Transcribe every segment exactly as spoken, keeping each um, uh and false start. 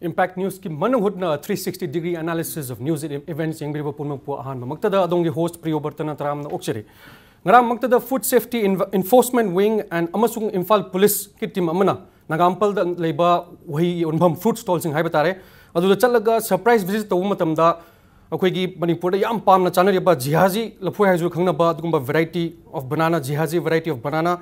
Impact Newsꯀꯤ ꯃꯅꯨꯡ ꯍꯨꯠꯅ three sixty degree analysis of news and events ꯌꯦꯡꯕꯤꯔꯤꯕ ꯄꯨꯝꯅꯃꯛꯄꯨ ꯑꯍꯥꯟꯕꯃꯛꯇꯗ ꯑꯗꯣꯝꯒꯤ host ꯄ꯭ꯔꯤꯌꯣꯕꯔꯇꯅ ꯇꯔꯥꯝꯅ ꯑꯣꯛꯆꯔꯤ꯫ ꯉꯔꯥꯡꯃꯛꯇꯗ Food Safety Inv- Enforcement Wing and ꯑꯃꯁꯨꯡ ꯏꯝꯐꯥꯜ ꯄꯨꯂꯤꯁꯀꯤ ꯇꯤꯝ ꯑꯃꯅ ꯅꯒꯥꯝꯄꯜꯗ ꯂꯩꯕ ꯎꯍꯩ ꯌꯣꯟꯐꯝ, fruit stallꯁꯤꯡ ꯍꯥꯏꯕ ꯇꯥꯔꯦ, ꯑꯗꯨꯗ ꯆꯠꯂꯒ surprise visit ꯇꯧꯕ ꯃꯇꯝꯗ ꯑꯩꯈꯣꯏꯒꯤ ꯃꯅꯤꯄꯨꯔꯗ ꯌꯥꯝ ꯄꯥꯝꯅ ꯆꯥꯅꯔꯤꯕ ꯖꯤꯍꯥꯖꯤ ꯂꯐꯣꯏ ꯍꯥꯏꯁꯨ ꯈꯪꯅꯕ ꯑꯗꯨꯒꯨꯝꯕ variety of banana, ꯖꯤꯍꯥꯖꯤ variety of banana,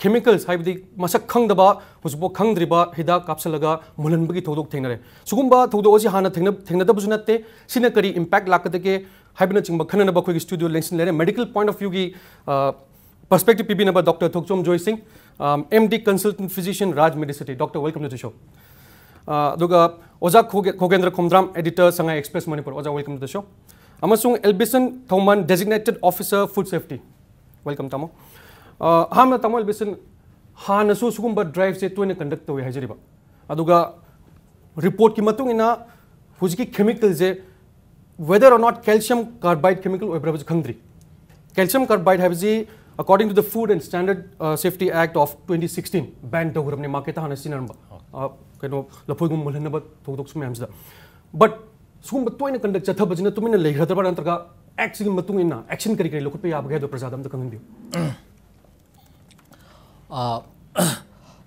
chemicals ꯍꯥꯏꯕꯗꯤ ꯃꯁꯛ ꯈꯪꯗꯕ, ꯍꯧꯖꯤꯛꯐꯥꯎ ꯈꯪꯗ꯭ꯔꯤꯕ ꯍꯤꯗꯥꯛ ꯀꯥꯞꯁꯤꯜꯂꯒ ꯃꯨꯜꯍꯟꯕꯒꯤ ꯊꯧꯗꯣꯛ ꯊꯦꯡꯅꯔꯦ꯫ ꯁꯤꯒꯨꯝꯕ ꯊꯧꯗꯣꯛ ꯑꯁꯤ ꯍꯥꯟꯅ ꯊꯦꯡꯅ- ꯊꯦꯡꯅꯗꯕꯁꯨ ꯅꯠꯇꯦ꯫ ꯁꯤꯅ ꯀꯔꯤ impact ꯂꯥꯛꯀꯗꯒꯦ ꯍꯥꯏꯕꯅꯆꯤꯡꯕ ꯈꯟꯅꯅꯕ ꯑꯩꯈꯣꯏꯒꯤ studio ꯂꯦꯡꯁꯤꯟ ꯂꯩꯔꯦ꯫ Medical point of viewꯒꯤ perspective ꯄꯤꯕꯤꯅꯕ Doctor ꯊꯣꯛꯆꯣꯝ ꯖꯣꯏ ꯁꯤꯡ, M D consultant physician, Raj Medicity. Doctor, welcome to the show. ꯑꯗꯨꯒ ꯑꯣꯖꯥ ꯈꯣꯒꯦ- ꯈꯣꯒꯦꯟꯗ꯭ꯔ Khomdram, editor, Sangai Express Manipur. ꯑꯣꯖꯥ, welcome to the show. ꯑꯃꯁꯨꯡ ꯑꯦꯜꯕꯤꯁꯟ ꯊꯧꯃꯟ, designated officer, food safety. Welcome, ꯇꯥꯃꯣ꯫ ꯑ, ꯑꯍꯥꯟꯕ ꯇꯥꯃꯣ ꯑꯦꯜꯕꯤꯁꯟ, ꯍꯥꯟꯅꯁꯨ ꯁꯤꯒꯨꯝꯕ driveꯁꯦ ꯇꯣꯏꯅ conduct ꯇꯧꯏ ꯍꯥꯏꯖꯔꯤꯕ, ꯑꯗꯨꯒ reportꯀꯤ ꯃꯇꯨꯡ ꯏꯟꯅ ꯍꯧꯖꯤꯛꯀꯤ chemicalꯁꯦ whether or not calcium carbide chemical ꯑꯣꯏꯕ꯭ꯔꯥ ꯍꯥꯏꯕꯁꯤ ꯈꯪꯗ꯭ꯔꯤ꯫ Calcium carbide ꯍꯥꯏꯕꯁꯤ, according to the Food and Standard Safety Act of twenty sixteen, ban ꯇꯧꯈ꯭ꯔꯕꯅꯤ marketꯇ ꯍꯥꯟꯅ ꯁꯤꯖꯤꯟꯅꯔꯝꯕ, ꯑ, ꯀꯩꯅꯣ, ꯂꯐꯣꯏꯒꯨꯝꯕ ꯃꯨꯜꯍꯟꯅꯕ ꯊꯧꯗꯣꯛꯁꯨ ꯃꯌꯥꯝꯁꯤꯗ꯫ But ꯁꯤꯒꯨꯝꯕ ꯇꯣꯏꯅ conduct ꯆꯠꯊꯕꯁꯤꯅ ꯇꯨꯃꯤꯟꯅ ꯂꯩꯈ꯭ꯔꯗꯕ꯭ꯔꯥ, ꯅꯠꯇ꯭ꯔꯒ actꯁꯤꯒꯤ ꯃꯇꯨꯡ ꯏꯟꯅ action ꯀꯔꯤ ꯀꯔꯤ ꯂꯧꯈꯠꯄ ꯌꯥꯕꯒꯦ ꯍꯥꯏꯗꯣ ꯄ꯭ꯔꯖꯥꯗ ꯑꯝꯇ ꯈꯪꯍꯟꯕꯤꯌꯨ꯫ ꯑ,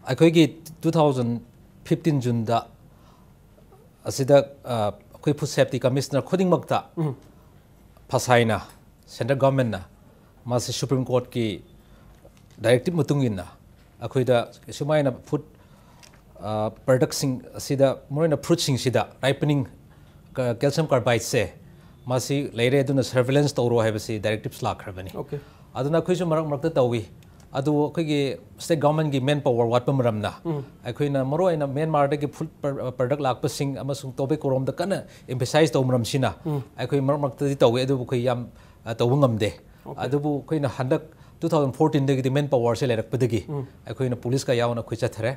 ꯑꯩꯈꯣꯏꯒꯤ two thousand fifteen Juneꯗ ꯑꯁꯤꯗ, ꯑ, ꯑꯩꯈꯣꯏ Food Safety Commissioner ꯈꯨꯗꯤꯡꯃꯛꯇ ꯐꯁꯥꯏꯅ, central governmentꯅ ꯃꯥꯁꯤ Supreme Courtꯀꯤ directive ꯃꯇꯨꯡ ꯏꯟꯅ ꯑꯩꯈꯣꯏꯗ ꯁꯨꯃꯥꯏꯅ food, ꯑ, productꯁꯤꯡ ꯑꯁꯤꯗ, ꯃꯔꯨꯑꯣꯏꯅ fruitꯁꯤꯡꯁꯤꯗ ripening calcium carbideꯁꯦ ꯃꯁꯤ ꯂꯩꯔꯦ, ꯑꯗꯨꯅ surveillance ꯇꯧꯔꯣ ꯍꯥꯏꯕꯁꯤ directives ꯂꯥꯛꯈ꯭ꯔꯕꯅꯤ꯫ Okay. ꯑꯗꯨꯅ ꯑꯩꯈꯣꯏꯁꯨ ꯃꯔꯛ ꯃꯔꯛꯇ ꯇꯧꯏ꯫ ꯑꯗꯨꯕꯨ ꯑꯩꯈꯣꯏꯒꯤ state governmentꯀꯤ man power ꯋꯥꯠꯄ ꯃꯔꯝꯅ ꯑꯩꯈꯣꯏꯅ ꯃꯔꯨꯑꯣꯏꯅ Myanmarꯗꯒꯤ food product ꯂꯥꯛꯄꯁꯤꯡ ꯑꯃꯁꯨꯡ tobaccoꯔꯣꯝꯗ ꯀꯟꯅ emphasize ꯇꯧꯕ ꯃꯔꯝꯁꯤꯅ ꯑꯩꯈꯣꯏ ꯃꯔꯛ ꯃꯔꯛꯇꯗꯤ ꯇꯧꯏ, ꯑꯗꯨꯕꯨ ꯑꯩꯈꯣꯏ ꯌꯥꯝ, ꯑ, ꯇꯧꯕ ꯉꯝꯗꯦ꯫ ꯑꯗꯨꯕꯨ ꯑꯩꯈꯣꯏꯅ ꯍꯟꯗꯛ two thousand fourteenꯗꯒꯤꯗꯤ man powerꯁꯦ ꯂꯩꯔꯛꯄꯗꯒꯤ ꯑꯩꯈꯣꯏꯅ ꯄꯨꯂꯤꯁꯀ ꯌꯥꯎꯅ ꯑꯩꯈꯣꯏ ꯆꯠꯊꯔꯦ꯫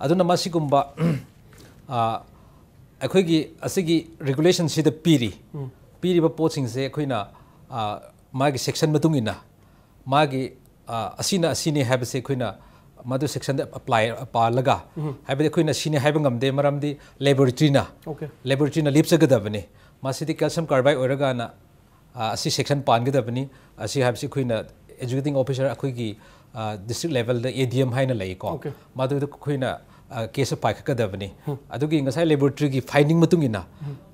ꯑꯗꯨꯅ ꯃꯁꯤꯒꯨꯝꯕ, ꯑ, ꯑꯩꯈꯣꯏꯒꯤ ꯑꯁꯤꯒꯤ regulationꯁꯤꯗ ꯄꯤꯔꯤ, ꯄꯤꯔꯤꯕ ꯄꯣꯠꯁꯤꯡꯁꯦ ꯑꯩꯈꯣꯏꯅ, ꯑ, ꯃꯥꯒꯤ section ꯃꯇꯨꯡ ꯏꯟꯅ ꯃꯥꯒꯤ, ꯑ, ꯑꯁꯤꯅ ꯑꯁꯤꯅꯤ ꯍꯥꯏꯕꯁꯦ ꯑꯩꯈꯣꯏꯅ ꯃꯗꯨ ꯁꯦꯛꯁꯟꯗ ꯑꯦꯄ꯭ꯂꯥꯏ ꯄꯥꯜꯂꯒ, ꯍꯥꯏꯕꯗꯤ ꯑꯩꯈꯣꯏꯅ ꯁꯤꯅꯤ ꯍꯥꯏꯕ ꯉꯝꯗꯦ, ꯃꯔꯝꯗꯤ ꯂꯦꯕꯣꯔꯦꯇꯔꯤꯅ Okay. ꯂꯦꯕꯣꯔꯦꯇꯔꯤꯅ ꯂꯦꯞꯆꯒꯗꯕꯅꯤ꯫ ꯃꯁꯤꯗꯤ calcium carbide ꯑꯣꯏꯔꯒꯅ ꯑ, ꯑꯁꯤ ꯁꯦꯛꯁꯟ ꯄꯥꯟꯒꯗꯕꯅꯤ꯫ ꯑꯁꯤ ꯍꯥꯏꯕꯁꯤ ꯑꯩꯈꯣꯏꯅ ꯑꯦꯖꯨꯀꯦꯇꯤꯡ ꯑꯣꯐꯤꯁꯔ ꯑꯩꯈꯣꯏꯒꯤ ꯗꯤꯁꯇ꯭ꯔꯤꯛ ꯂꯦꯚꯦꯜꯗ ꯑꯦ ꯗꯤ ꯑꯦꯝ ꯍꯥꯏꯅ ꯂꯩꯀꯣ꯫ Okay. ꯃꯗꯨꯗ ꯑꯩꯈꯣꯏꯅ ꯀꯦꯁ ꯄꯥꯏꯈꯠꯀꯗꯕꯅꯤ꯫ ꯑꯗꯨꯒꯤ ꯉꯁꯥꯏ ꯂꯦꯕꯣꯔꯦꯇꯔꯤꯒꯤ ꯐꯥꯏꯟꯗꯤꯡ ꯃꯇꯨꯡ ꯏꯟꯅ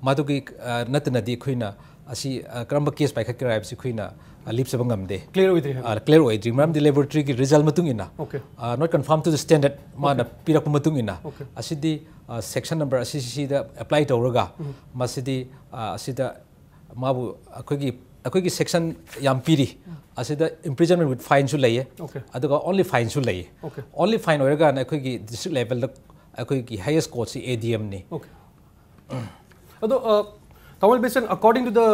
ꯃꯗꯨꯒꯤ ꯑ, ꯅꯠꯇꯅꯗꯤ ꯑꯩꯈꯣꯏꯅ ꯑꯁꯤ ꯑ, ꯀꯔꯝꯕ ꯀꯦꯁ ꯄꯥꯏꯈꯠꯀꯦꯔꯥ ꯍꯥꯏꯕꯁꯤ ꯑꯩꯈꯣꯏꯅ ꯑ, ꯂꯦꯞꯆꯕ ꯉꯝꯗꯦ꯫ Clear ꯑꯣꯏꯗ꯭ꯔꯤ ꯍꯥꯏꯕ? ꯀ꯭ꯂꯤꯌꯥꯔ ꯑꯣꯏꯗ꯭ꯔꯤ, ꯃꯔꯝꯗꯤ ꯂꯦꯕꯣꯔꯦꯇꯔꯤꯒꯤ ꯔꯤꯖꯜ ꯃꯇꯨꯡ ꯏꯟꯅ Okay. not conform to the standard ꯃꯥꯅ ꯄꯤꯔꯛꯄ ꯃꯇꯨꯡ ꯏꯟꯅ Okay. ꯑꯁꯤꯗꯤ ꯁꯦꯛꯁꯟ ꯅꯝꯕꯔ ꯑꯁꯤꯁꯤꯗ ꯑꯦꯄ꯭ꯂꯥꯏ ꯇꯧꯔꯒ ꯃꯁꯤꯗꯤ ꯑ, ꯑꯁꯤꯗ ꯃꯥꯕꯨ ꯑꯩꯈꯣꯏꯒꯤ ꯑꯩꯈꯣꯏꯒꯤ ꯁꯦꯛꯁꯟ ꯌꯥꯝ ꯄꯤꯔꯤ꯫ ꯑꯁꯤꯗ imprisonment with fineꯁꯨ ꯂꯩꯌꯦ꯫ Okay. ꯑꯗꯨꯒ only fineꯁꯨ ꯂꯩꯌꯦ꯫ Okay. Only fine ꯑꯣꯏꯔꯒꯅ ꯑꯩꯈꯣꯏꯒꯤ ꯗꯤꯁꯇ꯭ꯔꯤꯛ ꯂꯦꯚꯦꯜꯗ ꯑꯩꯈꯣꯏꯒꯤ highest courtꯁꯤ ꯑꯦ ꯗꯤ ꯑꯦꯝꯅꯤ꯫ Okay. ꯑꯗꯣ ꯇꯥꯃꯣ ꯕꯤꯁꯟ, according to the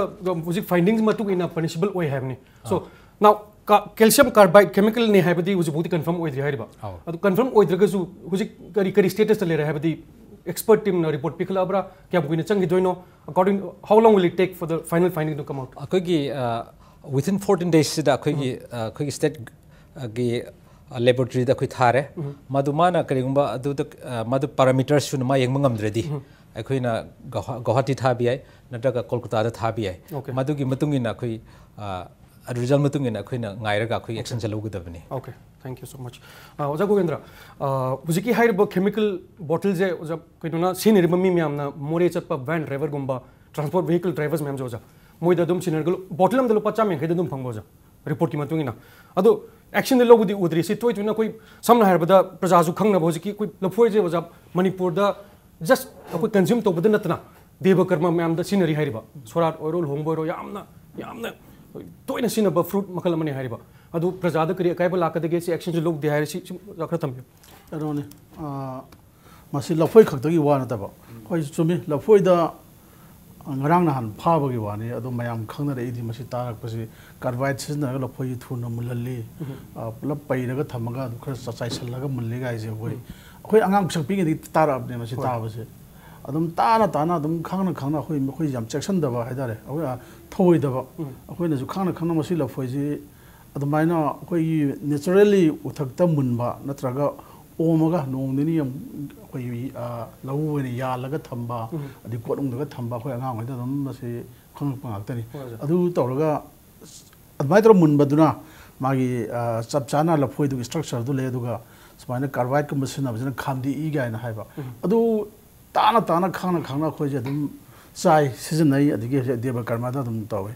ꯍꯧꯖꯤꯛ ꯐꯥꯏꯟꯗꯤꯡꯁ ꯃꯇꯨꯡ ꯏꯟꯅ ꯄꯅꯤꯁꯤꯕꯜ ꯑꯣꯏ ꯍꯥꯏꯕꯅꯤ꯫ So now calcium carbide chemicalꯅꯤ ꯍꯥꯏꯕꯗꯤ ꯍꯧꯖꯤꯛꯐꯥꯎꯗꯤ ꯀꯟꯐꯥꯔꯝ ꯑꯣꯏꯗ꯭ꯔꯤ ꯍꯥꯏꯔꯤꯕ꯫ ꯑꯧ꯫ ꯑꯗꯨ ꯀꯟꯐꯥꯔꯝ ꯑꯣꯏꯗ꯭ꯔꯒꯁꯨ ꯍꯧꯖꯤꯛ ꯀꯔꯤ ꯀꯔꯤ ꯁ꯭ꯇꯦꯇꯁꯇ ꯂꯩꯔꯦ ꯍꯥꯏꯕꯗꯤ ꯑꯦꯛꯁꯄꯔꯠ ꯇꯤꯝꯅ ꯔꯤꯄꯣꯔꯠ ꯄꯤꯈꯠꯂꯛꯑꯕ꯭ꯔꯥ? ꯀꯌꯥꯝ ꯀꯨꯏꯅ ꯆꯪꯈꯤꯗꯣꯏꯅꯣ? According, how long will it take for the final finding to come out? ꯑꯩꯈꯣꯏꯒꯤ within fourteen daysꯁꯤꯗ ꯑꯩꯈꯣꯏꯒꯤ ꯑ, ꯑꯩꯈꯣꯏꯒꯤ ꯁ꯭ꯇꯦꯠꯀꯤ ꯂꯦꯕꯣꯔꯦꯇꯔꯤꯗ ꯑꯩꯈꯣꯏ ꯊꯥꯔꯦ꯫ ꯃꯗꯨ ꯃꯥꯅ ꯀꯔꯤꯒꯨꯝꯕ ꯑꯗꯨꯗ ꯑ, ꯃꯗꯨ ꯄꯦꯔꯥꯃꯤꯇꯔꯁꯨꯅ ꯃꯥ ꯌꯦꯡꯕ ꯉꯝꯗ꯭ꯔꯗꯤ ꯑꯩꯈꯣꯏꯅ ꯒꯧꯍꯥ- ꯒꯧꯍꯥꯇꯤ ꯊꯥꯕ ꯌꯥꯏ, ꯅꯠꯇ꯭ꯔꯒ ꯀꯣꯜꯀꯇꯥꯗ ꯊꯥꯕ ꯌꯥꯏ꯫ Okay. ꯃꯗꯨꯒꯤ ꯃꯇꯨꯡ ꯏꯟꯅ ꯑꯩꯈꯣꯏ ꯑ, ꯔꯤꯖꯜ ꯃꯇꯨꯡ ꯏꯟꯅ ꯑꯩꯈꯣꯏꯅ ꯉꯥꯏꯔꯒ ꯑꯩꯈꯣꯏ ꯑꯦꯛꯁꯟꯁꯦ ꯂꯧꯒꯗꯕꯅꯤ꯫ Okay, thank you so much. ꯑ, ꯑꯣꯖꯥ ꯒꯣꯕꯤꯟꯗ꯭ꯔ, ꯑ, ꯍꯧꯖꯤꯛꯀꯤ ꯍꯥꯏꯔꯤꯕ ꯀꯦꯃꯤꯀꯦꯜ ꯕꯣꯇꯜꯁꯦ ꯑꯣꯖꯥ ꯀꯩꯅꯣꯅ ꯁꯤꯖꯤꯟꯅꯔꯤꯕ ꯃꯤ ꯃꯌꯥꯝꯅ ꯃꯣꯔꯦ ꯆꯠꯄ ꯚꯦꯟ ꯗ꯭ꯔꯥꯏꯚꯔꯒꯨꯝꯕ ꯇ꯭ꯔꯥꯟꯁꯄꯣꯔꯠ ꯚꯦꯍꯤꯀꯜ ꯗ꯭ꯔꯥꯏꯚꯔꯁ ꯃꯌꯥꯝꯁꯦ ꯑꯣꯖꯥ, ꯃꯣꯏꯗ ꯑꯗꯨꯝ ꯁꯤꯖꯤꯟꯅꯔꯒ ꯕꯣꯇꯜ ꯑꯃꯗ ꯂꯨꯄꯥ ꯆꯥꯝꯃ ꯌꯥꯡꯈꯩꯗ ꯑꯗꯨꯝ ꯐꯪꯕ ꯑꯣꯖꯥ, ꯔꯤꯄꯣꯔꯠꯀꯤ ꯃꯇꯨꯡ ꯏꯟꯅ꯫ ꯑꯗꯣ ꯑꯦꯛꯁꯟꯗꯤ ꯂꯧꯕꯗꯤ ꯎꯗ꯭ꯔꯤ꯫ ꯁꯤ ꯇꯣꯏ ꯇꯣꯏꯅ ꯑꯩꯈꯣꯏ ꯁꯝꯅ ꯍꯥꯏꯔꯕꯗ ꯄ꯭ꯔꯖꯥꯁꯨ ꯈꯪꯅꯕ ꯍꯧꯖꯤꯛꯀꯤ ꯑꯩꯈꯣꯏ ꯂꯐꯣꯏꯁꯦ ꯑꯣꯖꯥ ꯃꯅꯤꯄꯨꯔꯗ ꯖꯁ ꯑꯩꯈꯣꯏ ꯀꯟꯖ꯭ꯌꯨꯝ ꯇꯧꯕꯗ ꯅꯠꯇꯅ ꯗꯦꯕ ꯀꯔꯃ ꯃꯌꯥꯝꯗ ꯁꯤꯖꯤꯟꯅꯔꯤ ꯍꯥꯏꯔꯤꯕ꯫ ꯁꯣꯔꯥꯠ ꯑꯣꯏꯔꯣ, ꯂꯨꯍꯣꯡꯕ ꯑꯣꯏꯔꯣ, ꯌꯥꯝꯅ ꯌꯥꯝꯅ ꯇꯣꯏꯅ ꯁꯤꯖꯤꯟꯅꯕ ꯐ꯭ꯔꯨꯠ ꯃꯈꯜ ꯑꯃꯅꯤ ꯍꯥꯏꯔꯤꯕ꯫ ꯑꯗꯨ ꯄ꯭ꯔꯖꯥꯗ ꯀꯔꯤ ꯑꯀꯥꯏꯕ ꯂꯥꯛꯀꯗꯒꯦ? ꯁꯤ ꯑꯦꯛꯁꯟꯁꯨ ꯂꯧꯗꯦ ꯍꯥꯏꯔꯤ, ꯁꯤ ꯁꯤ ꯈꯔ ꯊꯝꯕꯤꯌꯨ꯫ ꯀꯩꯅꯣꯅꯤ, ꯑꯥ, ꯃꯁꯤ ꯂꯐꯣꯏ ꯈꯛꯇꯒꯤ ꯋꯥ ꯅꯠꯇꯕ, ꯍꯣꯏ, ꯆꯨꯝꯃꯤ, ꯂꯐꯣꯏꯗ ꯉꯔꯥꯡ ꯅꯍꯥꯟ ꯐꯥꯕꯒꯤ ꯋꯥꯅꯤ꯫ ꯑꯗꯣ ꯃꯌꯥꯝ ꯈꯪꯅꯔꯛꯏꯗꯤ ꯃꯁꯤ ꯇꯥꯔꯛꯄꯁꯤ, ꯀꯥꯔꯕꯥꯏꯠ ꯁꯤꯖꯤꯟꯅꯔꯒ ꯂꯐꯣꯏꯁꯤ ꯊꯨꯅ ꯃꯨꯜꯍꯜꯂꯤ, ꯑꯥ, ꯄꯨꯂꯞ ꯄꯩꯔꯒ ꯊꯝꯃꯒ ꯑꯗꯨꯝ ꯈꯔ ꯆ- ꯆꯥꯏꯁꯜꯂꯒ ꯃꯨꯜꯂꯤ ꯀꯥꯏꯁꯦ꯫ ꯑꯩꯈꯣꯏ ꯑꯩꯈꯣꯏ ꯑꯉꯥꯡ ꯄꯤꯁꯛ ꯄꯤꯛꯉꯩꯗꯒꯤ ꯇꯥꯔꯛꯑꯕꯅꯦ ꯃꯁꯤ ꯇꯥꯕꯁꯦ꯫ ꯑꯗꯨꯝ ꯇꯥꯅ ꯇꯥꯅ ꯑꯗꯨꯝ ꯈꯪꯅ ꯈꯪꯅ ꯑꯩꯈꯣꯏ ꯑꯩꯈꯣꯏ ꯌꯥꯝ ꯆꯦꯛꯁꯤꯟꯗꯕ ꯍꯥꯏꯇꯥꯔꯦ, ꯑꯩꯈꯣꯏ, ꯑꯥ, ꯊꯧꯑꯣꯏꯗꯕ꯫ ꯑꯩꯈꯣꯏꯅꯁꯨ ꯈꯪꯅ ꯈꯪꯅ ꯃꯁꯤ ꯂꯐꯣꯏꯁꯤ ꯑꯗꯨꯃꯥꯏꯅ ꯑꯩꯈꯣꯏꯒꯤ naturally ꯎꯊꯛꯇ ꯃꯨꯟꯕ ꯅꯠꯇ꯭ꯔꯒ ꯑꯣꯝꯃꯒ ꯅꯣꯡ ꯅꯤꯅꯤ ꯑꯃꯨꯛ ꯑꯩꯈꯣꯏꯒꯤ, ꯑ, ꯂꯧꯎ ꯑꯣꯏꯅ ꯌꯥꯜꯂꯒ ꯊꯝꯕ, ꯑꯗꯩ ꯀꯣꯠꯅꯨꯡꯗꯒ ꯊꯝꯕ ꯑꯩꯈꯣꯏ ꯑꯉꯥꯡ ꯑꯣꯏꯔꯤꯉꯩꯗ ꯑꯗꯨꯝ ꯃꯁꯤ ꯈꯪꯉꯛꯄ ꯉꯥꯛꯇꯅꯤ꯫ ꯍꯣꯏ, ꯑꯣꯖꯥ꯫ ꯑꯗꯨ ꯇꯧꯔꯒ ꯑꯗꯨꯃꯥꯏꯅ ꯇꯧꯔꯒ ꯃꯨꯟꯕꯗꯨꯅ ꯃꯥꯒꯤ, ꯑ, ꯆꯞ ꯆꯥꯅ ꯂꯐꯣꯏꯗꯨꯒꯤ structureꯗꯨ ꯂꯩ꯫ ꯑꯗꯨꯒ ꯁꯨꯃꯥꯏꯅ carbideꯀꯨꯝꯕ ꯁꯤꯖꯤꯟꯅꯕꯁꯤꯅ ꯈꯥꯝꯗꯦꯛꯏ ꯀꯥꯏꯅ ꯍꯥꯏꯕ꯫ ꯑꯗꯨ ꯇꯥꯅ ꯇꯥꯅ ꯈꯪꯅ ꯈꯪꯅ ꯑꯩꯈꯣꯏꯁꯦ ꯑꯗꯨꯝ ꯆꯥꯏ, ꯁꯤꯖꯤꯟꯅꯩ꯫ ꯑꯗꯒꯤ ꯍꯧꯖꯤꯛ ꯗꯦꯕ ꯀꯔꯃꯗ ꯑꯗꯨꯝ ꯇꯧꯋꯤ꯫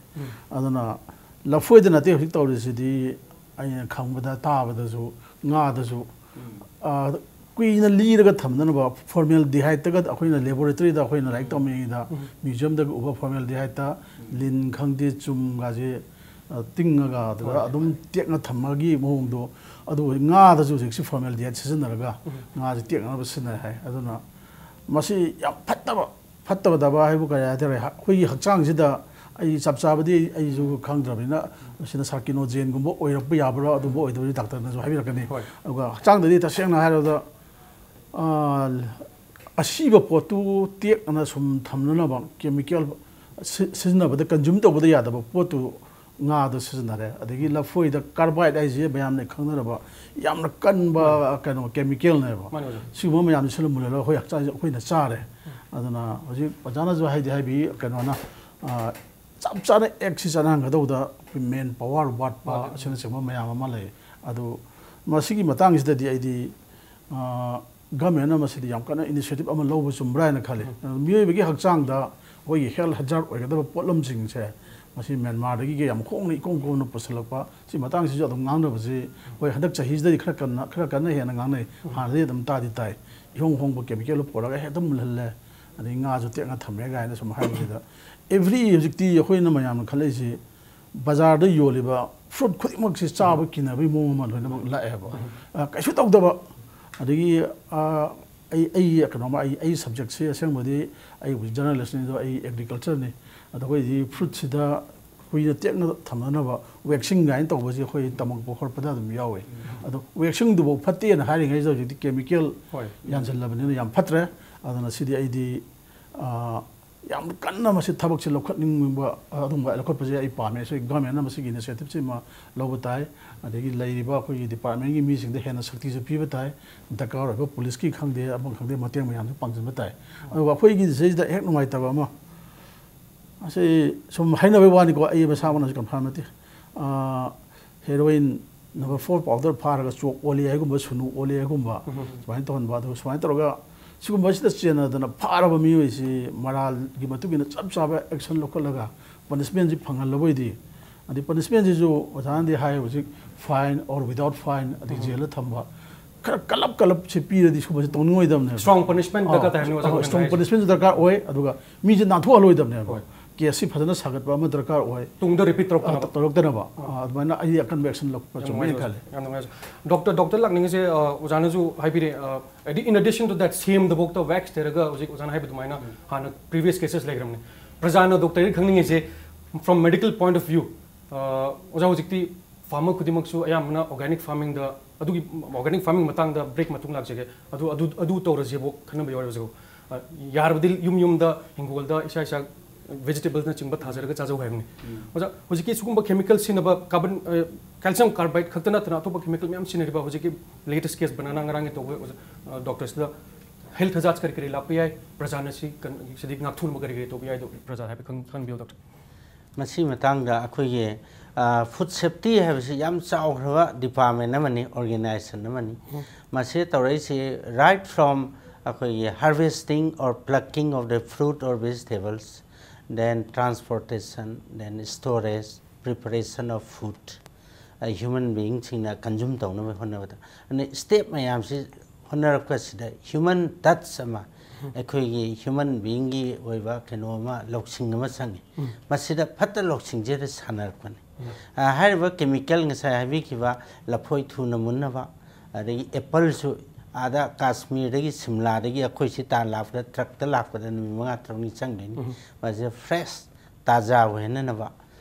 ꯑꯗꯨꯅ ꯂꯐꯣꯏꯗ ꯅꯠꯇꯦ ꯍꯧꯖꯤꯛ ꯇꯧꯔꯤꯁꯤꯗꯤ, ꯑꯩꯅ ꯈꯪꯕꯗ, ꯇꯥꯕꯗꯁꯨ, ꯉꯥꯗꯁꯨ, ꯑ, ꯀꯨꯏꯅ ꯂꯤꯔꯒ ꯊꯝꯅꯅꯕ formaldehydeꯇꯒ ꯑꯩꯈꯣꯏꯅ laboratoryꯗ ꯑꯩꯈꯣꯏꯅ ꯂꯥꯏꯔꯤꯛ ꯇꯝꯃꯤꯉꯩꯗ museumꯗꯒ ꯎꯕ formaldehydeꯇ ꯂꯤꯟ ꯈꯪꯗꯦ, ꯆꯨꯝꯒꯁꯦ, ꯑ, ꯇꯤꯡꯉꯒ ꯑꯗꯨꯗ ꯑꯗꯨꯝ ꯇꯦꯛꯅ ꯊꯝꯕꯒꯤ ꯃꯑꯣꯡꯗꯣ, ꯑꯗꯨ ꯉꯥꯗꯁꯨ ꯍꯧꯖꯤꯛꯁꯤ formaldehyde ꯁꯤꯖꯤꯟꯅꯔꯒ ꯉꯥꯁꯦ ꯇꯦꯛꯅꯅꯕ ꯁꯤꯖꯤꯟꯅꯩ ꯍꯥꯏ꯫ ꯑꯗꯨꯅ ꯃꯁꯤ ꯌꯥꯝ ꯐꯠꯇꯕ, ꯐꯠꯇꯕꯗꯕ ꯍꯥꯏꯕꯨ ꯀꯔꯤ ꯍꯥꯏꯇꯥꯔꯦ, ꯑꯩꯈꯣꯏꯒꯤ ꯍꯛꯆꯥꯡꯁꯤꯗ, ꯑꯩ ꯆꯞ ꯆꯥꯕꯗꯤ ꯑꯩꯁꯨ ꯈꯪꯗ꯭ꯔꯕꯅꯤꯅ, ꯃꯁꯤꯅ sarcoidogenꯒꯨꯝꯕ ꯑꯣꯏꯔꯛꯄ ꯌꯥꯕ꯭ꯔꯥ, ꯑꯗꯨꯝꯕ ꯑꯣꯏꯗꯕꯗꯤ ꯗꯥꯛꯇꯔꯅꯁꯨ ꯍꯥꯏꯕꯤꯔꯛꯀꯅꯤ꯫ ꯍꯣꯏ꯫ ꯑꯗꯨꯒ ꯍꯛꯆꯥꯡꯗꯗꯤ ꯇꯁꯦꯡꯅ ꯍꯥꯏꯔꯕꯗ, ꯑ, ꯑꯁꯤꯕ ꯄꯣꯠꯇꯨ ꯇꯦꯛꯅ ꯁꯨꯝ ꯊꯝꯅꯅꯕ chemical ꯁꯤ-, ꯁꯤꯖꯤꯟꯅꯕꯗ, consume ꯇꯧꯕꯗ ꯌꯥꯗꯕ ꯄꯣꯠꯇꯨ ꯉꯥꯗ ꯁꯤꯖꯤꯟꯅꯔꯦ꯫ ꯑꯗꯒꯤ ꯂꯐꯣꯏꯗ carbide ꯍꯥꯏꯁꯦ ꯃꯌꯥꯝꯅ ꯈꯪꯅꯔꯕ ꯌꯥꯝꯅ ꯀꯟꯕ ꯀꯩꯅꯣ chemicalꯅꯦꯕ꯫ ꯃꯥꯅꯦ, ꯑꯣꯖꯥ꯫ ꯁꯤꯒꯨꯝꯕ ꯃꯌꯥꯝꯁꯤꯅ ꯃꯨꯜꯍꯜꯂꯒ ꯑꯩꯈꯣꯏ ꯍꯛꯆꯥꯡꯁꯦ ꯑꯩꯈꯣꯏꯅ ꯆꯥꯔꯦ꯫ ꯑꯗꯨꯅ ꯍꯧꯖꯤꯛ ꯑꯣꯖꯥꯅꯁꯨ ꯍꯥꯏꯗꯤ ꯍꯥꯏꯕꯤ ꯀꯩꯅꯣꯅ, ꯑ, ꯆꯞ ꯆꯥꯅ ꯑꯦꯛꯁꯤ ꯆꯠꯅꯍꯟꯒꯗꯧꯕꯗ ꯑꯩꯈꯣꯏ man power ꯋꯥꯠꯄ ꯃꯥꯅꯦ꯫ ꯑꯁꯤꯅꯆꯤꯡꯕ ꯃꯌꯥꯝ ꯑꯃ ꯂꯩ꯫ ꯑꯗꯨ ꯃꯁꯤꯒꯤ ꯃꯇꯥꯡꯁꯤꯗꯗꯤ ꯑꯩꯗꯤ, ꯑ, governmentꯅ ꯃꯁꯤꯗꯤ ꯌꯥꯝ ꯀꯟꯅ initiative ꯑꯃ ꯂꯧꯕ ꯆꯨꯝꯕ꯭ꯔꯥ ꯍꯥꯏꯅ ꯈꯜꯂꯤ꯫ ꯎꯝ꯫ ꯃꯤꯑꯣꯏꯕꯒꯤ ꯍꯛꯆꯥꯡꯗ ꯑꯩꯈꯣꯏꯒꯤ health hazard ꯑꯣꯏꯒꯗꯕ ꯄꯣꯠꯂꯝꯁꯤꯡꯁꯦ ꯃꯁꯤ ꯃ꯭ꯌꯥꯟꯃꯥꯔꯗꯒꯤ ꯌꯥꯝ ꯍꯣꯡꯅ ꯏꯀꯣꯡ ꯀꯣꯡꯅ ꯄꯨꯁꯤꯜꯂꯛꯄ, ꯁꯤ ꯃꯇꯥꯡꯁꯤꯁꯨ ꯑꯗꯨꯝ ꯉꯥꯡꯅꯕꯁꯤ ꯍꯣꯏ ꯍꯟꯗꯛ ꯆꯍꯤꯁꯤꯗꯗꯤ ꯈꯔ ꯀꯟꯅ, ꯈꯔ ꯀꯟꯅ ꯍꯦꯟꯅ ꯉꯥꯡꯅꯩ꯫ ꯎꯝ꯫ ꯍꯥꯟꯅꯗꯤ ꯑꯗꯨꯝ ꯇꯥꯗꯤ ꯇꯥꯏ, ꯏꯍꯣꯡ ꯍꯣꯡꯕ chemical ꯄꯨꯔꯒ ꯍꯦꯛꯇ ꯃꯨꯜꯍꯜꯂꯦ, ꯑꯗꯩ ꯉꯥꯁꯨ ꯇꯦꯛꯅ ꯊꯝꯃꯦ ꯀꯥꯏꯅ ꯁꯨꯝ ꯍꯥꯏꯕꯁꯤꯗ, every ꯍꯧꯖꯤꯛꯇꯤ ꯑꯩꯈꯣꯏꯅ ꯃꯌꯥꯝꯅ ꯈꯜꯂꯛꯏꯁꯤ ꯕꯖꯥꯔꯗ ꯌꯣꯜꯂꯤꯕ fruit ꯈꯨꯗꯤꯡꯃꯛꯁꯤ ꯆꯥꯕ ꯀꯤꯅꯕꯒꯤ ꯃꯑꯣꯡ ꯑꯃ ꯂꯣꯏꯅꯃꯛ ꯂꯥꯛꯑꯦꯕ꯫ ꯎꯝ꯫ ꯑ, ꯀꯩꯁꯨ ꯇꯧꯗꯕ, ꯑꯗꯒꯤ, ꯑ, ꯑꯩ, ꯑꯩ ꯀꯩꯅꯣꯝꯃ, ꯑꯩ, ꯑꯩ subjectꯁꯦ ꯑꯁꯦꯡꯕꯗꯤ ꯑꯩꯕꯨꯗꯤ journalistꯅꯤ, ꯑꯗꯣ ꯑꯩ agricultureꯅꯤ꯫ ꯑꯗꯣ ꯑꯩꯈꯣꯏꯗꯤ fruitꯁꯤꯗ ꯀꯨꯏꯅ ꯇꯦꯛꯅ ꯊꯝꯅꯅꯕ waxing ꯀꯥꯏꯅ ꯇꯧꯕꯁꯦ ꯑꯩꯈꯣꯏ ꯇꯝꯃꯛꯄ ꯈꯣꯠꯄꯗ ꯑꯗꯨꯝ ꯌꯥꯎꯋꯦ꯫ ꯑꯗꯣ waxingꯗꯨꯐꯥꯎ ꯐꯠꯇꯦꯅ ꯍꯥꯏꯔꯤꯉꯩꯁꯤꯗ ꯍꯧꯖꯤꯛꯇꯤ chemical ꯍꯣꯏ꯫ ꯌꯥꯟꯁꯤꯜꯂꯕꯅꯤꯅ ꯌꯥꯝ ꯐꯠꯇ꯭ꯔꯦ꯫ ꯑꯗꯨꯅ ꯁꯤꯗꯤ ꯑꯩꯗꯤ, ꯑ, ꯌꯥꯝ ꯀꯟꯅ ꯃꯁꯤ ꯊꯕꯛꯁꯦ ꯂꯧꯈꯠꯅꯤꯡꯕ ꯑꯗꯨꯒꯨꯝꯕ ꯂꯧꯈꯠꯄꯁꯦ ꯑꯩ ꯄꯥꯝꯃꯦ꯫ ꯁꯤ ꯒꯚꯔꯟꯃꯦꯟꯅ ꯃꯁꯤꯒꯤ ꯏꯅꯤꯁꯤꯌꯦꯇꯤꯚꯁꯤ ꯑꯃ ꯂꯧꯕ ꯇꯥꯏ꯫ ꯑꯗꯒꯤ ꯂꯩꯔꯤꯕ ꯑꯩꯈꯣꯏꯒꯤ ꯗꯤꯄꯥꯔꯠꯃꯦꯟꯒꯤ ꯃꯤꯁꯤꯡꯗ ꯍꯦꯟꯅ ꯁꯛꯇꯤꯁꯨ ꯄꯤꯕ ꯇꯥꯏ꯫ ꯗꯔꯀꯥꯔ ꯑꯣꯏꯕ ꯄꯨꯂꯤꯁꯀꯤ ꯈꯪꯗꯦ, ꯑꯃ ꯈꯪꯗꯦ, ꯃꯇꯦꯡ ꯃꯌꯥꯝꯁꯨ ꯄꯥꯡꯁꯤꯟꯕ ꯇꯥꯏ꯫ ꯑꯗꯨꯒ ꯑꯩꯈꯣꯏꯒꯤ ꯁꯤꯗꯩꯁꯤꯗ ꯍꯦꯛ ꯅꯨꯡꯉꯥꯏꯇꯕ ꯑꯃ, ꯑꯁꯤ ꯁꯨꯝ ꯍꯥꯏꯅꯕꯩ ꯋꯥꯅꯤꯀꯣ, ꯑꯩ ꯃꯁꯥꯃꯛꯅꯁꯨ ꯀꯟꯐꯥꯔꯝ ꯅꯠꯇꯦ꯫ ꯑꯥ, ꯍꯦꯔꯣꯏꯟ ꯅꯝꯕꯔ ꯐꯣꯔ ꯄꯥꯎꯗꯔ ꯐꯥꯔꯒ ꯆꯣꯛ ꯑꯣꯜꯂꯦ ꯍꯥꯏꯒꯨꯝꯕ, ꯁꯨꯅꯨ ꯑꯣꯜꯂꯦ ꯍꯥꯏꯒꯨꯝꯕ, ꯎꯝ꯫ ꯁꯨꯃꯥꯏꯅ ꯇꯧꯍꯟꯕ꯫ ꯑꯗꯨꯒ ꯁꯨꯃꯥꯏꯅ ꯇꯧꯔꯒ ꯁꯤꯒꯨꯝꯕꯁꯤꯗ ꯆꯦꯟꯅꯗꯅ ꯐꯥꯔꯕ ꯃꯤꯑꯣꯏꯁꯤ ꯃꯔꯥꯜꯒꯤ ꯃꯇꯨꯡ ꯏꯟꯅ ꯆꯞ ꯆꯥꯕ ꯑꯦꯛꯁꯟ ꯂꯧꯈꯠꯂꯒ ꯄꯅꯤꯁꯃꯦꯟꯁꯤ ꯐꯪꯍꯜꯂꯕ ꯑꯣꯏꯗꯤ, ꯑꯗꯩ ꯄꯅꯤꯁꯃꯦꯟꯁꯤꯁꯨ ꯑꯣꯖꯥꯅꯗꯤ ꯍꯥꯏ ꯍꯧꯖꯤꯛ ꯐꯥꯏꯟ ꯑꯣꯔ ꯋꯤꯗꯥꯎꯠ ꯐꯥꯏꯟ, ꯑꯗꯩ ꯎꯝ꯫ ꯖꯦꯜꯗ ꯊꯝꯕ, ꯈꯔ ꯀꯂꯞ ꯀꯂꯞꯁꯦ ꯄꯤꯔꯗꯤ ꯁꯤꯒꯨꯝꯕꯁꯦ ꯇꯧꯅꯤꯡꯉꯣꯏꯗꯕꯅꯦꯕ꯫ ꯏꯁꯇ꯭ꯔꯣꯡ ꯄꯅꯤꯁꯃꯦꯟ ꯑꯥ, ꯗꯔꯀꯥꯔ ꯇꯥꯏ ꯍꯥꯏꯕꯅꯤ ꯑꯣꯖꯥ ꯑꯥ, ꯒꯣꯕꯤꯟꯗ ꯏꯁꯇ꯭ꯔꯣꯡ ꯍꯥꯏꯁꯦ꯫ ꯄꯅꯤꯁꯃꯦꯟꯁꯨ ꯗꯔꯀꯥꯔ ꯑꯣꯏ, ꯑꯗꯨꯒ ꯃꯤꯁꯦ ꯅꯥꯟꯊꯣꯛꯍꯜꯂꯣꯏꯗꯕꯅꯦꯕ꯫ ꯍꯣꯏ꯫ ꯀꯦꯁꯁꯤ ꯐꯖꯅ ꯁꯥꯒꯠꯄ ꯑꯃ ꯗꯔꯀꯥꯔ ꯑꯣꯏ꯫ ꯇꯨꯡꯗ ꯔꯤꯄꯤꯠ ꯇꯧꯔꯛꯇꯅꯕ꯫ ꯑꯥ, ꯇꯧꯔꯛꯇꯅꯕ꯫ ꯑꯥ, ꯑꯗꯨꯃꯥꯏꯅ ꯑꯩꯗꯤ ꯑꯀꯟꯕ ꯑꯦꯛꯁꯟ ꯂꯧꯈꯠꯄ ꯌꯥꯝ ꯆꯨꯝꯃꯦꯅ ꯅꯨꯡꯉꯥꯏꯖꯔꯦ, ꯈꯜꯂꯦ꯫ ꯌꯥꯝ ꯅꯨꯡꯉꯥꯏꯖꯔꯦ꯫ ꯗꯣꯛꯇꯔ, ꯗꯣꯛꯇꯔ ꯂꯥꯛꯅꯤꯡꯉꯤꯁꯦ, ꯑ, ꯑꯣꯖꯥꯅꯁꯨ ꯍꯥꯏꯕꯤꯔꯦ, ꯑ, ꯍꯥꯏꯗꯤ, in addition to that, ꯁꯦꯝꯗꯐꯥꯎꯗ ꯋꯦꯛꯁ ꯇꯩꯔꯒ ꯍꯧꯖꯤꯛ ꯑꯣꯖꯥꯅ ꯍꯥꯏꯕ ꯑꯗꯨꯃꯥꯏꯅ ꯎꯝ꯫ ꯍꯥꯟꯅ ꯄ꯭ꯔꯤꯚꯤꯌꯁ ꯀꯦꯁꯦꯁ ꯂꯩꯈ꯭ꯔꯕꯅꯤ꯫ ꯄ꯭ꯔꯖꯥꯅ ꯗꯣꯛꯇꯔꯗ ꯈꯪꯅꯤꯡꯉꯤꯁꯦ, from medical point of view, ꯑ, ꯑꯣꯖꯥ, ꯍꯧꯖꯤꯛꯇꯤ ꯐꯥꯔꯃꯔ ꯈꯨꯗꯤꯡꯃꯛꯁꯨ ꯑꯌꯥꯝꯕꯅ ꯑꯣꯔꯒꯥꯅꯤꯛ ꯐꯥꯔꯃꯤꯡꯗ, ꯑꯗꯨꯒꯤ ꯑꯣꯔꯒꯥꯅꯤꯛ ꯐꯥꯔꯃꯤꯡ ꯃꯇꯥꯡꯗ ꯕ꯭ꯔꯦꯛ ꯃꯇꯨꯡ ꯂꯥꯛꯆꯒꯦ꯫ ꯑꯗꯨ, ꯑꯗꯨ, ꯑꯗꯨ ꯇꯧꯔꯁꯦꯕꯨ ꯈꯟꯅꯕ ꯌꯥꯎꯔꯦ ꯍꯧꯖꯤꯛ꯫ ꯑ, ꯌꯥꯔꯕꯗꯤ ꯌꯨꯝ ꯌꯨꯝꯗ ꯍꯤꯡꯒꯣꯜꯗ ꯏꯁꯥ ꯏꯁꯥ ꯚꯦꯖꯤꯇꯦꯕꯜꯅꯆꯤꯡꯕ ꯊꯥꯖꯔꯒ ꯆꯥꯖꯧ ꯍꯥꯏꯕꯅꯤ꯫ ꯎꯝ꯫ ꯑꯣꯖꯥ, ꯍꯧꯖꯤꯛꯀꯤ ꯁꯤꯒꯨꯝꯕ ꯀꯦꯃꯤꯀꯦꯜ ꯁꯤꯖꯤꯟꯅꯕ, ꯀꯥꯔꯕꯟ, ꯑ, ꯀꯦꯜꯁꯤꯌꯝ ꯀꯥꯔꯕꯥꯏꯠ ꯈꯛꯇ ꯅꯠꯇꯅ ꯑꯇꯣꯞꯄ ꯀꯦꯃꯤꯀꯦꯜ ꯃꯌꯥꯝ ꯁꯤꯖꯤꯟꯅꯔꯤꯕ ꯍꯧꯖꯤꯛꯀꯤ ꯂꯦꯇꯦꯁ ꯀꯦꯁ ꯕꯅꯥꯅꯥ ꯉꯔꯥꯡꯒꯤ ꯇꯧꯕ, ꯑꯣꯖꯥ, ꯑ, ꯗꯣꯛꯇꯔꯁꯤꯗ ꯍꯦꯜꯊ ꯍꯖꯥꯔꯠ ꯀꯔꯤ ꯀꯔꯤ ꯂꯥꯛꯄ ꯌꯥꯏ, ꯄ꯭ꯔꯖꯥꯅ ꯁꯤ ꯀꯟ-, ꯁꯤꯗꯒꯤ ꯉꯥꯛꯊꯣꯛꯅꯕ ꯀꯔꯤ ꯀꯔꯤ ꯇꯧꯕ ꯌꯥꯏꯗꯣ ꯄ꯭ꯔꯖꯥ ꯍꯥꯏꯐꯦꯠ ꯈꯪ-, ꯈꯪꯍꯟꯕꯤꯌꯨ, ꯗꯣꯛꯇꯔ꯫ ꯃꯁꯤ ꯃꯇꯥꯡꯗ ꯑꯩꯈꯣꯏꯒꯤ, ꯑ, ꯐꯨꯗ ꯁꯦꯐꯇꯤ ꯍꯥꯏꯕꯁꯤ ꯌꯥꯝ ꯆꯥꯎꯈ꯭ꯔꯕ ꯗꯤꯄꯥꯔꯠꯃꯦꯟ ꯑꯃꯅꯤ, ꯑꯣꯔꯒꯅꯥꯏꯖꯦꯁꯟ ꯑꯃꯅꯤ꯫ ꯎꯝ꯫ ꯃꯁꯤ ꯇꯧꯔꯛꯏꯁꯤ right from ꯑꯩꯈꯣꯏꯒꯤ harvesting or plucking of the fruit or vegetables, then transportation, then storage, preparation of food, ꯑ, ꯍ꯭ꯌꯨꯃꯟ ꯕꯤꯌꯤꯡꯁꯤꯡꯅ ꯀꯟꯖꯨꯝ ꯇꯧꯅꯕ ꯍꯣꯠꯅꯕꯗ꯫ ꯑꯗꯨꯅ ꯁ꯭ꯇꯦꯞ ꯃꯌꯥꯝꯁꯤ ꯍꯣꯠꯅꯔꯛꯄꯁꯤꯗ ꯍ꯭ꯌꯨꯃꯟ ꯇꯆ ꯑꯃ, ꯑꯩꯈꯣꯏꯒꯤ ꯍ꯭ꯌꯨꯃꯟ ꯕꯤꯌꯤꯡꯒꯤ ꯑꯣꯏꯕ ꯀꯩꯅꯣ ꯑꯃ, ꯂꯧꯁꯤꯡ ꯑꯃ ꯆꯪꯉꯤ꯫ ꯎꯝ꯫ ꯃꯁꯤꯗ ꯐꯠꯇ ꯂꯧꯁꯤꯡꯁꯤꯗ ꯁꯥꯟꯅꯔꯛꯄꯅꯤ꯫ ꯎꯝ꯫ ꯑ, ꯍꯥꯏꯔꯤꯕ ꯀꯦꯃꯤꯀꯦꯜ ꯉꯁꯥꯏ ꯍꯥꯏꯕꯤꯈꯤꯕ ꯂꯐꯣꯏ ꯊꯨꯅ ꯃꯨꯟꯅꯕ, ꯑꯗꯒꯤ ꯑꯦꯄꯜꯁꯨ ꯑꯥꯗ ꯀꯥꯁꯃꯤꯔꯗꯒꯤ, ꯁꯤꯝꯂꯥꯗꯒꯤ ꯑꯩꯈꯣꯏꯁꯤ ꯇꯥꯟ ꯂꯥꯛꯄꯗ, ꯇ꯭ꯔꯛꯇ ꯂꯥꯛꯄꯗ ꯅꯨꯃꯤꯠ ꯃꯉꯥ ꯇꯔꯨꯛꯅꯤ ꯆꯪꯗꯣꯏꯅꯤ꯫ ꯎꯝ꯫ ꯃꯁꯤꯗ ꯐ꯭ꯔꯦꯁ ꯇꯥꯖꯥ ꯑꯣꯏꯍꯟꯅꯅꯕ,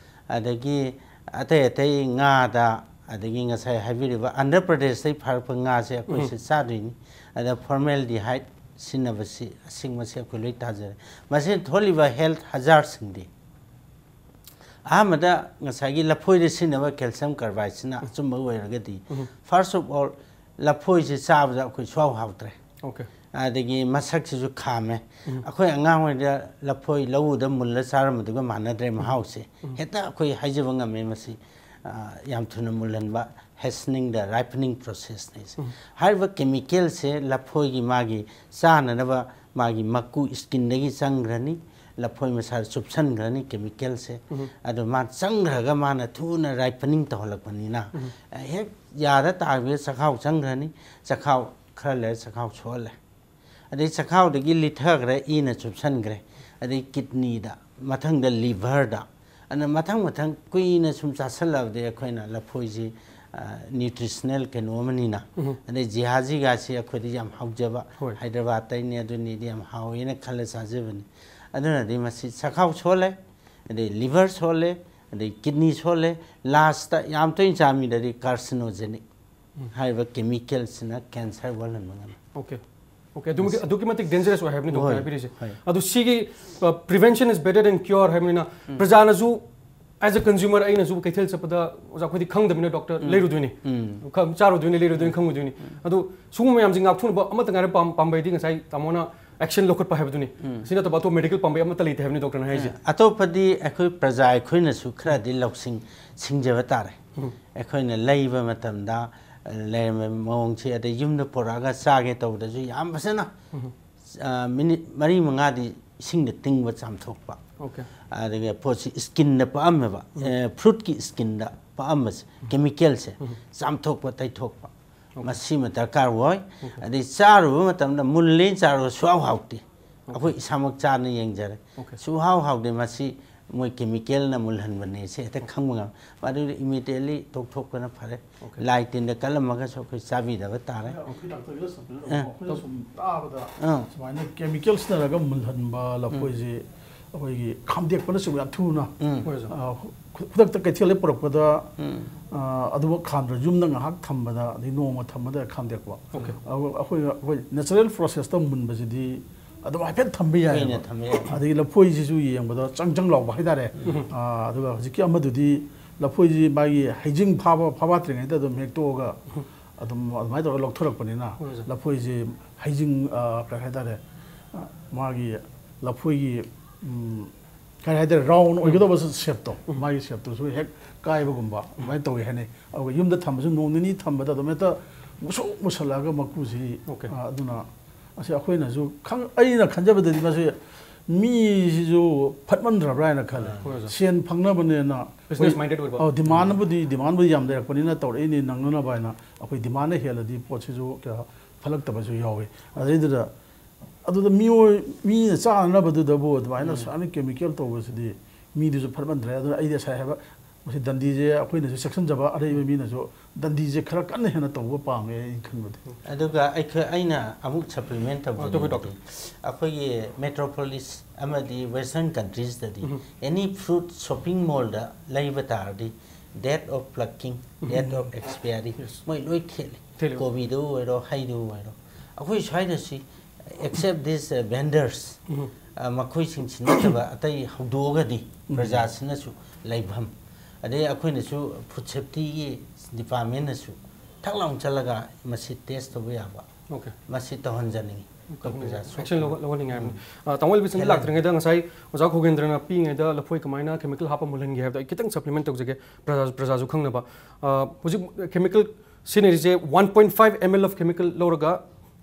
ꯑꯗꯒꯤ ꯑꯇꯩ ꯑꯇꯩ ꯉꯥꯗ, ꯑꯗꯒꯤ ꯉꯁꯥꯏ ꯍꯥꯏꯕꯤꯔꯤꯕ ꯑꯟꯙ꯭ꯔ ꯄ꯭ꯔꯗꯦꯁꯇꯒꯤ ꯐꯥꯔꯛꯄ ꯉꯥꯁꯦ ꯑꯩꯈꯣꯏꯁꯦ ꯎꯝ꯫ ꯆꯥꯗꯣꯏꯅꯤ꯫ ꯑꯗ ꯐꯣꯔꯃꯦꯜꯗꯤꯍꯥꯏꯠ ꯁꯤꯖꯤꯟꯅꯕꯁꯤ ꯑꯁꯦꯡꯕꯁꯤ ꯑꯩꯈꯣꯏ ꯂꯣꯏ ꯇꯥꯖꯔꯦ꯫ ꯃꯁꯤꯅ ꯊꯣꯛꯍꯜꯂꯤꯕ health hazardꯁꯤꯡꯗꯤ, ꯑꯍꯥꯟꯕꯗ ꯉꯁꯥꯏꯒꯤ ꯂꯐꯣꯏꯗ ꯁꯤꯖꯤꯟꯅꯕ calcium carbideꯁꯤꯅ ꯑꯆꯨꯝꯕ ꯑꯣꯏꯔꯒꯗꯤ, first of all, ꯂꯐꯣꯏꯁꯤ ꯆꯥꯕꯗ ꯑꯩꯈꯣꯏ ꯁꯨꯡꯍꯥꯎ ꯍꯥꯎꯇ꯭ꯔꯦ꯫ Okay. ꯑꯗꯒꯤ ꯃꯁꯛꯁꯤꯁꯨ ꯈꯥꯝꯃꯦ꯫ ꯑꯩꯈꯣꯏ ꯑꯉꯥꯡ ꯑꯣꯏꯔꯤꯉꯩꯗ ꯂꯐꯣꯏ ꯂꯧ ꯎꯗ ꯃꯨꯜꯂ ꯆꯥꯔꯝꯕꯗꯨꯒ ꯃꯥꯟꯅꯗ꯭ꯔꯦ ꯃꯍꯥꯎꯁꯦ꯫ ꯍꯦꯛꯇ ꯑꯩꯈꯣꯏ ꯍꯥꯏꯖꯕ ꯉꯝꯃꯦ ꯃꯁꯤ, ꯑ, ꯌꯥꯝ ꯊꯨꯅ ꯃꯨꯜꯍꯟꯕ, hastening the ripening processꯅꯦ꯫ ꯍꯥꯏꯔꯤꯕ chemicalꯁꯦ ꯂꯐꯣꯏꯒꯤ ꯃꯥꯒꯤ ꯆꯥꯅꯅꯕ ꯃꯥꯒꯤ ꯃꯀꯨ skinꯗꯒꯤ ꯆꯪꯈ꯭ꯔꯅꯤ, ꯂꯐꯣꯏ ꯃꯁꯥꯗ ꯆꯨꯞꯁꯟꯈ꯭ꯔꯅꯤ chemicalꯁꯦ꯫ ꯑꯗꯣ ꯃꯥ ꯆꯪꯈ꯭ꯔꯒ ꯃꯥꯅ ꯊꯨꯅ ripening ꯇꯧꯍꯜꯂꯛꯄꯅꯤꯅ, ꯍꯦꯛ ꯌꯥꯗ ꯇꯥꯕꯗ ꯆꯈꯥꯎ ꯆꯪꯈ꯭ꯔꯅꯤ, ꯆꯈꯥꯎ ꯈꯔ ꯂꯩꯔ ꯆꯈꯥꯎ ꯁꯣꯛꯍꯜꯂꯦ꯫ ꯑꯗꯩ ꯆꯈꯥꯎꯗꯒꯤ ꯂꯤꯊꯈ꯭ꯔꯦ, ꯏꯅ ꯆꯨꯞꯁꯟꯈ꯭ꯔꯦ, ꯑꯗꯩ kidneyꯗ, ꯃꯊꯪꯗ liverꯗ, ꯑꯗꯨꯅ ꯃꯊꯪ ꯃꯊꯪ ꯀꯨꯏꯅ ꯁꯨꯝ ꯆꯥꯁꯤꯜꯂꯛꯑꯕꯗꯤ ꯑꯩꯈꯣꯏꯅ ꯂꯐꯣꯏꯁꯤ, ꯑ, nutritional ꯀꯩꯅꯣ ꯑꯃꯅꯤꯅ, ꯑꯗꯩ ꯖꯤꯍꯥꯖꯤꯒꯥꯁꯤ ꯑꯩꯈꯣꯏꯗꯤ ꯌꯥꯝ ꯍꯥꯎꯖꯕ, ꯍꯣꯏ꯫ ꯍꯥꯏꯗ꯭ꯔꯕꯥꯠꯇꯩꯅꯤ ꯑꯗꯨꯅꯤꯗꯤ ꯌꯥꯝ ꯍꯥꯎꯋꯦꯅ ꯈꯜꯂ ꯆꯥꯖꯕꯅꯤ꯫ ꯑꯗꯨꯅꯗꯤ ꯃꯁꯤ ꯆꯈꯥꯎ ꯁꯣꯜꯂꯦ, ꯑꯗꯩ liver ꯁꯣꯜꯂꯦ, ꯑꯗꯩ kidney ꯁꯣꯜꯂꯦ, lastꯇ ꯌꯥꯝ ꯇꯣꯏꯅ ꯆꯥꯃꯤꯗꯗꯤ carcinogenic ꯍꯥꯏꯔꯤꯕ chemicalꯁꯤꯅ cancer ꯑꯣꯜꯍꯟꯕ ꯉꯝꯃꯤ꯫ Okay. Okay, ꯑꯗꯨꯃꯛꯀꯤ, ꯑꯗꯨꯛꯀꯤ ꯃꯇꯤꯛ dangerous ꯑꯣꯏ ꯍꯥꯏꯕꯅꯤ doctor ꯍꯣꯏ, ꯍꯥꯏꯕꯤꯔꯤꯁꯦ꯫ ꯍꯣꯏ꯫ ꯑꯗꯨ ꯁꯤꯒꯤ, ꯑ, prevention is better than cure ꯍꯥꯏꯕꯅꯤꯅ, ꯄ꯭ꯔꯖꯥꯅꯁꯨ, as a consumer, ꯑꯩꯅꯁꯨ ꯀꯩꯊꯦꯜ ꯆꯠꯄꯗ, ꯑꯣꯖꯥ, ꯑꯩꯈꯣꯏꯗꯤ ꯈꯪꯗꯕꯅꯤꯅ doctor, ꯂꯩꯔꯨꯗꯣꯏꯅꯤ꯫ ꯈ-, ꯆꯥꯔꯨꯗꯣꯏꯅꯤ, ꯂꯩꯔꯨꯗꯣꯏꯅꯤ, ꯈꯪꯉꯨꯗꯣꯏꯅꯤ꯫ ꯑꯗꯨ ꯁꯤꯒꯨꯝꯕ ꯃꯌꯥꯝꯁꯦ ꯉꯥꯛꯊꯣꯛꯅꯕ ꯑꯃꯠꯇ ꯉꯥꯏꯔꯦ ꯄꯥꯝ-, ꯄꯥꯝꯕꯩꯗꯤ ꯉꯁꯥꯏ ꯇꯥꯃꯣꯅ action ꯂꯧꯈꯠꯄ ꯍꯥꯏꯕꯗꯨꯅꯤ꯫ ꯁꯤ ꯅꯠꯇꯕ ꯑꯇꯣꯞꯄ medical ꯄꯥꯝꯕꯩ ꯑꯃꯠꯇ ꯂꯩꯇꯦ ꯍꯥꯏꯕꯅꯤ doctorꯅ ꯍꯥꯏꯁꯦ꯫ ꯑꯇꯣꯞꯄꯗꯤ ꯑꯩꯈꯣꯏ ꯄ꯭ꯔꯖꯥ ꯑꯩꯈꯣꯏꯅꯁꯨ ꯈꯔꯗꯤ ꯂꯧꯁꯤꯡ ꯁꯤꯡꯖꯕ ꯇꯥꯔꯦ꯫ ꯑꯩꯈꯣꯏꯅ ꯂꯩꯕ ꯃꯇꯝꯗ, ꯑ, ꯂꯩꯔꯝꯕ ꯃꯑꯣꯡꯁꯤ, ꯑꯗꯩ ꯌꯨꯝꯗ ꯄꯨꯔꯛꯑꯒ ꯆꯥꯒꯦ ꯇꯧꯕꯗꯁꯨ ꯌꯥꯝ ꯐꯖꯅ, ꯑ, minute ꯃꯔꯤ ꯃꯉꯥꯗꯤ ꯏꯁꯤꯡꯗ ꯇꯤꯡꯕ ꯆꯥꯝꯊꯣꯛꯄ꯫ Okay. ꯑꯗꯨꯒ ꯄꯣꯠꯁꯤ skinꯗ ꯄꯛꯑꯝꯃꯦꯕ, ꯑ, fruitꯀꯤ skinꯗ ꯄꯛꯑꯝꯕꯁꯦ, chemicalꯁꯦ ꯆꯥꯝꯊꯣꯛꯄ, ꯇꯩꯊꯣꯛꯄ꯫ ꯃꯁꯤꯃ ꯗꯔꯀꯥꯔ ꯑꯣꯏ꯫ ꯑꯗꯩ ꯆꯥꯔꯨꯕ ꯃꯇꯝꯗ ꯃꯨꯜꯂꯦꯅ ꯆꯥꯔꯨꯕ ꯁꯨꯡꯍꯥꯎ ꯍꯥꯎꯇꯦ꯫ ꯑꯩꯈꯣꯏ ꯏꯁꯥꯃꯛ ꯆꯥꯅ ꯌꯦꯡꯖꯔꯦ꯫ Okay. ꯁꯨꯡꯍꯥꯎ ꯍꯥꯎꯗꯦ, ꯃꯁꯤ ꯃꯣꯏ chemicalꯅ ꯃꯨꯜꯍꯟꯕꯅꯦ, ꯁꯤ ꯍꯦꯛꯇ ꯈꯪꯕ ꯉꯝꯃꯤ꯫ ꯃꯗꯨꯗ immediately ꯇꯣꯛꯊꯣꯛꯄꯅ ꯐꯔꯦ꯫ Okay. ꯂꯥꯏ ꯇꯤꯟꯗ ꯀꯜꯂꯝꯃꯒꯁꯨ ꯑꯩꯈꯣꯏ ꯆꯥꯕꯤꯗꯕ ꯇꯥꯔꯦ꯫ ꯑꯩꯈꯣꯏ ꯗꯥꯛꯇꯔꯒꯤꯗ ꯁꯨꯝ ꯑ꯫ ꯑꯩꯈꯣꯏꯅ ꯁꯨꯝ ꯇꯥꯕꯗ ꯑ꯫ ꯁꯨꯃꯥꯏꯅ chemical ꯁꯤꯖꯤꯟꯅꯔꯒ ꯃꯨꯜꯍꯟꯕ ꯂꯐꯣꯏꯁꯦ ꯑꯩꯈꯣꯏꯒꯤ ꯈꯥꯝꯗꯦꯛꯄꯅꯆꯤꯡꯕ ꯌꯥꯝ ꯊꯨꯅ, ꯍꯣꯏ, ꯁꯥꯔ꯫ ꯑ, ꯈꯨ-, ꯈꯨꯗꯛꯇ ꯀꯩꯊꯦꯜꯗ ꯄꯨꯔꯛꯄꯗ, ꯑ, ꯑꯗꯨꯃꯛ ꯈꯥꯝꯗ꯭ꯔ ꯌꯨꯝꯗ ꯉꯥꯏꯍꯥꯛ ꯊꯝꯕꯗ, ꯑꯗꯩ ꯅꯣꯡꯃ ꯊꯝꯕꯗ ꯈꯥꯝꯗꯦꯛꯄ꯫ ꯑꯣꯀꯦ꯫ ꯑꯗꯨꯒ ꯑꯩꯈꯣꯏ, ꯑꯩꯈꯣꯏ natural processꯇ ꯃꯨꯟꯕꯁꯤꯗꯤ ꯑꯗꯨꯝ ꯍꯥꯏꯐꯦꯠ ꯊꯝꯕ ꯌꯥꯏꯑꯕ꯫ ꯀꯨꯏꯅ ꯊꯝꯕ ꯌꯥꯏ꯫ ꯑꯗꯒꯤ ꯂꯐꯣꯏꯁꯤꯁꯨ ꯌꯦꯡꯕꯗ ꯆꯪ ꯆꯪ ꯂꯥꯎꯕ ꯍꯥꯏꯇꯥꯔꯦ꯫ ꯑ, ꯑꯗꯨꯒ ꯍꯧꯖꯤꯛꯀꯤ ꯑꯃꯗꯨꯗꯤ ꯂꯐꯣꯏꯁꯤ ꯃꯥꯒꯤ ꯍꯩꯖꯤꯡ ꯐꯥꯕ, ꯐꯥꯕꯥꯠꯇ꯭ꯔꯤꯉꯩꯗ ꯑꯗꯨꯝ ꯍꯦꯛꯇꯣꯛꯑꯒ ꯑꯗꯨꯝ ꯑꯗꯨꯃꯥꯏꯅ ꯇꯧꯔꯒ ꯂꯧꯊꯣꯔꯛꯄꯅꯤꯅ, ꯍꯣꯏ, ꯁꯥꯔ꯫ ꯂꯐꯣꯏꯁꯤ ꯍꯩꯖꯤꯡ, ꯑ, ꯀꯩ ꯍꯥꯏꯇꯥꯔꯦ, ꯑ, ꯃꯥꯒꯤ ꯂꯐꯣꯏꯒꯤ, ꯎꯝ, ꯀꯔꯤ ꯍꯥꯏꯇꯥꯔꯦ, round ꯑꯣꯏꯒꯗꯧꯕ shapeꯇꯣ, ꯃꯥꯒꯤ shapeꯇꯨꯁꯨ ꯍꯦꯛ ꯀꯥꯏꯕꯒꯨꯝꯕ ꯑꯗꯨꯃꯥꯏꯅ ꯇꯧꯋꯤ ꯍꯥꯏꯅꯩ꯫ ꯑꯗꯨꯒ ꯌꯨꯝꯗ ꯊꯝꯕꯁꯨ ꯅꯣꯡ ꯅꯤꯅꯤ ꯊꯝꯕꯗ ꯑꯗꯨꯝ ꯍꯦꯛꯇ ꯃꯨꯁꯨꯛ ꯃꯨꯁꯜꯂꯛꯑꯒ ꯃꯀꯨꯁꯤ, ꯑꯣꯀꯦ꯫ ꯑ, ꯑꯗꯨꯅ ꯑꯁꯤ ꯑꯩꯈꯣꯏꯅꯁꯨ ꯈꯪ-, ꯑꯩꯅ ꯈꯟꯖꯕꯗꯗꯤ ꯃꯁꯤ ꯃꯤꯁꯤꯁꯨ ꯐꯠꯃꯟꯗ꯭ꯔꯕ꯭ꯔꯥ ꯍꯥꯏꯅ ꯈꯜꯂꯦ꯫ ꯍꯣꯏ, ꯁꯥꯔ꯫ ꯁꯦꯟ ꯐꯪꯅꯕꯅꯦꯅ business minded ꯑꯣꯏꯕ꯫ ꯑꯧ, demandꯕꯨꯗꯤ, demandꯕꯨꯗꯤ ꯌꯥꯝ ꯂꯩꯔꯛꯄꯅꯤꯅ ꯇꯧꯔꯛꯏꯅꯤ ꯅꯪꯅꯅꯕ ꯍꯥꯏꯅ꯫ ꯑꯩꯈꯣꯏ demandꯅ ꯍꯦꯜꯂꯗꯤ ꯄꯣꯠꯁꯤꯁꯨ ꯀꯌꯥ ꯐꯠꯂꯛꯇꯕꯁꯨ ꯌꯥꯎꯋꯤ꯫ ꯑꯗꯩꯗꯨꯗ ꯑꯗꯨꯗ ꯃꯤꯑꯣꯏ-, ꯃꯤꯅ ꯆꯥꯅꯅꯕꯗꯨꯗꯕꯨ ꯑꯗꯨꯃꯥꯏꯅ ꯁꯨꯃꯥꯏꯅ chemical ꯇꯧꯕꯁꯤꯗꯤ ꯃꯤꯗꯨꯁꯨ ꯐꯠꯃꯟꯗ꯭ꯔꯦ꯫ ꯑꯗꯨꯅ ꯑꯩꯗꯤ ꯉꯁꯥꯏ ꯍꯥꯏꯕ, ꯃꯁꯤ ꯗꯟꯗꯤꯁꯦ ꯑꯩꯈꯣꯏꯅꯁꯨ ꯆꯦꯛꯁꯤꯟꯖꯕ, ꯑꯔꯩꯕ ꯃꯤꯅꯁꯨ ꯗꯟꯗꯤꯁꯦ ꯈꯔ ꯀꯟꯅ ꯍꯦꯟꯅ ꯇꯧꯕ ꯄꯥꯝꯃꯦ ꯑꯩꯅ ꯈꯟꯕꯗꯤ꯫ ꯑꯗꯨꯒ ꯑꯩꯈꯣꯏ, ꯑꯩꯅ ꯑꯃꯨꯛ supplement ꯑ, ꯇꯧꯖꯅꯤꯡꯕꯗꯤ, ꯇꯧꯕꯤꯌꯨ, ꯗꯣꯛꯇꯔ꯫ ꯑꯩꯈꯣꯏꯒꯤ metropolis ꯑꯃꯗꯤ western countriesꯇꯗꯤ any fruit shopping mallꯗ ꯂꯩꯕ ꯇꯥꯔꯗꯤ date of plucking, date of expiry, ꯃꯣꯏ ꯂꯣꯏ ꯊꯦꯠꯂꯤ꯫ ꯊꯦꯠꯂꯤ꯫ ꯀꯣꯕꯤꯗ ꯑꯣꯏꯔꯣ, ꯍꯩꯗ ꯑꯣꯏꯔꯣ꯫ ꯑꯩꯈꯣꯏ ꯁ꯭ꯋꯥꯏꯗ ꯁꯤ, except these, uh, vendors, ꯑ, ꯃꯈꯣꯏꯁꯤꯡꯁꯤ ꯅꯠꯇꯕ ꯑꯇꯩ ꯍꯧꯗꯣꯛꯑꯒꯗꯤ ꯄ꯭ꯔꯖꯥꯁꯤꯅꯁꯨ ꯂꯩꯐꯝ, ꯑꯗꯩ ꯑꯩꯈꯣꯏꯅꯁꯨ food safetyꯒꯤ departmentꯅꯁꯨ ꯊꯛ ꯂꯥꯎꯅ ꯆꯠꯂꯒ ꯃꯁꯤ test ꯇꯧꯕ ꯌꯥꯕ, ꯑꯣꯀꯦ꯫ ꯃꯁꯤ ꯇꯧꯍꯟꯖꯅꯤꯡꯉꯤ꯫ ꯑꯩꯈꯣꯏ ꯄ꯭ꯔꯖꯥ action ꯁꯣꯛꯇꯅꯕ꯫ ꯂꯧ-, ꯂꯧꯍꯟꯅꯤꯡꯉꯥꯏ ꯍꯥꯏꯕꯅꯤ꯫ ꯎꯝ꯫ ꯑ, ꯇꯥꯃꯣ ꯑꯦꯜꯕꯤꯁꯟ ꯍꯦꯜꯂꯦ꯫ ꯂꯥꯛꯇ꯭ꯔꯤꯉꯩꯗ ꯉꯁꯥꯏ ꯑꯣꯖꯥ ꯈꯣꯒꯦꯟꯗ꯭ꯔꯅ ꯄꯤꯛꯏꯉꯩꯗ ꯂꯐꯣꯏ ꯀꯃꯥꯏꯅ chemical ꯍꯥꯞꯄ ꯃꯨꯜꯍꯟꯒꯦ ꯍꯥꯏꯕꯗꯣ ꯑꯩ ꯈꯤꯇꯪ supplement ꯇꯧꯖꯒꯦ, ꯄ꯭ꯔꯖꯥ-, ꯄ꯭ꯔꯖꯥꯁꯨ ꯈꯪꯅꯕ꯫ ꯑ, ꯍꯧꯖꯤꯛ chemical ꯁꯤꯖꯤꯟꯅꯔꯤꯁꯦ one point five ml of chemical ꯂꯧꯔꯒ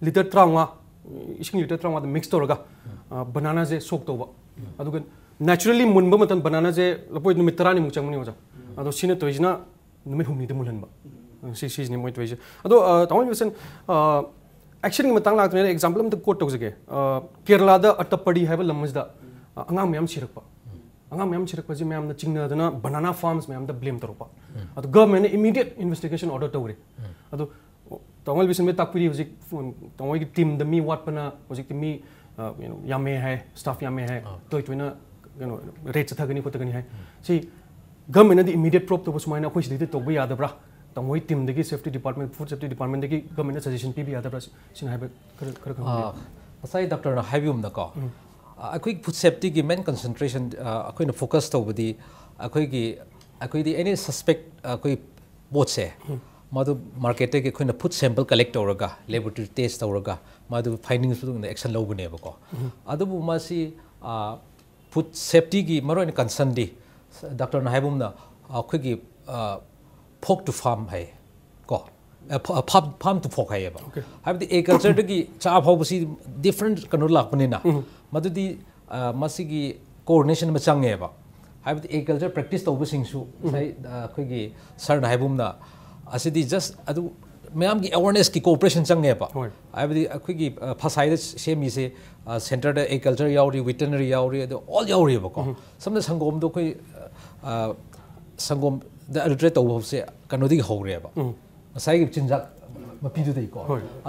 litre ꯇꯔꯥꯃꯉꯥ, ꯏꯁꯤꯡ litre ꯇꯔꯥꯃꯉꯥꯗ mix ꯇꯧꯔꯒ, ꯑ, bananaꯁꯦ soak ꯇꯧꯕ꯫ ꯑꯗꯨꯒ naturally ꯃꯨꯟꯕ ꯃꯇꯝ bananaꯁꯦ ꯂꯐꯣꯏ ꯅꯨꯃꯤꯠ ꯇꯔꯥꯅꯤꯃꯨꯛ ꯆꯪꯕꯅꯤ ꯑꯣꯖꯥ꯫ ꯑꯗꯣ ꯁꯤꯅ ꯇꯧꯔꯤꯁꯤꯅ ꯅꯨꯃꯤꯠ ꯍꯨꯝꯅꯤꯗ ꯃꯨꯜꯍꯟꯕ꯫ ꯁꯤ, ꯁꯤꯁꯤꯅꯦ ꯃꯣꯏ ꯇꯧꯔꯤꯁꯦ꯫ ꯑꯗꯣ, ꯑ, ꯇꯥꯃꯣ ꯋꯤꯜꯁꯟ, ꯑ, actionꯒꯤ ꯃꯇꯥꯡ ꯂꯥꯛꯇ꯭ꯔꯤꯉꯩꯗ example ꯑꯝꯇ quote ꯇꯧꯖꯒꯦ꯫ ꯑ, ꯀꯦꯔꯂꯥꯗ ꯑꯇꯄꯗꯤ ꯍꯥꯏꯕ ꯂꯝ ꯑꯁꯤꯗ, ꯑ, ꯑꯉꯥꯡ ꯃꯌꯥꯝ ꯁꯤꯔꯛꯄ꯫ ꯑꯉꯥꯡ ꯃꯌꯥꯝ ꯁꯤꯔꯛꯄꯁꯤ ꯃꯌꯥꯝꯅ ꯆꯤꯡꯅꯗꯅ banana farmꯁ ꯃꯌꯥꯝꯗ blame ꯇꯧꯔꯛꯄ꯫ ꯑꯗꯣ governmentꯅ immediate investigation order ꯇꯧꯔꯦ꯫ ꯑꯗꯣ ꯇꯥꯃꯣ ꯋꯤꯜꯁꯟ ꯇꯥꯛꯄꯤꯔꯤ ꯍꯧꯖꯤꯛ, ꯇꯥꯃꯣꯒꯤ teamꯗ ꯃꯤ ꯋꯥꯠꯄꯅ ꯍꯧꯖꯤꯛꯇꯤ ꯃꯤ ꯌꯥꯝꯃꯦ ꯍꯥꯏ, ꯁ꯭ꯇꯥꯐ ꯌꯥꯝꯃꯦ ꯍꯥꯏ, ꯇꯣꯏ ꯇꯣꯏꯅ ꯀꯩꯅꯣ ꯔꯦꯠ ꯆꯠꯊꯒꯅꯤ ꯈꯣꯠꯇꯒꯅꯤ ꯍꯥꯏ꯫ ꯁꯤ ꯒꯃꯦꯟꯅꯗꯤ ꯏꯃꯤꯗꯤꯌꯦꯠ ꯄ꯭ꯔꯣꯞ ꯇꯧꯕ ꯁꯨꯃꯥꯏꯅ ꯑꯩꯈꯣꯏ ꯁꯤꯗꯩꯗ ꯇꯧꯕ ꯌꯥꯗꯕ꯭ꯔꯥ? ꯇꯥꯃꯣ ꯍꯣꯏ ꯇꯤꯝꯗꯒꯤ, ꯁꯦꯐꯇꯤ ꯗꯤꯄꯥꯔꯠꯃꯦꯟ, ꯐꯨꯗ ꯁꯦꯐꯇꯤ ꯗꯤꯄꯥꯔꯠꯃꯦꯟꯗꯒꯤ ꯒꯃꯦꯟꯅ ꯁꯖꯦꯁꯟ ꯄꯤꯕ ꯌꯥꯗꯕ꯭ꯔꯥ? ꯁꯤꯅ ꯍꯥꯏꯕ ꯈꯔ ꯈꯔ ꯈꯪꯕꯤꯌꯨ꯫ ꯉꯁꯥꯏ ꯗꯥꯛꯇꯔꯅ ꯍꯥꯏꯕꯤꯒꯨꯝꯅꯀꯣ, ꯑꯩꯈꯣꯏ ꯐꯨꯗ ꯁꯦꯐꯇꯤꯒꯤ ꯃꯦꯟ ꯀꯟꯁꯦꯟꯇ꯭ꯔꯦꯁꯟ ꯑꯩꯈꯣꯏꯅ ꯐꯣꯀꯁ ꯇꯧꯕꯗꯤ ꯑꯩꯈꯣꯏꯒꯤ ꯑꯩꯈꯣꯏꯗꯤ ꯑꯦꯅꯤ ꯁꯁꯄꯦꯛ ꯑꯩꯈꯣꯏ ꯄꯣꯠꯁꯦ ꯃꯗꯨ ꯃꯥꯔꯀꯦꯠꯇꯒꯤ ꯑꯩꯈꯣꯏꯅ ꯐꯨꯗ ꯁꯦꯝꯄꯜ ꯀꯂꯦꯛ ꯇꯧꯔꯒ, ꯂꯦꯕꯣꯔꯦꯇꯔꯤ ꯇꯦꯁ ꯇꯧꯔꯒ, ꯃꯗꯨ ꯐꯥꯏꯟꯗꯤꯡꯁ ꯃꯇꯨꯡ ꯏꯟꯅ ꯑꯦꯛꯁꯟ ꯂꯧꯒꯅꯦꯕꯀꯣ꯫ ꯑꯗꯨꯕꯨ ꯃꯁꯤ ꯐꯨꯗ ꯁꯦꯐꯇꯤꯒꯤ ꯃꯔꯨꯑꯣꯏꯅ ꯀꯟꯁꯔꯟꯗꯤ ꯗꯥꯛꯇꯔꯅ ꯍꯥꯏꯕꯒꯨꯝꯅ ꯑꯩꯈꯣꯏꯒꯤ ꯐꯣꯛ ꯇꯨ ꯐꯥꯔꯝ ꯍꯥꯏ ꯀꯣ, ꯐꯥꯔꯝ ꯇꯨ ꯐꯣꯛ ꯍꯥꯏꯌꯦꯕ꯫ ꯍꯥꯏꯕꯗꯤ ꯑꯦꯒ꯭ꯔꯤꯀꯜꯆꯔꯗꯒꯤ ꯆꯥ ꯐꯥꯎꯕꯁꯤ ꯗꯤꯐ꯭ꯔꯦꯟ ꯀꯩꯅꯣ ꯂꯥꯛꯄꯅꯤꯅ, ꯃꯗꯨꯗꯤ ꯃꯁꯤꯒꯤ ꯀꯣꯑꯣꯔꯗꯤꯅꯦꯁꯟ ꯑꯃ ꯆꯪꯉꯦꯕ꯫ ꯍꯥꯏꯕꯗꯤ ꯑꯦꯒ꯭ꯔꯤꯀꯜꯆꯔ ꯄ꯭ꯔꯦꯛꯇꯤꯁ ꯇꯧꯕꯁꯤꯡꯁꯨ ꯉꯁꯥꯏ ꯑꯩꯈꯣꯏꯒꯤ ꯁꯥꯔꯅ ꯍꯥꯏꯕꯒꯨꯝꯅ ꯑꯁꯤꯗꯤ ꯖꯁ ꯑꯗꯨ ꯃꯌꯥꯝꯒꯤ ꯑꯦꯋꯥꯔꯅꯦꯁꯀꯤ ꯀꯣꯑꯣꯄꯔꯦꯁꯟ ꯆꯪꯉꯦꯕ꯫ ꯍꯥꯏꯕꯗꯤ ꯑꯩꯈꯣꯏꯒꯤ ꯐꯁꯥꯏꯗ ꯁꯦꯝꯃꯤꯁꯦ ꯁꯦꯟꯇꯔꯗ ꯑꯦꯒ꯭ꯔꯤꯀꯜꯆꯔ ꯌꯥꯎꯔꯤ, ꯋꯦꯇꯔꯅꯔꯤ ꯌꯥꯎꯔꯤ, ꯑꯗꯨ ꯑꯣꯜ ꯌꯥꯎꯔꯤꯕꯀꯣ꯫ ꯁꯝꯅ ꯁꯪꯒꯣꯝꯗꯣ ꯑꯩꯈꯣꯏ ꯁꯪꯒꯣꯝꯗ ꯑꯦꯗꯜꯇ꯭ꯔꯦꯠ ꯇꯧꯕ ꯍꯧꯕꯁꯦ ꯀꯩꯅꯣꯗꯒꯤ ꯍꯧꯔꯦꯕ, ꯉꯁꯥꯏꯒꯤ ꯆꯤꯟꯖꯥꯛ ꯃꯄꯤꯗꯨꯗꯒꯤꯀꯣ꯫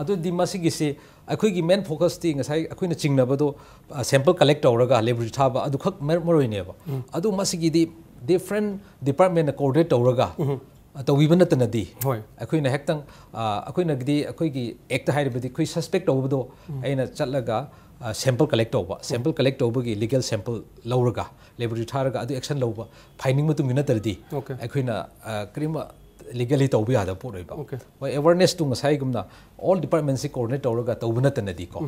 ꯑꯗꯨꯗꯤ ꯃꯁꯤꯒꯤꯁꯤ ꯑꯩꯈꯣꯏꯒꯤ ꯃꯦꯟ ꯐꯣꯀꯁꯇꯤ ꯉꯁꯥꯏ ꯑꯩꯈꯣꯏꯅ ꯆꯤꯡꯅꯕꯗꯣ ꯁꯦꯝꯄꯜ ꯀꯂꯦꯛ ꯇꯧꯔꯒ ꯂꯦꯕꯣꯔꯦꯇꯔꯤ ꯊꯥꯕ ꯑꯗꯨꯈꯛ ꯃꯔꯨ ꯑꯣꯏꯅꯦꯕ꯫ ꯑꯗꯨ ꯃꯁꯤꯒꯤꯗꯤ ꯗꯤꯐ꯭ꯔꯦꯟ ꯗꯤꯄꯥꯔꯠꯃꯦꯟꯅ ꯀꯣꯑꯣꯔꯗꯤꯅꯦꯠ ꯇꯧꯔꯒ ꯇꯧꯕꯤꯕ ꯅꯠꯇꯅꯗꯤ ꯑꯩꯈꯣꯏꯅ ꯍꯦꯛꯇꯪ ꯑꯩꯈꯣꯏꯅꯒꯤꯗꯤ ꯑꯩꯈꯣꯏꯒꯤ ꯑꯦꯛꯇ ꯍꯥꯏꯔꯕꯗꯤ ꯑꯩꯈꯣꯏ ꯁꯁꯄꯦꯛ ꯇꯧꯕꯗꯣ ꯑꯩꯅ ꯆꯠꯂꯒ ꯁꯦꯝꯄꯜ ꯀꯂꯦꯛ ꯇꯧꯕ, ꯁꯦꯝꯄꯜ ꯀꯂꯦꯛ ꯇꯧꯕꯒꯤ ꯂꯤꯒꯦꯜ ꯁꯦꯝꯄꯜ ꯂꯧꯔꯒ ꯂꯦꯕꯣꯔꯦꯇꯔꯤ ꯊꯥꯔꯒ ꯑꯗꯨ ꯑꯦꯛꯁꯟ ꯂꯧꯕ, ꯐꯥꯏꯟꯗꯤꯡ ꯃꯇꯨꯡ ꯏꯟꯅ ꯅꯠꯇ꯭ꯔꯗꯤ ꯑꯩꯈꯣꯏꯅ ꯀꯔꯤꯒꯨꯝꯕ ꯂꯤꯒꯦꯜꯂꯤ ꯇꯧꯕ ꯌꯥꯗꯕ ꯄꯣꯠ ꯑꯣꯏꯕ꯫ ꯍꯣꯏ, ꯑꯦꯋꯥꯔꯅꯦꯁꯇꯨ ꯉꯁꯥꯏꯒꯨꯝꯅ ꯑꯣꯜ ꯗꯤꯄꯥꯔꯠꯃꯦꯟꯁꯤ ꯀꯣꯑꯣꯔꯗꯤꯅꯦꯠ ꯇꯧꯔꯒ ꯇꯧꯕ ꯅꯠꯇꯅꯗꯤꯀꯣ꯫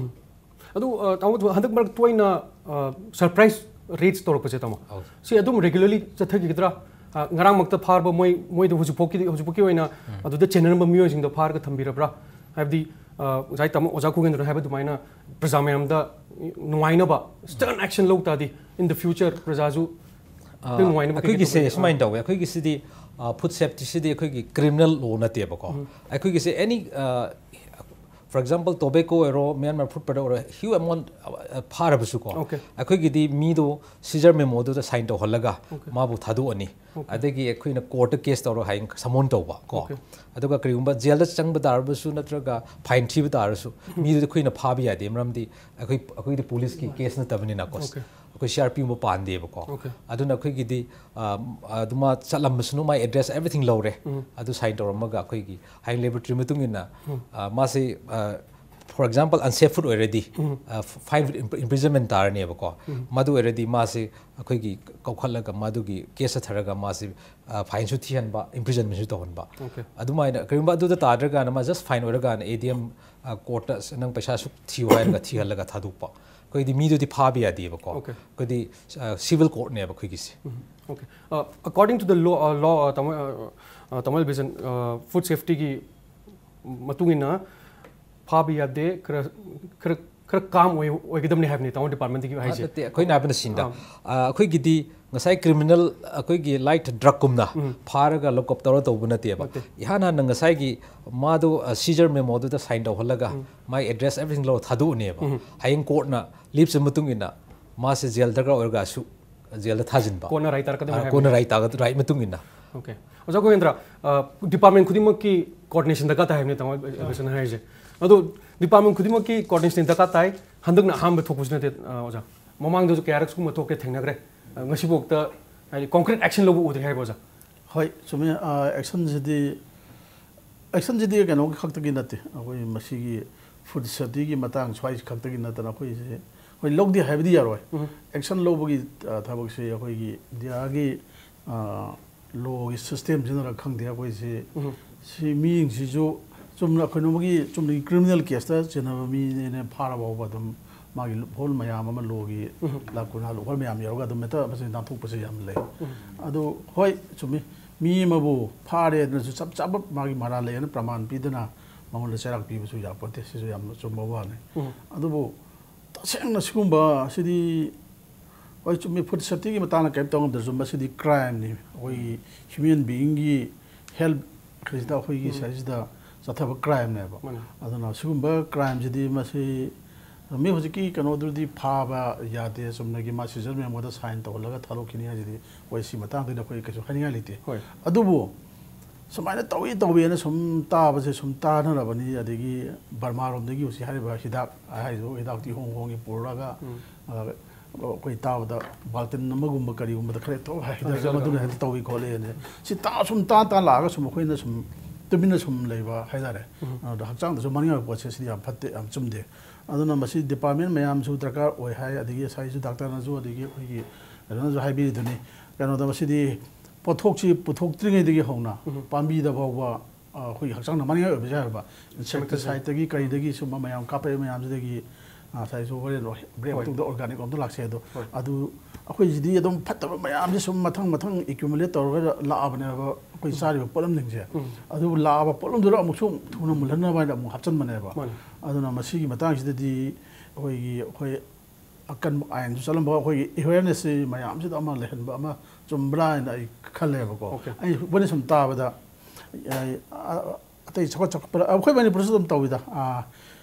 ꯑꯗꯨ ꯇꯥꯃꯣ, ꯍꯟꯗꯛ ꯃꯔꯛ ꯇꯣꯏꯅ ꯁꯔꯄ꯭ꯔꯥꯏꯖ ꯔꯦꯠꯁ ꯇꯧꯔꯛꯄꯁꯦ ꯇꯥꯃꯣ, ꯁꯤ ꯑꯗꯨꯝ ꯔꯦꯒꯨꯂꯔꯂꯤ ꯆꯠꯊꯈꯤꯒꯗ꯭ꯔꯥ? ꯉꯔꯥꯡꯃꯛꯇ ꯐꯥꯔꯕ ꯃꯣꯏ ꯃꯣꯏꯗ ꯍꯧꯖꯤꯛꯐꯥꯎꯀꯤꯗꯤ ꯍꯧꯖꯤꯛꯐꯥꯎꯀꯤ ꯑꯣꯏꯅ ꯑꯗꯨꯗ ꯆꯦꯟꯅꯔꯝꯕ ꯃꯤꯑꯣꯏꯁꯤꯡꯗꯣ ꯐꯥꯔꯒ ꯊꯝꯕꯤꯔꯕ꯭ꯔꯥ? ꯍꯥꯏꯕꯗꯤ ꯉꯁꯥꯏ ꯇꯥꯃꯣ ꯑꯣꯖꯥ ꯈꯨꯒꯦꯟꯗ꯭ꯔꯅ ꯍꯥꯏꯕ ꯑꯗꯨꯃꯥꯏꯅ ꯄ꯭ꯔꯖꯥ ꯃꯌꯥꯝꯗ ꯅꯨꯡꯉꯥꯏꯅꯕ ꯁ꯭ꯇꯔꯟ ꯑꯦꯛꯁꯟ ꯂꯧ ꯇꯥꯔꯗꯤ, in the future ꯄ꯭ꯔꯖꯥꯁꯨ ꯈꯤꯇꯪ ꯅꯨꯡꯉꯥꯏꯅꯕ ꯀꯩꯀꯩ ꯑꯩꯈꯣꯏꯒꯤꯁꯦ ꯇꯧꯒꯅꯤ? ꯁꯨꯃꯥꯏꯅ ꯇꯧꯋꯦ, ꯑꯩꯈꯣꯏꯒꯤꯁꯤꯗꯤ ꯐꯨꯗ ꯁꯦꯐꯇꯤꯁꯤꯗꯤ ꯑꯩꯈꯣꯏꯒꯤ ꯀ꯭ꯔꯤꯃꯤꯅꯦꯜ ꯂꯣ ꯅꯠꯇꯦꯕꯀꯣ꯫ ꯑꯩꯈꯣꯏꯒꯤꯁꯦ ꯑꯦꯅꯤ For example, tobacco ꯑꯣꯏꯔꯣ, Myanmar food product ꯑꯣꯏꯔꯣ, huge amount ꯐꯥꯔꯕꯁꯨꯀꯣ, Okay. ꯑꯩꯈꯣꯏꯒꯤꯗꯤ ꯃꯤꯗꯣ seizure memoꯗꯨꯗ sign ꯇꯧꯍꯜꯂꯒ Okay. ꯃꯥꯕꯨ ꯊꯥꯗꯣꯛꯑꯅꯤ. Okay. ꯑꯗꯒꯤ ꯑꯩꯈꯣꯏꯅ courtꯇ case ꯇꯧꯔꯒ ꯍꯌꯦꯡ summon ꯇꯧꯕ ꯀꯣ. Okay. ꯑꯗꯨꯒ ꯀꯔꯤꯒꯨꯝꯕ jailꯗ ꯆꯪꯕ ꯇꯥꯔꯕꯁꯨ ꯅꯠꯇ꯭ꯔꯒ fine ꯊꯤꯕ ꯇꯥꯔꯁꯨ, ꯃꯤꯗꯨꯗꯤ ꯑꯩꯈꯣꯏꯅ ꯐꯥꯕ ꯌꯥꯗꯦ, ꯃꯔꯝꯗꯤ ꯑꯩꯈꯣꯏ ꯑꯩꯈꯣꯏꯗꯤ policeꯀꯤ case ꯅꯠꯇꯕꯅꯤꯅꯀꯣ. Okay. ꯑꯩꯈꯣꯏ CRPꯒꯨꯝꯕ ꯄꯥꯟꯗꯦꯕꯀꯣ. Okay. ꯑꯗꯨꯅ ꯑꯩꯈꯣꯏꯒꯤꯗꯤ ꯑ, ꯑꯗꯨꯃ ꯆꯠꯂꯝꯕꯁꯨꯅ my address everything ꯂꯧꯔꯦ. ꯑꯗꯨ sign ꯇꯧꯔꯝꯃꯒ ꯑꯩꯈꯣꯏꯒꯤ ꯍꯌꯦꯡ laboratory ꯃꯇꯨꯡ ꯏꯟꯅ, ꯑ, ꯃꯥꯁꯤ, ꯑ, for example, unsafe food ꯑꯣꯏꯔꯗꯤ, ꯑ, fine with imprisonment ꯇꯥꯔꯅꯦꯕꯀꯣ. ꯃꯗꯨ ꯑꯣꯏꯔꯗꯤ ꯃꯥꯁꯤ ꯑꯩꯈꯣꯏꯒꯤ ꯀꯧꯈꯠꯂꯒ ꯃꯗꯨꯒꯤ case ꯆꯠꯊꯔꯒ ꯃꯥꯁꯤ, ꯑ, fineꯁꯨ ꯊꯤꯍꯟꯕ, imprisonmentꯁꯨ ꯇꯧꯍꯟꯕ. Okay. ꯑꯗꯨꯃꯥꯏꯅ ꯀꯔꯤꯒꯨꯝꯕ ꯑꯗꯨꯗ ꯇꯥꯗ꯭ꯔꯒꯅ ꯃꯥ just fine ꯑꯣꯏꯔꯒꯅ ADM, ꯑ, courtꯇ ꯅꯪ ꯄꯩꯁꯥ ꯁꯨꯛ ꯊꯤꯌꯨ ꯍꯥꯏꯔꯒ ꯊꯤꯍꯜꯂꯒ ꯊꯥꯗꯣꯛꯄ. ꯑꯩꯈꯣꯏꯗꯤ ꯃꯤꯗꯨꯗꯤ ꯐꯥꯕ ꯌꯥꯗꯦꯕꯀꯣ. Okay. ꯑꯩꯈꯣꯏꯗꯤ, ꯑ, civil courtꯅꯦꯕ ꯑꯩꯈꯣꯏꯒꯤꯁꯤ. Okay. Uh, according to the law, uh, law, uh, ꯇꯥꯃꯣ, uh, uh, ꯇꯥꯃꯣ ꯕꯤꯖꯟ, uh, food safetyꯒꯤ ꯃꯇꯨꯡ ꯏꯟꯅ ꯐꯥꯕ ꯌꯥꯗꯦ, ꯈꯔ ꯈꯔ ꯈꯔ calm ꯑꯣꯏ ꯑꯣꯏꯒꯗꯕꯅꯤ ꯍꯥꯏꯕꯅꯤ ꯇꯥꯃꯣ departmentꯀꯤ ꯍꯥꯏꯁꯦ꯫ ꯅꯠꯇꯦ, ꯑꯩꯈꯣꯏꯅ ꯍꯥꯏꯕꯅ ꯁꯤꯟꯗ꯫ ꯑ, ꯑꯩꯈꯣꯏꯒꯤꯗꯤ ꯉꯁꯥꯏ criminal, ꯑꯩꯈꯣꯏꯒꯤ like drugꯀꯨꯝꯅ ꯐꯥꯔꯒ lock up ꯇꯧꯔ ꯇꯧꯕ ꯅꯠꯇꯦꯕ꯫ ꯅꯠꯇꯦ꯫ ꯏꯍꯥꯟ ꯍꯥꯟꯅ ꯉꯁꯥꯏꯒꯤ ꯃꯥꯗꯣ, ꯑ, seizure memoꯗꯨꯗ sign ꯇꯧꯍꯜꯂꯒ my address everything ꯂꯧꯔ ꯊꯥꯗꯣꯛꯑꯅꯦꯕ꯫ ꯍꯌꯦꯡ courtꯅ ꯂꯤꯞꯁ ꯃꯇꯨꯡ ꯏꯟꯅ ꯃꯥꯁꯦ jail ꯗꯔꯀꯥꯔ ꯑꯣꯏꯔꯒꯁꯨ jailꯗ ꯊꯥꯖꯤꯟꯕ꯫ ꯀꯣꯟꯅ right ꯇꯥꯔꯛꯀꯗꯕꯅꯤ ꯑ, ꯍꯥꯏꯕꯅꯤ꯫ ꯀꯣꯟꯅ right ꯇꯥꯒ-, right ꯃꯇꯨꯡ ꯏꯟꯅ꯫ Okay. ꯑꯣꯖꯥ ꯒꯣꯕꯤꯟꯗ꯭ꯔ, ꯑ, department ꯈꯨꯗꯤꯡꯃꯛꯀꯤ coordination ꯗꯔꯀꯥꯔ ꯇꯥꯏ ꯍꯥꯏꯕꯅꯤ ꯇꯥꯃꯣ ꯕꯤꯖꯟꯅ ꯍꯥꯏꯔꯤꯁꯦ꯫ ꯑꯗꯣ department ꯈꯨꯗꯤꯡꯃꯛꯀꯤ coordination ꯗꯔꯀꯥꯔ ꯇꯥꯏ꯫ ꯍꯟꯗꯛꯅ ꯑꯍꯥꯟꯕ ꯊꯣꯛꯄꯁꯨ ꯅꯠꯇꯦ, ꯑ, ꯑꯣꯖꯥ꯫ ꯃꯃꯥꯡꯗꯁꯨ ꯀꯌꯥꯔꯛ ꯁꯤꯒꯨꯝꯕ ꯊꯣꯛꯀꯦ ꯊꯦꯡꯅꯈ꯭ꯔꯦ꯫ ꯑ, ꯉꯁꯤꯐꯥꯎꯗ ꯍꯥꯏꯗꯤ concrete action ꯂꯧꯕ ꯎꯗ꯭ꯔꯤ ꯍꯥꯏꯕ ꯑꯣꯖꯥ꯫ ꯍꯣꯏ, ꯆꯨꯝꯃꯦ꯫ ꯑ, actionꯁꯤꯗꯤ, actionꯁꯤꯗꯤ ꯀꯩꯅꯣ ꯈꯛꯇꯒꯤ ꯅꯠꯇꯦ, ꯑꯩꯈꯣꯏ ꯃꯁꯤꯒꯤ food safetyꯒꯤ ꯃꯇꯥꯡ ꯁ꯭ꯋꯥꯏ ꯈꯛꯇꯒꯤ ꯅꯠꯇꯅ ꯑꯩꯈꯣꯏꯁꯦ, ꯍꯣꯏ, ꯂꯧꯗꯦ ꯍꯥꯏꯕꯗꯤ ꯌꯥꯔꯣꯏ꯫ Action ꯂꯧꯕꯒꯤ, ꯑ, ꯊꯕꯛꯁꯦ ꯑꯩꯈꯣꯏꯒꯤ ꯏꯟꯗꯤꯌꯥꯒꯤ, ꯑ, lawꯒꯤ systemꯁꯤꯅꯔ ꯈꯪꯗꯦ, ꯑꯩꯈꯣꯏꯁꯤ, ꯁꯤ ꯃꯤꯁꯤꯡꯁꯤꯁꯨ ꯆꯨꯝꯅ ꯑꯩꯈꯣꯏꯅ ꯃꯣꯏꯒꯤ ꯆꯨꯝꯅꯒꯤ criminal caseꯇ ꯆꯦꯟꯅꯕ ꯃꯤꯅꯦꯅ ꯐꯥꯔ ꯐꯥꯎꯕ ꯑꯗꯨꯝ ꯃꯥꯒꯤ loophole ꯃꯌꯥꯝ ꯑꯃ, lawꯒꯤ ꯂꯥꯈ ꯀꯨꯟꯊ꯭ꯔꯥ loophole ꯃꯌꯥꯝ ꯌꯥꯎꯔꯒ ꯑꯗꯨꯝ ꯍꯦꯛꯇ ꯃꯁꯤ ꯅꯥꯟꯊꯣꯛꯄꯁꯦ ꯌꯥꯝ ꯂꯩ꯫ ꯑꯗꯨ ꯍꯣꯏ, ꯆꯨꯝꯃꯤ, ꯃꯤ ꯑꯃꯕꯨ ꯐꯥꯔꯦꯗꯅꯁꯨ ꯆꯞ ꯆꯥꯕ ꯃꯥꯒꯤ ꯃꯔꯥꯜ ꯂꯩ ꯍꯥꯏꯅ ꯄ꯭ꯔꯃꯥꯟ ꯄꯤꯗꯅ ꯃꯉꯣꯟꯗ ꯆꯩꯔꯥꯛ ꯄꯤꯕꯁꯨ ꯌꯥꯄꯣꯠꯇꯦ, ꯁꯤꯁꯨ ꯌꯥꯝꯅ ꯆꯨꯝꯕ ꯋꯥꯅꯤ꯫ ꯑꯗꯨꯕꯨ ꯇꯁꯦꯡꯅ ꯁꯤꯒꯨꯝꯕ ꯁꯤꯗꯤ, ꯍꯣꯏ, ꯆꯨꯝꯃꯤ, food safetyꯒꯤ ꯃꯇꯥꯡꯗ ꯀꯔꯤꯝ ꯇꯧ ꯉꯝꯗ꯭ꯔꯁꯨ ꯃꯁꯤꯗꯤ crimeꯅꯤ꯫ ꯑꯩꯈꯣꯏꯒꯤ human beingꯒꯤ health ꯁꯤꯗ, ꯑꯩꯈꯣꯏꯒꯤ ꯁꯥꯏꯁꯤꯗ ꯆꯠꯊꯕ ꯀ꯭ꯔꯥꯏꯝꯅꯦꯕ꯫ ꯑꯗꯨꯅ ꯁꯤꯒꯨꯝꯕ ꯀ꯭ꯔꯥꯏꯝꯁꯤꯗꯤ ꯃꯁꯤ ꯃꯤ ꯍꯧꯖꯤꯛꯀꯤ ꯀꯩꯅꯣꯗꯨꯗꯤ ꯐꯥꯕ ꯌꯥꯗꯦ, ꯆꯨꯝꯅꯒꯤ ꯃꯥ ꯁꯤꯖꯟ ꯃꯦꯃꯣꯗ ꯁꯥꯏꯟ ꯇꯧꯍꯜꯂꯒ ꯊꯥꯗꯣꯛꯈꯤꯅꯤ ꯍꯥꯏꯁꯤꯗꯤ ꯑꯩꯈꯣꯏ ꯁꯤ ꯃꯇꯥꯡꯗꯗꯤ ꯑꯩꯈꯣꯏ ꯀꯩꯁꯨ ꯍꯥꯏꯅꯤꯡꯉꯥꯏ ꯂꯩꯇꯦ꯫ ꯑꯗꯨꯕꯨ ꯁꯨꯃꯥꯏꯅ ꯇꯧꯏ ꯇꯧꯏꯅ ꯁꯨꯝ ꯇꯥꯕꯁꯦ ꯁꯨꯝ ꯇꯥꯅꯔꯕꯅꯤ꯫ ꯑꯗꯒꯤ ꯕꯔꯃꯥꯔꯣꯝꯗꯒꯤ ꯍꯧꯖꯤꯛ ꯍꯥꯏꯔꯤꯕ ꯍꯤꯗꯥꯛ ꯍꯥꯏꯔꯤꯕ ꯍꯤꯗꯥꯛꯇꯤ ꯍꯣꯡ ꯍꯣꯡꯒꯤ ꯄꯨꯔꯒ ꯑꯩꯈꯣꯏ ꯇꯥꯕꯗ ꯕꯥꯜꯇꯤꯟ ꯑꯃꯒꯨꯝꯕ ꯀꯔꯤꯒꯨꯝꯕꯗ ꯈꯔ ꯊꯣꯛ ꯍꯥꯏꯗꯔꯒ ꯃꯗꯨꯅ ꯍꯦꯛꯇ ꯇꯧꯏ ꯈꯣꯠꯂꯦꯅ ꯁꯤ ꯇꯥ ꯁꯨꯝ ꯇꯥ ꯇꯥ ꯂꯥꯛꯑꯒ ꯁꯨꯝ ꯑꯩꯈꯣꯏꯅ ꯁꯨꯝ ꯇꯨꯃꯤꯟꯅ ꯁꯨꯝ ꯂꯩꯕ ꯍꯥꯏꯇꯥꯔꯦ꯫ ꯑꯗꯣ ꯍꯛꯆꯥꯡꯗꯁꯨ ꯃꯥꯡꯅꯤꯡꯉꯥꯏ ꯄꯣꯠꯁꯦ ꯁꯤꯗꯤ ꯌꯥꯝ ꯐꯠꯇꯦ, ꯌꯥꯝ ꯆꯨꯝꯗꯦ꯫ ꯑꯗꯨꯅ ꯃꯁꯤ ꯗꯤꯄꯥꯔꯠꯃꯦꯟ ꯃꯌꯥꯝꯁꯨ ꯗꯔꯀꯥꯔ ꯑꯣꯏ ꯍꯥꯏ, ꯑꯗꯒꯤ ꯉꯁꯥꯏꯁꯨ ꯗꯥꯛꯇꯔꯅꯁꯨ ꯑꯗꯒꯤ ꯑꯩꯈꯣꯏꯒꯤ ꯀꯩꯅꯣꯅꯁꯨ ꯍꯥꯏꯕꯤꯔꯤꯗꯨꯅꯤ꯫ ꯀꯩꯅꯣꯗ ꯃꯁꯤꯗꯤ ꯄꯣꯠꯊꯣꯛꯁꯤ ꯄꯨꯊꯣꯛꯇ꯭ꯔꯤꯉꯩꯗꯒꯤ ꯍꯧꯅ ꯄꯥꯝꯕꯤꯗ ꯐꯥꯎꯕ ꯑꯩꯈꯣꯏꯒꯤ ꯍꯛꯆꯥꯡꯗ ꯃꯥꯡꯅꯤꯡꯉꯥꯏ ꯑꯣꯏꯕꯁꯨ ꯌꯥꯏꯕ꯫ ꯏꯟꯁꯦꯛꯇꯤꯁꯥꯏꯠꯇꯒꯤ ꯀꯔꯤꯗꯒꯤ ꯁꯨꯝꯕ ꯃꯌꯥꯝ ꯀꯥꯞꯄꯛꯏ ꯃꯌꯥꯝꯁꯤꯗꯒꯤ ꯉꯁꯥꯏꯁꯨ ꯍꯣꯔꯦꯟ ꯕ꯭ꯔꯦꯛ ꯃꯇꯨꯡꯗ ꯑꯣꯔꯒꯥꯅꯤꯛ ꯂꯣꯝꯗ ꯂꯥꯛꯁꯦ꯫ ꯑꯗꯣ ꯑꯗꯨ ꯑꯩꯈꯣꯏꯁꯤꯗꯤ ꯑꯗꯨꯝ ꯐꯠꯇꯕ ꯃꯌꯥꯝꯁꯦ ꯁꯨꯝ ꯃꯊꯪ ꯃꯊꯪ ꯑꯦꯀ꯭ꯌꯨꯃꯨꯂꯦꯠ ꯇꯧꯔꯒ ꯂꯥꯛꯑꯕꯅꯦꯕ ꯑꯩꯈꯣꯏ ꯆꯥꯔꯤꯕ ꯄꯣꯠꯂꯝꯁꯤꯡꯁꯦ꯫ ꯑꯗꯨꯕꯨ ꯂꯥꯛꯑꯕ ꯄꯣꯠꯂꯝꯗꯨꯗ ꯑꯃꯨꯛꯁꯨ ꯊꯨꯅ ꯃꯨꯜꯍꯟꯅꯕ ꯍꯥꯏꯅ ꯑꯃꯨꯛ ꯍꯥꯞꯆꯤꯟꯕꯅꯦꯕ꯫ ꯑꯗꯨꯅ ꯃꯁꯤꯒꯤ ꯃꯇꯥꯡꯁꯤꯗꯗꯤ ꯑꯩꯈꯣꯏꯒꯤ ꯑꯩꯈꯣꯏ ꯑꯀꯟꯕ ꯑꯥꯏꯟꯁꯨ ꯆꯠꯂꯝꯕ ꯑꯩꯈꯣꯏꯒꯤ ꯑꯦꯋꯦꯔꯅꯦꯁꯁꯤ ꯃꯌꯥꯝꯁꯤꯗ ꯑꯃ ꯂꯩꯍꯟꯕ ꯑꯃ ꯆꯨꯝꯕ꯭ꯔꯥ ꯍꯥꯏꯅ ꯑꯩ ꯈꯜꯂꯦꯕꯀꯣ꯫ ꯑꯩ ꯑꯩꯈꯣꯏꯅ ꯁꯨꯝ ꯇꯥꯕꯗ ꯑꯩ, ꯑ, ꯑꯇꯩ ꯆꯥꯎꯈꯠ ꯆꯥꯎꯈꯠꯄ ꯑꯩꯈꯣꯏ ꯃꯅꯤꯄꯨꯔꯁꯨ ꯑꯗꯨꯝ ꯇꯧꯋꯤꯗ꯫ ꯑ,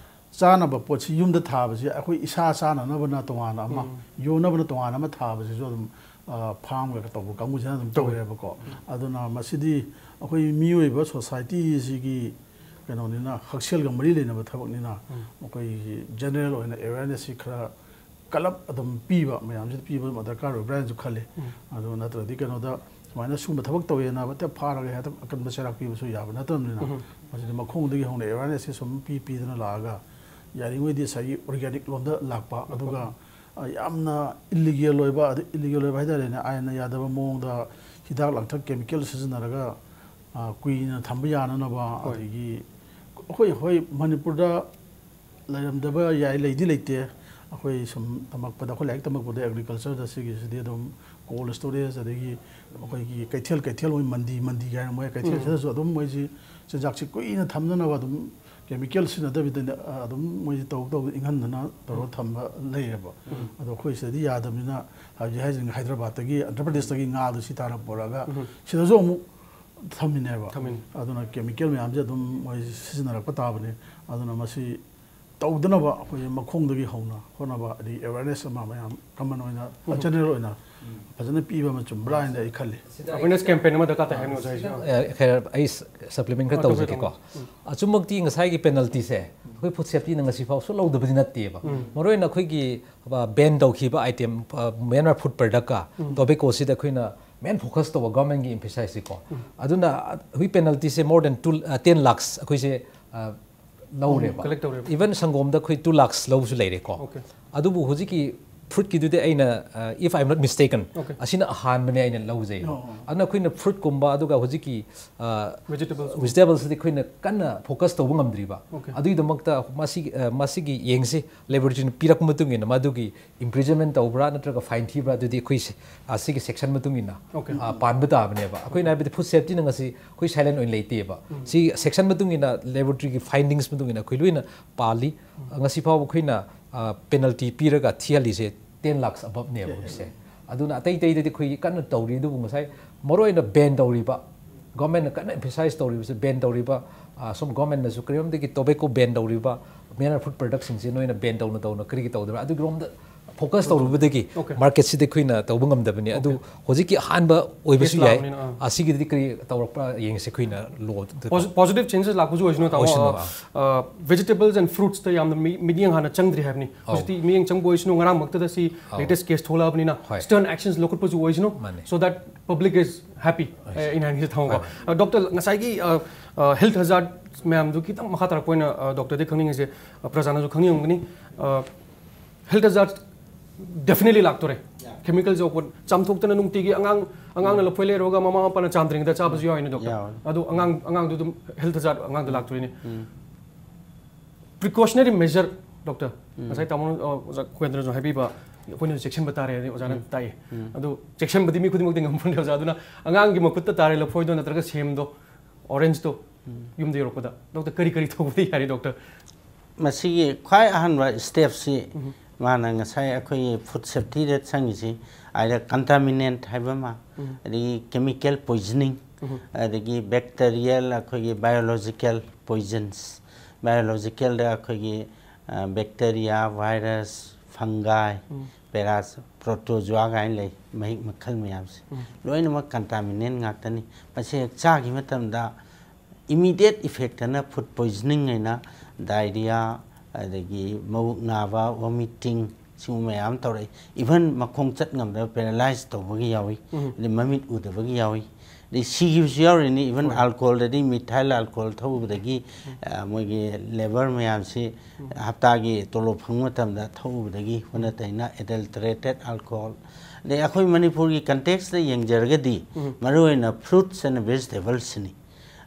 ꯆꯥꯅꯕ ꯄꯣꯠꯁꯤ ꯌꯨꯝꯗ ꯊꯥꯕꯁꯤ ꯑꯩꯈꯣꯏ ꯏꯁꯥ ꯆꯥꯅꯅꯕꯅ ꯇꯣꯉꯥꯟꯅ ꯑꯃ, ꯌꯣꯟꯅꯕꯅ ꯇꯣꯉꯥꯟꯅ ꯑꯃ ꯊꯥꯕꯁꯤꯁꯨ ꯑꯗꯨꯝ, ꯑ, ꯐꯥꯝꯒ ꯇꯧꯕ ꯀꯥꯡꯕꯨꯁꯤꯅ ꯑꯗꯨꯝ ꯇꯧꯋꯦꯕꯀꯣ꯫ ꯑꯗꯨꯅ ꯃꯁꯤꯗꯤ ꯑꯩꯈꯣꯏ ꯃꯤꯑꯣꯏꯕ ꯁꯣꯁꯥꯏꯇꯤꯁꯤꯒꯤ ꯀꯩꯅꯣꯅꯤꯅ, ꯍꯛꯁꯦꯜꯒ ꯃꯔꯤ ꯂꯩꯅꯕ ꯊꯕꯛꯅꯤꯅ ꯑꯩꯈꯣꯏꯒꯤ ꯖꯦꯅꯔꯦꯜ ꯑꯣꯏꯅ ꯑꯦꯋꯦꯔꯅꯦꯁꯁꯤ ꯈꯔ ꯀꯜꯂꯞ ꯑꯗꯨꯝ ꯄꯤꯕ, ꯃꯌꯥꯝꯁꯤꯗ ꯄꯤꯕ ꯑꯃ ꯗꯔꯀꯥꯔ ꯑꯣꯏꯕ꯭ꯔꯥ ꯍꯥꯏꯅꯁꯨ ꯈꯜꯂꯤ꯫ ꯑꯗꯨ ꯅꯠꯇ꯭ꯔꯗꯤ ꯀꯩꯅꯣꯗ ꯁꯨꯃꯥꯏꯅ ꯁꯨꯝꯕ ꯊꯕꯛ ꯇꯧꯋꯦꯅ ꯍꯦꯛꯇ ꯐꯥꯔꯒ ꯍꯦꯛꯇ ꯑꯀꯟꯕ ꯆꯩꯔꯥꯛ ꯄꯤꯕꯁꯨ ꯌꯥꯕ ꯅꯠꯇꯕꯅꯤꯅ ꯃꯁꯤꯗꯤ ꯃꯈꯣꯡꯗꯒꯤ ꯍꯧꯅ ꯑꯦꯋꯦꯔꯅꯦꯁꯁꯦ ꯁꯨꯝ ꯄꯤ ꯄꯤꯗꯅ ꯂꯥꯛꯑꯒ ꯌꯥꯔꯤꯉꯩꯗꯤ ꯉꯁꯥꯏꯒꯤ ꯑꯣꯔꯒꯥꯅꯤꯛ ꯂꯣꯝꯗ ꯂꯥꯛꯄ, ꯑꯗꯨꯒ ꯑ, ꯌꯥꯝꯅ ꯏꯜꯂꯤꯒꯦꯜ ꯑꯣꯏꯕ, ꯑꯗꯩ ꯏꯜꯂꯤꯒꯦꯜ ꯑꯣꯏꯕ ꯍꯥꯏꯇꯥꯔꯦꯅꯦ, ꯑꯥꯏꯟꯅ ꯌꯥꯗꯕ ꯃꯑꯣꯡꯗ ꯍꯤꯗꯥꯛ ꯂꯥꯡꯊꯛ ꯀꯦꯃꯤꯀꯦꯜ ꯁꯤꯖꯤꯟꯅꯔꯒ, ꯑ, ꯀꯨꯏꯅ ꯊꯝꯕ ꯌꯥꯅꯅꯕ, ꯑꯗꯒꯤ ꯑꯩꯈꯣꯏ, ꯍꯣꯏ, ꯃꯅꯤꯄꯨꯔꯗ ꯂꯩꯔꯝꯗꯕ ꯌꯥꯏ, ꯂꯩꯗꯤ ꯂꯩꯇꯦ꯫ ꯑꯩꯈꯣꯏ ꯁꯨꯝ ꯇꯝꯃꯛꯄꯗ, ꯑꯩꯈꯣꯏ ꯂꯥꯏꯔꯤꯛ ꯇꯝꯃꯛꯄꯗ ꯑꯦꯒ꯭ꯔꯤꯀꯜꯆꯔꯗ ꯁꯤꯒꯤꯁꯤꯗꯤ ꯑꯗꯨꯝ ꯀꯣꯜ ꯁ꯭ꯇꯣꯔꯦꯖ, ꯑꯗꯒꯤ ꯑꯩꯈꯣꯏꯒꯤ ꯀꯩꯊꯦꯜ, ꯀꯩꯊꯦꯜ ꯃꯣꯏ ꯃꯟꯗꯤ, ꯃꯟꯗꯤ ꯍꯥꯏꯅ ꯃꯣꯏ ꯀꯩꯊꯦꯜꯁꯤꯗꯁꯨ ꯑꯗꯨꯝ ꯃꯣꯏꯁꯤ ꯆꯤꯟꯖꯥꯛꯁꯤ ꯀꯨꯏꯅ ꯊꯝꯅꯅꯕ ꯑꯗꯨꯝ ꯀꯦꯃꯤꯀꯦꯜ ꯁꯤꯖꯤꯟꯅꯗꯕꯤꯗ, ꯑ, ꯑꯗꯨꯝ ꯃꯣꯏꯁꯤ ꯇꯧ ꯇꯧ ꯏꯪꯍꯟꯗꯅ ꯇꯧꯔꯒ ꯊꯝꯕ ꯂꯩꯌꯦꯕ꯫ ꯑꯗꯣ ꯑꯩꯈꯣꯏ ꯁꯤꯗꯗꯤ ꯌꯥꯗꯕꯅꯤꯅ ꯍꯧꯖꯤꯛ ꯍꯥꯏꯁꯤꯅ ꯍꯥꯏꯗ꯭ꯔꯕꯥꯠꯇꯒꯤ, ꯑꯟꯙ꯭ꯔ ꯄ꯭ꯔꯗꯦꯁꯇꯒꯤ ꯉꯥꯗꯨ ꯁꯤ ꯇꯥꯔ ꯄꯨꯔꯛꯑꯒ ꯁꯤꯗꯁꯨ ꯑꯃꯨꯛ ꯊꯝꯃꯤꯅꯦꯕ꯫ ꯊꯝꯃꯤꯅꯦ꯫ ꯑꯗꯨꯅ ꯀꯦꯃꯤꯀꯦꯜ ꯃꯌꯥꯝꯁꯦ ꯑꯗꯨꯝ ꯃꯣꯏ ꯁꯤꯖꯤꯟꯅꯔꯛꯄ ꯇꯥꯕꯅꯤ꯫ ꯑꯗꯨꯅ ꯃꯁꯤ ꯇꯧꯗꯅꯕ ꯑꯩꯈꯣꯏ ꯃꯈꯣꯡꯗꯒꯤ ꯍꯧꯅ ꯍꯣꯠꯅꯕ, ꯑꯗꯒꯤ ꯑꯦꯋꯦꯔꯅꯦꯁ ꯑꯃ ꯃꯌꯥꯝ ꯀꯃꯟ ꯑꯣꯏꯅ ꯖꯦꯅꯔꯦꯜ ꯑꯣꯏꯅ ꯐꯖꯅ ꯄꯤꯕ ꯑꯃ ꯆꯨꯝꯕ꯭ꯔꯥ ꯍꯥꯏꯅ ꯑꯩ ꯈꯜꯂꯤ꯫ ꯑꯦꯋꯦꯔꯅꯦꯁ ꯀꯦꯝꯄꯦꯟ ꯑꯃ ꯗꯔꯀꯥꯔ ꯇꯥꯏ ꯍꯥꯏꯕꯅꯤ ꯑꯣꯖꯥ ꯍꯥꯏꯁꯦ꯫ ꯑꯦ, ꯈꯔ ꯑꯩ ꯁꯄ꯭ꯂꯤꯃꯦꯟ ꯈꯔ ꯑ, ꯇꯧꯕꯤꯌꯨ, ꯇꯧꯖꯒꯦꯀꯣ꯫ ꯇꯧꯕꯤꯌꯨ꯫ ꯑꯆꯨꯝꯃꯛꯇꯤ ꯉꯁꯥꯏꯒꯤ ꯄꯦꯅꯜꯇꯤꯁꯦ ꯑꯩꯈꯣꯏ ꯐꯨꯗ ꯁꯦꯐꯇꯤꯅ ꯉꯁꯤ ꯐꯥꯎꯁꯨ ꯂꯧꯗꯕꯗꯤ ꯅꯠꯇꯦꯕ꯫ ꯃꯔꯨꯑꯣꯏꯅ ꯑꯩꯈꯣꯏꯒꯤ ꯕꯦꯟ ꯇꯧꯈꯤꯕ ꯑꯥꯏꯇꯦꯝ, ꯃꯌꯥꯟꯃꯥꯔ ꯐꯨꯗ ꯄ꯭ꯔꯗꯛꯀ ꯇꯣꯕꯦꯀꯣꯁꯤꯗ ꯑꯩꯈꯣꯏꯅ ꯃꯦꯟ ꯐꯣꯀꯁ ꯇꯧꯕ ꯒꯚꯔꯟꯃꯦꯟꯒꯤ ꯑꯦꯝꯐꯦꯁꯥꯏꯁꯁꯤꯀꯣ꯫ ꯑꯗꯨꯅ ꯑꯩꯈꯣꯏ ꯄꯦꯅꯜꯇꯤꯁꯦ more than two, ten lakhs ꯑꯩꯈꯣꯏꯁꯦ ꯑ, ꯂꯧꯔꯦꯕ꯫ ꯀꯂꯦꯛ ꯇꯧꯔꯦꯕ꯫ ꯏꯚꯟ ꯁꯪꯒꯣꯝꯗ ꯑꯩꯈꯣꯏ two lakhs ꯂꯧꯕꯁꯨ ꯂꯩꯔꯦꯀꯣ꯫ ꯑꯣꯀꯦ꯫ ꯑꯗꯨꯕꯨ ꯍꯧꯖꯤꯛꯀꯤ ꯐ꯭ꯔꯨꯠꯀꯤꯗꯨꯗꯤ ꯑꯩꯅ, if I am not mistaken, okay. ꯑꯁꯤꯅ ꯑꯍꯥꯟꯕꯅꯦ ꯑꯩꯅ ꯂꯧꯖꯩ꯫ ꯑꯣ, ꯑꯣ꯫ ꯑꯗꯨꯅ ꯑꯩꯈꯣꯏꯅ ꯐ꯭ꯔꯨꯠꯀꯨꯝꯕ ꯑꯗꯨꯒ ꯍꯧꯖꯤꯛꯀꯤ Vegetables. ꯚꯦꯖꯤꯇꯦꯕꯜꯁꯤꯗꯤ ꯑꯩꯈꯣꯏꯅ ꯀꯟꯅ ꯐꯣꯀꯁ ꯇꯧꯕ ꯉꯝꯗ꯭ꯔꯤꯕ꯫ ꯑꯣꯀꯦ꯫ ꯑꯗꯨꯒꯤꯗꯃꯛꯇ ꯃꯁꯤꯒꯤ, ꯑ, ꯃꯁꯤꯒꯤ ꯌꯦꯡꯁꯤ, ꯂꯦꯕꯣꯔꯦꯇꯔꯤꯅ ꯄꯤꯔꯛꯄ ꯃꯇꯨꯡ ꯏꯟꯅ ꯃꯗꯨꯒꯤ ꯏꯝꯄ꯭ꯔꯤꯖꯟꯃꯦꯟ ꯇꯧꯕ꯭ꯔꯥ ꯅꯠꯇ꯭ꯔꯒ ꯐꯥꯏꯟ ꯊꯤꯕ꯭ꯔꯥ, ꯑꯗꯨꯗꯤ ꯑꯩꯈꯣꯏꯁꯦ, ꯑ, ꯁꯤꯒꯤ ꯁꯦꯛꯁꯟ ꯃꯇꯨꯡ ꯏꯟꯅ, ꯑꯣꯀꯦ꯫ ꯑ, ꯄꯥꯟꯕ ꯇꯥꯕꯅꯦꯕ꯫ ꯑꯩꯈꯣꯏꯅ ꯍꯥꯏꯕꯗꯤ ꯐꯨꯗ ꯁꯦꯐꯇꯤꯅ ꯉꯁꯤ ꯑꯩꯈꯣꯏ ꯁꯥꯏꯂꯦꯟ ꯑꯣꯏꯅ ꯂꯩꯇꯦꯕ꯫ ꯁꯤ ꯁꯦꯛꯁꯟ ꯃꯇꯨꯡ ꯏꯟꯅ, ꯂꯦꯕꯣꯔꯦꯇꯔꯤꯒꯤ ꯐꯥꯏꯟꯗꯤꯡꯁ ꯃꯇꯨꯡ ꯏꯟꯅ ꯑꯩꯈꯣꯏ ꯂꯣꯏꯅ ꯄꯥꯜꯂꯤ꯫ ꯉꯁꯤ ꯐꯥꯎꯕ ꯑꯩꯈꯣꯏꯅ, ꯑ, ꯄꯦꯅꯜꯇꯤ ꯄꯤꯔꯒ ꯊꯤꯍꯜꯂꯤꯁꯦ ten lakhs ꯑꯕꯞꯅꯦꯕ ꯍꯧꯖꯤꯛꯁꯦ꯫ ꯑꯗꯨꯅ ꯑꯇꯩ ꯑꯇꯩꯗꯗꯤ ꯑꯩꯈꯣꯏ ꯀꯟꯅ ꯇꯧꯔꯤ, ꯑꯗꯨꯕꯨ ꯉꯁꯥꯏ ꯃꯔꯨꯑꯣꯏꯅ ꯕꯦꯟ ꯇꯧꯔꯤꯕ, ꯒꯣꯔꯃꯦꯟꯅ ꯀꯟꯅ ꯑꯦꯝꯐꯦꯁꯥꯏꯁ ꯇꯧꯔꯤꯕꯁꯦ ꯕꯦꯟ ꯇꯧꯔꯤꯕ, ꯑ, ꯁꯨꯝ ꯒꯣꯔꯃꯦꯟꯅꯁꯨ ꯀꯔꯤꯔꯣꯝꯗꯒꯤ ꯇꯣꯕꯦꯀꯣ ꯕꯦꯟ ꯇꯧꯔꯤꯕ, ꯃꯌꯥꯟꯃꯥꯔ ꯐꯨꯗ ꯄ꯭ꯔꯗꯛꯁꯤꯡꯁꯦ ꯅꯣꯏꯅ ꯕꯦꯟ ꯇꯧꯅ ꯇꯧꯅ ꯀꯔꯤꯒꯤ ꯇꯧꯗꯕ꯭ꯔꯥ? ꯑꯗꯨꯒꯤꯔꯣꯝꯗ ꯐꯣꯀꯁ ꯇꯧꯔꯨꯕꯗꯒꯤ ꯑꯣꯀꯦ꯫ ꯃꯥꯔꯀꯦꯠꯁꯤꯗ ꯑꯩꯈꯣꯏꯅ ꯇꯧꯕ ꯉꯝꯗꯕꯅꯤ꯫ ꯑꯗꯨ ꯍꯧꯖꯤꯛꯀꯤ ꯑꯍꯥꯟꯕ ꯑꯣꯏꯕꯁꯨ ꯀꯦꯁ ꯌꯥꯏ꯫ ꯂꯥꯛꯄꯅꯤꯅ, ꯑꯥ꯫ ꯑꯁꯤꯒꯤꯗꯤ ꯀꯔꯤ ꯇꯧꯔꯛꯄ꯭ꯔꯥ ꯌꯦꯡꯁꯤ ꯑꯩꯈꯣꯏꯅ ꯂꯣꯗ꯫ ꯄꯣꯖꯤꯇꯤꯚ ꯆꯦꯟꯖꯦꯁ ꯂꯥꯛꯄꯁꯨ ꯑꯣꯏꯁꯅꯨ ꯇꯥꯃꯣ꯫ ꯑꯣꯏꯁꯅꯨ, ꯑ, ꯚꯦꯖꯤꯇꯦꯕꯜꯁ ꯑꯦꯟ ꯐ꯭ꯔꯨꯠꯁꯇ ꯌꯥꯝꯅ ꯃꯤ- ꯃꯤꯠꯌꯦꯡ ꯍꯥꯟꯅ ꯆꯪꯗ꯭ꯔꯤ ꯍꯥꯏꯕꯅꯤ꯫ ꯑꯧ꯫ ꯍꯧꯖꯤꯛꯇꯤ ꯃꯤꯠꯌꯦꯡ ꯆꯪꯕ ꯑꯣꯏꯁꯅꯨ꯫ ꯉꯔꯥꯡꯃꯛꯇꯗ ꯁꯤ ꯑꯧ꯫ ꯂꯦꯇꯦꯁ ꯀꯦꯁ ꯊꯣꯛꯂꯛꯑꯕꯅꯤꯅ ꯍꯣꯏ꯫ ꯁ꯭ꯇꯔꯟ ꯑꯦꯛꯁꯟꯁ ꯂꯧꯈꯠꯄꯁꯨ ꯑꯣꯏꯁꯅꯨ꯫ ꯃꯥꯅꯦ꯫ So that public is happy, ꯍꯣꯏ꯫ ꯑꯦ, ꯑꯩꯅ ꯍꯥꯏꯅꯤꯡꯁꯦ ꯊꯝꯃꯣꯀꯣ꯫ ꯍꯣꯏ꯫ ꯑ, ꯗꯣꯛꯇꯔ, ꯉꯁꯥꯏꯒꯤ, ꯑ, ꯑ, ꯍꯦꯜꯊ ꯍꯖꯥꯔꯗ ꯃꯌꯥꯝꯗꯨ ꯈꯤꯇꯪ ꯃꯈꯥ ꯇꯥꯔꯛꯄ ꯑꯣꯏꯅ, ꯑ, ꯗꯣꯛꯇꯔꯗꯤ ꯈꯪꯅꯤꯡꯉꯤꯁꯦ, ꯑ, ꯄ꯭ꯔꯖꯥꯅꯁꯨ ꯈꯪꯅꯤꯡꯉꯝꯒꯅꯤ꯫ ꯑ, ꯍꯦꯜꯊ ꯍꯖꯥꯔꯗ ꯗꯦꯐꯤꯅꯦꯠꯂꯤ ꯂꯥꯛꯇꯣꯔꯦ꯫ ꯀꯦꯃꯤꯀꯦꯜꯁ ꯌꯥꯎꯕ ꯄꯣꯠ ꯆꯥꯝꯊꯣꯛꯇꯅ ꯅꯨꯡꯇꯤꯒꯤ ꯑꯉꯥꯡ, ꯑꯉꯥꯡꯅ ꯂꯐꯣꯏ ꯂꯩꯔꯨꯔꯒ ꯃꯃꯥ ꯃꯄꯥꯅ ꯆꯥꯝꯗ꯭ꯔꯤꯉꯩꯗ ꯆꯥꯕꯁꯨ ꯌꯥꯎꯏꯅꯦ ꯗꯣꯛꯇꯔ꯫ ꯌꯥꯎꯏ꯫ ꯑꯗꯣ ꯑꯉꯥꯡ, ꯑꯉꯥꯡꯗꯨ ꯑꯗꯨꯝ ꯍꯦꯜꯊ ꯍꯖꯥꯔꯗ ꯑꯉꯥꯡꯗ ꯂꯥꯛꯇꯣꯔꯤꯅꯦ꯫ ꯄ꯭ꯔꯤꯀꯣꯁꯅꯔꯤ ꯃꯦꯖꯔ ꯗꯣꯛꯇꯔ, ꯉꯁꯥꯏ ꯇꯥꯃꯣ, ꯑ, ꯑꯣꯖꯥ ꯈꯨꯀꯦꯟꯗ꯭ꯔꯅꯁꯨ ꯍꯥꯏꯕꯤꯕ, ꯑꯩꯈꯣꯏꯅꯁꯨ ꯆꯦꯛꯁꯤꯟꯕ ꯇꯥꯔꯦ ꯍꯥꯏꯗꯤ ꯑꯣꯖꯥꯅ ꯇꯥꯛꯏ꯫ ꯑꯗꯨ ꯆꯦꯛꯁꯤꯟꯕꯗꯤ ꯃꯤ ꯈꯨꯗꯤꯡꯃꯛꯇꯤ ꯉꯝꯕ ꯅꯠꯇꯦ ꯑꯣꯖꯥ꯫ ꯑꯗꯨꯅ ꯑꯉꯥꯡꯒꯤ ꯃꯈꯨꯠꯇ ꯇꯥꯔꯦ ꯂꯐꯣꯏꯗꯣ ꯅꯠꯇ꯭ꯔꯒ ꯁꯦꯝꯗꯣ, ꯑꯣꯔꯦꯟꯖꯇꯣ, ꯌꯨꯝꯗ ꯌꯧꯔꯛꯄꯗ ꯗꯣꯛꯇꯔ ꯀꯔꯤ ꯀꯔꯤ ꯇꯧꯕꯗꯤ ꯌꯥꯔꯤ ꯗꯣꯛꯇꯔ? ꯃꯁꯤꯒꯤ ꯈ꯭ꯋꯥꯏ ꯑꯍꯥꯟꯕ ꯁ꯭ꯇꯦꯞꯁꯤ ꯃꯥꯅ ꯉꯁꯥꯏ ꯑꯩꯈꯣꯏꯒꯤ ꯐꯨꯗ ꯁꯦꯐꯇꯤꯗ ꯆꯪꯉꯤꯁꯤ ꯑꯥꯏꯗ ꯀꯟꯇꯥꯃꯤꯅꯦꯟꯠ ꯍꯥꯏꯕ ꯑꯃ, ꯑꯗꯒꯤ ꯀꯦꯃꯤꯀꯦꯜ ꯄꯣꯏꯖꯅꯤꯡ, ꯑꯗꯒꯤ bacterial, ꯑꯩꯈꯣꯏꯒꯤ biological poisons, biologicalꯗ ꯑꯩꯈꯣꯏꯒꯤ bacteria, virus, fungi, parasite, protozoa ꯀꯥꯏꯅ ꯂꯩ, ꯃꯍꯤꯛ ꯃꯈꯜ ꯃꯌꯥꯝꯁꯦ꯫ ꯂꯣꯏꯅꯃꯛ contaminant ꯉꯥꯛꯇꯅꯤ꯫ ꯃꯁꯤ ꯍꯦꯛ ꯆꯥꯈꯤꯕ ꯃꯇꯝꯗ immediate effectꯅ food poisoning ꯍꯥꯏꯅ diarrhea, ꯑꯗꯒꯤ ꯃꯕꯨꯛ ꯅꯥꯕ, vomiting, ꯁꯤꯒꯨꯝꯕ ꯃꯌꯥꯝ ꯇꯧꯔꯛꯏ꯫ Even ꯃꯈꯣꯡ ꯆꯠ ꯉꯝꯗꯕ, paralyze ꯇꯧꯕꯒꯤ ꯌꯥꯎꯏ꯫ ꯑꯗꯩ ꯃꯃꯤꯠ ꯎꯗꯕꯒꯤ ꯌꯥꯎꯏ꯫ ꯑꯗꯩ ꯁꯤꯈꯤꯕꯁꯨ ꯌꯥꯎꯔꯤꯅꯤ꯫ Even alcoholꯗꯗꯤ, methyl alcohol ꯊꯛꯎꯕꯗꯒꯤ, ꯑ, ꯃꯣꯏꯒꯤ liver ꯃꯌꯥꯝꯁꯤ ꯍꯞꯇꯥꯒꯤ ꯇꯣꯂꯣꯞ ꯐꯪꯕ ꯃꯇꯝꯗ ꯊꯛꯎꯕꯗꯒꯤ ꯑꯣꯟꯅ ꯇꯩꯅ adulterated alcohol꯫ ꯑꯗꯩ ꯑꯩꯈꯣꯏ ꯃꯅꯤꯄꯨꯔꯒꯤ contextꯇ ꯌꯦꯡꯖꯔꯒꯗꯤ, ꯃꯔꯨꯑꯣꯏꯅ fruits and vegetablesꯁꯤꯅꯤ꯫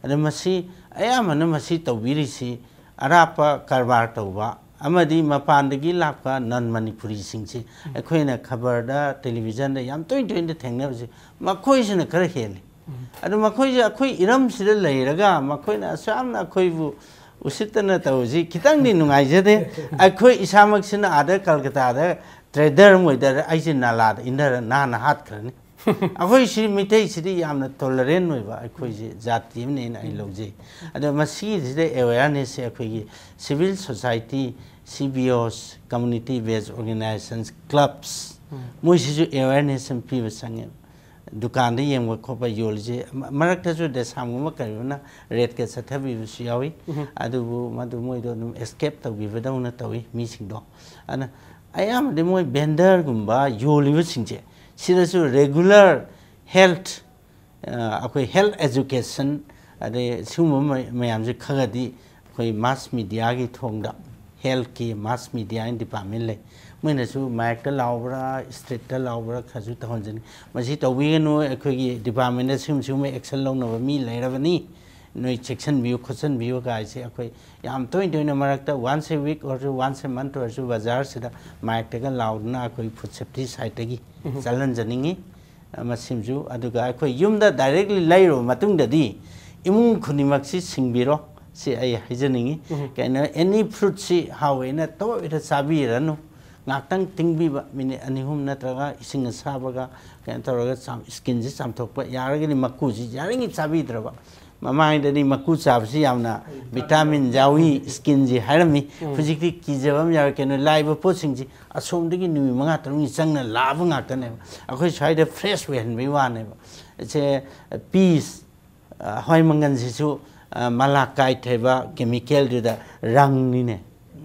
ꯑꯗ ꯃꯁꯤ, ꯑꯌꯥꯝꯕꯅ ꯃꯁꯤ ꯇꯧꯕꯤꯔꯤꯁꯤ ꯑꯔꯥꯞꯄ ꯀꯔꯕꯥꯔ ꯇꯧꯕ ꯑꯃꯗꯤ ꯃꯄꯥꯟꯗꯒꯤ ꯂꯥꯛꯄ non ꯃꯅꯤꯄꯨꯔꯤꯁꯤꯡꯁꯤ꯫ ꯑꯩꯈꯣꯏꯅ ꯈꯕꯔꯗ, televisionꯗ ꯌꯥꯝ ꯇꯣꯏ ꯇꯣꯏꯅ ꯊꯦꯡꯅꯕꯁꯤ ꯃꯈꯣꯏꯁꯤꯅ ꯈꯔ ꯍꯦꯜꯂꯤ꯫ ꯑꯗꯨ ꯃꯈꯣꯏꯁꯦ ꯑꯩꯈꯣꯏ ꯏꯔꯝꯁꯤꯗ ꯂꯩꯔꯒ ꯃꯈꯣꯏꯅ ꯑꯁꯨꯛ ꯌꯥꯝꯅ ꯑꯩꯈꯣꯏꯕꯨ ꯎꯁꯤꯠꯇꯅ ꯇꯧꯕꯁꯤ ꯈꯤꯇꯪꯗꯤ ꯅꯨꯡꯉꯥꯏꯖꯗꯦ꯫ ꯑꯩꯈꯣꯏ ꯏꯁꯥꯃꯛꯁꯤꯅ ꯑꯥꯗ ꯀꯜꯀꯇꯥꯗ trader ꯑꯃ ꯑꯣꯏꯗ ꯑꯩꯁꯦ ꯅꯥꯂꯥꯗ ꯏꯟꯊꯔ ꯅꯥꯟꯅ ꯍꯥꯠꯈ꯭ꯔꯅꯤ꯫ ꯑꯩꯈꯣꯏ ꯁꯤ ꯃꯤꯇꯩꯁꯤꯗꯤ ꯌꯥꯝꯅ tolerant ꯑꯣꯏꯕ ꯑꯩꯈꯣꯏꯁꯤ ꯖꯥꯇꯤ ꯑꯃꯅꯦꯅ ꯑꯩ ꯂꯧꯖꯩ꯫ ꯑꯗꯣ ꯃꯁꯤꯒꯤꯁꯤꯗ awarenessꯁꯦ ꯑꯩꯈꯣꯏꯒꯤ civil society, C B Os, community based organizations, clubs, ꯃꯣꯏꯁꯤꯁꯨ awareness ꯑꯃ ꯄꯤꯕ ꯆꯪꯉꯦ꯫ ꯗꯨꯀꯥꯟꯗ ꯌꯦꯡꯕ ꯈꯣꯠꯄ ꯌꯣꯜꯂꯤꯁꯦ, ꯃ-, ꯃꯔꯛꯇꯁꯨ ꯗꯦꯁꯥꯝꯒꯨꯝꯕ ꯀꯔꯤꯒꯨꯝꯕꯅ rateꯀ ꯆꯠꯊꯕꯤꯕꯁꯨ ꯌꯥꯎꯏ꯫ ꯑꯗꯨꯕꯨ ꯃꯗꯨ ꯃꯣꯏꯗꯣ ꯑꯗꯨꯝ escape ꯇꯧꯕꯤꯕꯗꯧꯅ ꯇꯧꯏ ꯃꯤꯁꯤꯡꯗꯣ꯫ ꯑꯗꯨꯅ ꯑꯌꯥꯝꯕꯗꯤ ꯃꯣꯏ vendorꯒꯨꯝꯕ ꯌꯣꯜꯂꯤꯕꯁꯤꯡꯁꯦ, ꯁꯤꯗꯁꯨ regular health, ꯑ, ꯑꯩꯈꯣꯏ health education, ꯑꯗꯩ ꯁꯤꯒꯨꯝꯕ ꯃ-, ꯃꯌꯥꯝꯁꯦ ꯈꯔꯒꯗꯤ ꯑꯩꯈꯣꯏ mass mediaꯒꯤ ꯊꯣꯡꯗ, healthꯀꯤ mass mediaꯒꯤ department ꯂꯩ, ꯃꯣꯏꯅꯁꯨ mikeꯇ ꯂꯥꯎꯕ꯭ꯔꯥ, streetꯇ ꯂꯥꯎꯕ꯭ꯔꯥ ꯈꯔꯁꯨ ꯇꯧꯍꯟꯖꯅꯤꯡꯉꯤ꯫ ꯃꯁꯤ ꯇꯧꯕꯤꯒꯅꯨ, ꯑꯩꯈꯣꯏꯒꯤ departmentꯅ ꯁꯤꯒꯨꯝ ꯁꯤꯒꯨꯝꯕ action ꯂꯧꯅꯕ ꯃꯤ ꯂꯩꯔꯕꯅꯤ, ꯅꯣꯏ ꯆꯦꯛꯁꯤꯟꯕꯤꯌꯨ ꯈꯣꯠꯆꯤꯟꯕꯤꯌꯨ ꯀꯥꯏꯁꯦ ꯑꯩꯈꯣꯏ ꯌꯥꯝ ꯇꯣꯏ ꯇꯣꯏꯅ ꯃꯔꯛꯇ once a week ꯑꯣꯏꯔꯁꯨ, once a month ꯑꯣꯏꯔꯁꯨ ꯕꯖꯥꯔꯁꯤꯗ mikeꯇꯒ ꯂꯥꯎꯗꯨꯅ ꯑꯩꯈꯣꯏ food safety sideꯇꯒꯤ ꯆꯠꯍꯟꯖꯅꯤꯡꯉꯤ꯫ ꯃꯁꯤꯃꯁꯨ, ꯑꯗꯨꯒ ꯑꯩꯈꯣꯏ ꯌꯨꯝꯗ directly ꯂꯩꯔꯨꯕ ꯃꯇꯨꯡꯗꯗꯤ ꯏꯃꯨꯡ ꯈꯨꯗꯤꯡꯃꯛꯁꯤ ꯁꯤꯡꯕꯤꯔꯣ, ꯁꯤ ꯑꯩ ꯍꯥꯏꯖꯅꯤꯡꯉꯤ꯫ ꯀꯩꯅꯣ, any fruitꯁꯤ ꯍꯥꯎꯋꯦꯅ ꯇꯣꯏꯅ ꯆꯥꯕꯤꯔꯅꯨ꯫ ꯉꯥꯛꯇꯪ ꯇꯤꯡꯕꯤꯕ, ꯃꯤꯅꯤꯠ ꯑꯅꯤ ꯑꯍꯨꯝ ꯅꯠꯇ꯭ꯔꯒ ꯏꯁꯤꯡ ꯑꯁꯥꯕꯒ ꯀꯩꯅꯣ ꯇꯧꯔꯒ ꯆꯥꯝ-, skinꯁꯤ ꯆꯥꯝꯊꯣꯛꯄ꯫ ꯌꯥꯔꯒꯗꯤ ꯃꯀꯨꯁꯤ ꯌꯥꯔꯤꯉꯩ ꯆꯥꯕꯤꯗ꯭ꯔꯕ꯫ ꯃꯃꯥꯡꯗꯗꯤ ꯃꯀꯨ ꯆꯥꯕꯁꯤ ꯌꯥꯝꯅ vitamin ꯌꯥꯎꯏ, skinꯁꯤ ꯍꯥꯏꯔꯝꯃꯤ꯫ ꯎꯝ꯫ ꯍꯧꯖꯤꯛꯇꯤ ꯀꯤꯖꯕ ꯑꯃ ꯌꯥꯎꯔꯦ꯫ ꯀꯩꯅꯣ, ꯂꯥꯛꯏꯕ ꯄꯣꯠꯁꯤꯡꯁꯤ ꯑꯁꯣꯝꯗꯒꯤ ꯅꯨꯃꯤꯠ ꯃꯉꯥ ꯇꯔꯨꯛꯅꯤ ꯆꯪꯅ ꯂꯥꯛꯑꯕ ꯉꯥꯛꯇꯅꯦꯕ꯫ ꯑꯩꯈꯣꯏ ꯁ꯭ꯋꯥꯏꯗ fresh ꯑꯣꯏꯍꯟꯕꯒꯤ ꯋꯥꯅꯦꯕ꯫ ꯁꯦ, peas, ꯑ, ꯍꯋꯥꯏ ꯃꯪꯒꯟꯁꯤꯁꯨ, ꯑ, ꯃꯂꯥꯀꯥꯏꯠ ꯍꯥꯏꯕ chemicalꯗꯨꯗ ꯔꯪꯅꯤꯅꯦ꯫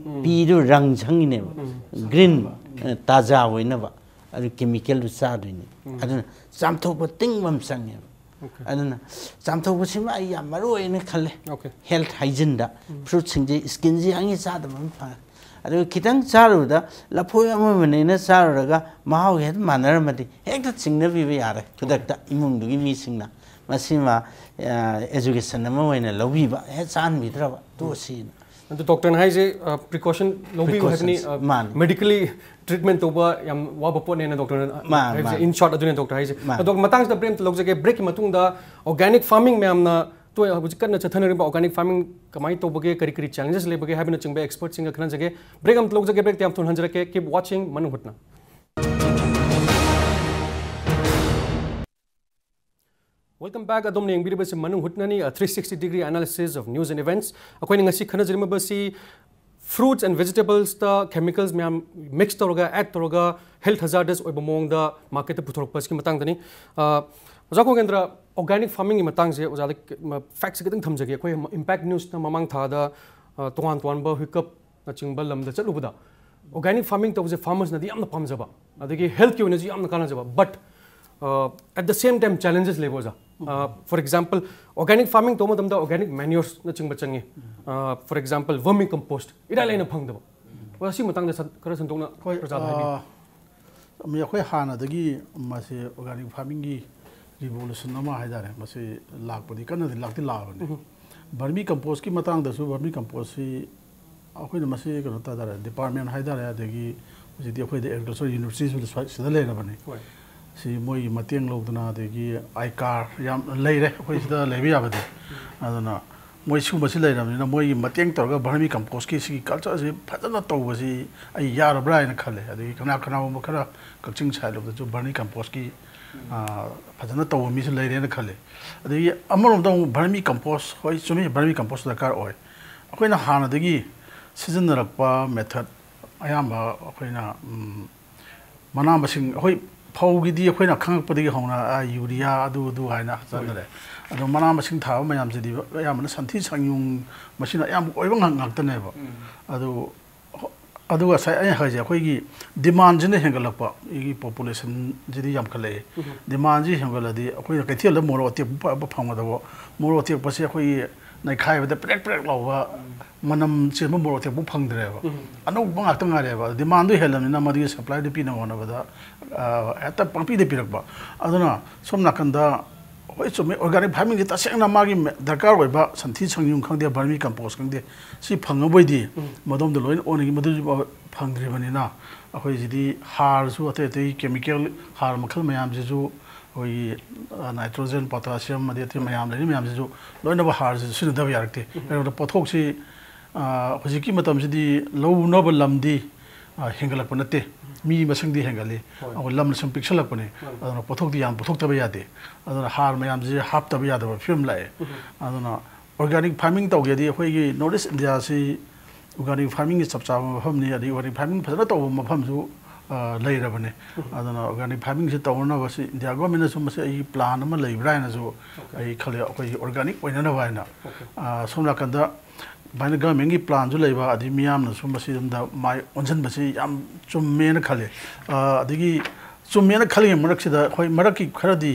ꯎꯝ꯫ Peaꯗꯨ ꯔꯪ ꯁꯪꯉꯤꯅꯦꯕ꯫ ꯎꯝ꯫ Green, ꯑ, ꯇꯥꯖꯥ ꯑꯣꯏꯅꯕ꯫ ꯑꯗꯨ chemicalꯗꯨ ꯆꯥꯗꯣꯏꯅꯤ꯫ ꯎꯝ꯫ ꯑꯗꯨꯅ ꯆꯥꯝꯊꯣꯛꯄ ꯇꯤꯡꯕ ꯑꯃ ꯆꯪꯉꯦꯕ꯫ Okay꯫ ꯑꯗꯨꯅ ꯆꯥꯝꯊꯣꯛꯄꯁꯤꯃ ꯑꯩ ꯌꯥꯝ ꯃꯔꯨ ꯑꯣꯏꯅ ꯈꯜꯂꯦ꯫ Okay꯫ Health hygieneꯗ ꯎꯝ꯫ Fruitꯁꯤꯡꯁꯤ, skinꯁꯤ ꯌꯥꯡꯉꯤ ꯆꯥꯗꯕ ꯑꯃ ꯐꯔꯦ꯫ ꯑꯗꯨꯒ ꯈꯤꯇꯪ ꯆꯥꯔꯨꯕꯗ ꯂꯐꯣꯏ ꯑꯃꯃꯅꯦꯅ ꯆꯥꯔꯨꯔꯒ ꯃꯍꯥꯎ ꯍꯦꯛ ꯃꯥꯟꯅꯔꯝꯃꯗꯤ ꯍꯦꯛꯇ ꯆꯤꯡꯅꯕꯤꯕ ꯌꯥꯔꯦ ꯈꯨꯗꯛꯇ ꯏꯃꯨꯡꯗꯨꯒꯤ ꯃꯤꯁꯤꯡꯅ꯫ ꯃꯁꯤꯃ, ꯑ, education ꯑꯃ ꯑꯣꯏꯅ ꯂꯧꯕꯤꯕ, ꯍꯦꯛ ꯆꯥꯍꯟꯕꯤꯗ꯭ꯔꯕ ꯇꯣꯛꯑꯁꯤꯅ꯫ ꯑꯗꯨ doctorꯅ ꯍꯥꯏꯁꯦ, ꯑ, precaution ꯂꯧꯕꯤꯌꯨ ꯍꯥꯏꯕꯅꯤ, precautions, ꯑ, ꯃꯥꯅꯤ꯫ Medically treatment ꯇꯧꯕ ꯌꯥꯝ ꯋꯥꯕ ꯄꯣꯠꯅꯦꯅ doctorꯅ ꯃꯥ-, ꯍꯥꯏꯕꯁꯦ꯫ ꯃꯥꯅꯤ꯫ In short, ꯑꯗꯨꯅꯦ doctor ꯍꯥꯏꯁꯦ꯫ ꯃꯥꯅꯤ꯫ ꯑꯗꯣ ꯃꯇꯥꯡꯁꯤꯗ break ꯑꯝꯇ ꯂꯧꯖꯒꯦ꯫ Breakꯀꯤ ꯃꯇꯨꯡꯗ organic farming ꯃꯌꯥꯝꯅ ꯇꯣꯏ-, ꯍꯧꯖꯤꯛ ꯀꯟꯅ ꯆꯠꯊꯅꯔꯤꯕ organic farming ꯀꯃꯥꯏꯅ ꯇꯧꯕꯒꯦ, ꯀꯔꯤ ꯀꯔꯤ challenges ꯂꯩꯕꯒꯦ ꯍꯥꯏꯕꯅꯆꯤꯡꯕ expertꯁꯤꯡꯒ ꯈꯟꯅꯖꯒꯦ꯫ Break ꯑꯝꯇ ꯂꯧꯖꯒꯦ, breakꯇ ꯌꯥꯝ ꯊꯨꯅ ꯍꯟꯖꯔꯛꯀꯦ꯫ Keep watching ꯃꯅꯨꯡ ꯍꯨꯠꯅ꯫ Welcome back. ꯑꯗꯣꯝꯅ ꯌꯦꯡꯕꯤꯔꯤꯕꯁꯤ ꯃꯅꯨꯡ ꯍꯨꯠꯅꯅꯤ, a three sixty degree analysis of news and events꯫ ꯑꯩꯈꯣꯏꯅ ꯉꯁꯤ ꯈꯟꯅꯖꯔꯝꯃꯤꯕꯁꯤ fruits and vegetablesꯇ chemicals ꯃꯌꯥꯝ mix ꯇꯧꯔꯒ, add ꯇꯧꯔꯒ, health hazardous ꯑꯣꯏꯕ ꯃꯑꯣꯡꯗ marketꯇ ꯄꯨꯊꯣꯔꯛꯄꯁꯤꯒꯤ ꯃꯇꯥꯡꯗꯅꯤ꯫ ꯑ, ꯑꯣꯖꯥ ꯈꯣꯡꯒꯦꯟꯗ꯭ꯔ, organic farmingꯒꯤ ꯃꯇꯥꯡꯁꯦ ꯑꯣꯖꯥꯗ ꯀ-, ꯃ-, factꯁꯦ ꯈꯤꯇꯪ ꯊꯝꯖꯒꯦ꯫ ꯑꯩꯈꯣꯏ ꯃ-, Impact Newsꯅ ꯃꯃꯥꯡ ꯊꯥꯗ, ꯑ, ꯇꯣꯉꯥꯟ ꯇꯣꯉꯥꯟꯕ ꯍꯨꯏꯀꯞꯅꯆꯤꯡꯕ ꯂꯝꯗ ꯆꯠꯂꯨꯕꯗ organic farming ꯇꯧꯕꯁꯦ farmersꯅꯗꯤ ꯌꯥꯝꯅ ꯄꯥꯝꯖꯕ, ꯑꯗꯒꯤ healthꯀꯤ ꯑꯣꯏꯅꯁꯨ ꯌꯥꯝꯅ ꯀꯥꯟꯅꯖꯕ, but, ꯑ, at the same time challenges ꯂꯩꯕ ꯑꯣꯖꯥ꯫ ꯑ, for example, organic farming ꯇꯧꯕ ꯃꯇꯝꯗ organic manuresꯅꯆꯤꯡꯕ ꯆꯪꯉꯤ꯫ ꯑ, for example, vermicompost ꯏꯔꯥꯏ ꯂꯥꯏꯅ ꯐꯪꯗꯕ꯫ ꯑꯣꯖꯥ, ꯁꯤ ꯃꯇꯥꯡꯗ ꯁꯟ-, ꯈꯔ ꯁꯟꯗꯣꯛꯅ ꯍꯣꯏ, ꯄ꯭ꯔꯖꯥꯗ ꯍꯥꯏꯕꯤꯌꯨ꯫ ꯑ, ꯃꯤ ꯑꯩꯈꯣꯏ ꯍꯥꯟꯅꯗꯒꯤ ꯃꯁꯤ organic farmingꯒꯤ revolution ꯑꯃ ꯍꯥꯏꯇꯥꯔꯦ, ꯃꯁꯤ ꯂꯥꯛꯄꯗꯤ ꯀꯟꯅꯗꯤ ꯂꯥꯛꯇꯤ ꯂꯥꯛꯑꯕꯅꯤ꯫ ꯎꯝ꯫ Vermicompostꯀꯤ ꯃꯇꯥꯡꯗꯁꯨ, vermicompostꯁꯤ ꯑꯩꯈꯣꯏꯅ ꯃꯁꯤ ꯀꯩꯅꯣ ꯇꯧ ꯇꯥꯔꯦ, department ꯍꯥꯏꯇꯥꯔꯦ, ꯑꯗꯒꯤ ꯍꯧꯖꯤꯛꯇꯤ ꯑꯩꯈꯣꯏꯗ agriculture universityꯁꯨ ꯁ꯭ꯋꯥꯏ-, ꯁꯤꯗ ꯂꯩꯔꯕꯅꯤ꯫ ꯍꯣꯏ꯫ ꯁꯤ ꯃꯣꯏꯒꯤ ꯃꯇꯦꯡ ꯂꯧꯗꯅ, ꯑꯗꯒꯤ ꯑꯥꯏꯀꯥꯔ ꯌꯥꯝ ꯂꯩꯔꯦ ꯑꯩꯈꯣꯏ ꯁꯤꯗ ꯂꯩꯕ ꯌꯥꯕꯗꯤ꯫ ꯑꯗꯨꯅ ꯃꯣꯏ ꯁꯤꯒꯨꯝꯕꯁꯤ ꯂꯩꯔꯕꯅꯤꯅ ꯃꯣꯏꯒꯤ ꯃꯇꯦꯡ ꯇꯧꯔꯒ vermi compost ꯀꯤ ꯁꯤꯒꯤ culture ꯁꯤ ꯐꯖꯅ ꯇꯧꯕꯁꯤ ꯑꯩ ꯌꯥꯔꯕ꯭ꯔꯥ ꯍꯥꯏꯅ ꯈꯜꯂꯦ꯫ ꯑꯗꯒꯤ ꯀꯅꯥ ꯀꯅꯥꯒꯨꯝꯕ ꯈꯔ ꯀꯛꯆꯤꯡ side ꯂꯣꯝꯗꯁꯨ vermi compost ꯀꯤ, ꯑ, ꯐꯖꯅ ꯇꯧꯕ ꯃꯤꯁꯨ ꯂꯩꯔꯦꯅ ꯈꯜꯂꯦ꯫ ꯑꯗꯒꯤ ꯑꯃꯔꯣꯝꯗ ꯑꯃꯨꯛ vermi compost, ꯍꯣꯏ, ꯆꯨꯝꯃꯤ, vermi compost ꯗꯔꯀꯥꯔ ꯑꯣꯏ꯫ ꯑꯩꯈꯣꯏꯅ ꯍꯥꯟꯅꯗꯒꯤ ꯁꯤꯖꯤꯟꯅꯔꯛꯄ method ꯑꯌꯥꯝꯕ ꯑꯩꯈꯣꯏꯅ, ꯎꯝ, ꯃꯅꯥ ꯃꯁꯤꯡ, ꯑꯩꯈꯣꯏ ꯐꯧꯒꯤꯗꯤ ꯑꯩꯈꯣꯏꯅ ꯈꯪꯉꯛꯄꯗꯒꯤ ꯍꯧꯅ, ꯑ, urea ꯑꯗꯨ ꯑꯗꯨ ꯍꯥꯏꯅ ꯆꯠꯅꯔꯦ꯫ ꯑꯗꯣ ꯃꯅꯥ ꯃꯁꯤꯡ ꯊꯥꯕ ꯃꯌꯥꯝꯁꯤꯗꯤ ꯑꯌꯥꯝꯕꯅ ꯁꯟꯊꯤ ꯁꯟꯌꯨꯡ, ꯃꯁꯤꯅ ꯑꯌꯥꯝꯕ ꯑꯣꯏꯕ ꯉꯥꯛ-, ꯉꯥꯛꯇꯅꯦꯕ꯫ ꯑꯗꯨ, ꯑꯗꯨꯒ ꯉꯁꯥꯏ ꯑꯩꯅ ꯍꯥꯏꯁꯦ, ꯑꯩꯈꯣꯏꯒꯤ demand ꯁꯤꯅ ꯍꯦꯟꯒꯠꯂꯛꯄ, ꯑꯩꯒꯤ population ꯁꯤꯗꯤ ꯌꯥꯝꯈꯠꯂꯛꯑꯦ꯫ Demand ꯁꯤ ꯍꯦꯟꯒꯠꯂꯗꯤ ꯑꯩꯈꯣꯏꯅ ꯀꯩꯊꯦꯜꯗ ꯃꯣꯔꯣꯛ ꯑꯇꯦꯛꯄ ꯐ-, ꯐꯪꯒꯗꯕ, ꯃꯣꯔꯣꯛ ꯑꯇꯦꯛꯄꯁꯦ ꯑꯩꯈꯣꯏꯒꯤ ꯅꯩꯈꯥꯏꯕꯗ ꯄ꯭ꯔꯦꯛ ꯄ꯭ꯔꯦꯛ ꯂꯥꯎꯕ, ꯃꯅꯝ ꯆꯦꯟꯕ ꯃꯣꯔꯣꯛ ꯑꯇꯦꯛꯄ ꯐꯪꯗ꯭ꯔꯦꯕ꯫ ꯑꯅꯧꯕ ꯉꯥꯛꯇ ꯉꯥꯏꯔꯦꯕ꯫ Demand ꯗꯨ ꯍꯦꯜꯂꯕꯅꯤꯅ ꯃꯗꯨꯒꯤ supply ꯗꯨ ꯄꯤꯅꯕ ꯍꯣꯠꯅꯕꯗ, ꯑ, ꯍꯦꯛꯇ ꯄꯪꯄꯤꯗ ꯄꯤꯔꯛꯄ꯫ ꯑꯗꯨꯅ ꯁꯣꯝ ꯅꯥꯀꯟꯗ, ꯍꯣꯏ, ꯆꯨꯝꯃꯤ, organic farming ꯁꯦ ꯇꯁꯦꯡꯅ ꯃꯥꯒꯤ ꯃꯦ-, ꯗꯔꯀꯥꯔ ꯑꯣꯏꯕ ꯁꯟꯊꯤ ꯁꯟꯌꯨꯡ ꯈꯪꯗꯦ, vermi compost ꯈꯪꯗꯦ, ꯁꯤ ꯐꯪꯉꯕꯣꯏꯗꯤ ꯃꯗꯣꯝꯗ ꯂꯣꯏꯅ ꯑꯣꯟꯅꯈꯤ꯫ ꯃꯗꯨꯁꯨ ꯐꯪꯗ꯭ꯔꯤꯕꯅꯤꯅ ꯑꯩꯈꯣꯏꯁꯤꯗꯤ ꯍꯥꯔꯁꯨ, ꯑꯇꯩ ꯑꯇꯩ chemical ꯍꯥꯔ ꯃꯈꯜ ꯃꯌꯥꯝꯁꯤꯁꯨ, ꯑꯩꯈꯣꯏꯒꯤ, ꯑ, nitrogen, potassium, ꯑꯗꯩ ꯑꯇꯩ ꯃꯌꯥꯝ ꯂꯩꯔꯤ ꯃꯌꯥꯝꯁꯤꯁꯨ ꯂꯣꯏꯅꯃꯛ ꯍꯥꯔꯁꯤ ꯁꯤꯖꯤꯟꯅꯗꯕ ꯌꯥꯔꯛꯇꯦ꯫ ꯀꯩꯅꯣꯗ ꯄꯣꯠꯊꯣꯛꯁꯤ, ꯑ, ꯍꯧꯖꯤꯛꯀꯤ ꯃꯇꯝꯁꯤꯗꯤ ꯂꯧꯅꯕ ꯂꯝꯗꯤ, ꯑ, ꯍꯦꯟꯒꯠꯂꯛꯄ ꯅꯠꯇꯦ, ꯃꯤ ꯃꯁꯤꯡꯗꯤ ꯍꯦꯟꯒꯠꯂꯤ꯫ ꯑꯩꯈꯣꯏ ꯂꯝꯅ ꯁꯨꯝ ꯄꯤꯛꯁꯜꯂꯛꯄꯅꯤ꯫ ꯑꯗꯨꯅ ꯄꯣꯠꯊꯣꯛꯇꯤ ꯌꯥꯝ ꯄꯨꯊꯣꯛꯇꯕ ꯌꯥꯗꯦ꯫ ꯑꯗꯨꯅ ꯍꯥꯔ ꯃꯌꯥꯝꯁꯤ ꯍꯥꯞꯇꯕ ꯌꯥꯗꯕ ꯐꯤꯕꯝ ꯂꯥꯛꯑꯦ꯫ ꯑꯗꯨꯅ organic farming ꯇꯧꯒꯦꯗꯤ ꯑꯩꯈꯣꯏꯒꯤ North East India ꯁꯤ organic farming ꯒꯤ ꯆꯞ ꯆꯥꯕ ꯃꯐꯝꯅꯤ꯫ ꯑꯗꯩ organic farming ꯐꯖꯅ ꯇꯧꯕ ꯃꯐꯝꯁꯨ, ꯑ, ꯂꯩꯔꯕꯅꯦ꯫ ꯑꯗꯨꯅ organic farming ꯁꯤ ꯇꯧꯅꯅꯕ ꯁꯤ India government ꯅꯁꯨ ꯃꯁꯤ ꯑꯩꯒꯤ plan ꯑꯃ ꯂꯩꯕ꯭ꯔꯥ ꯍꯥꯏꯅꯁꯨ ꯑꯩ ꯈꯜꯂꯦ, ꯑꯩꯈꯣꯏꯒꯤ organic ꯑꯣꯏꯅꯅꯕ ꯍꯥꯏꯅ꯫ ꯑ, ꯁꯣꯝ ꯅꯥꯀꯟꯗ ꯑꯗꯨꯃꯥꯏꯅ government ꯀꯤ plan ꯁꯨ ꯂꯩꯕ, ꯑꯗꯩ ꯃꯤꯌꯥꯝꯅꯁꯨ ꯃꯁꯤꯗ ꯃꯥꯏ ꯑꯣꯟꯁꯤꯟꯕꯁꯤ ꯌꯥꯝ ꯆꯨꯝꯃꯦꯅ ꯈꯜꯂꯦ꯫ ꯑ, ꯑꯗꯒꯤ ꯆꯨꯝꯃꯦꯅ ꯈꯜꯂꯤꯉꯩ ꯃꯔꯛꯁꯤꯗ, ꯍꯣꯏ, ꯃꯔꯛꯀꯤ ꯈꯔꯗꯤ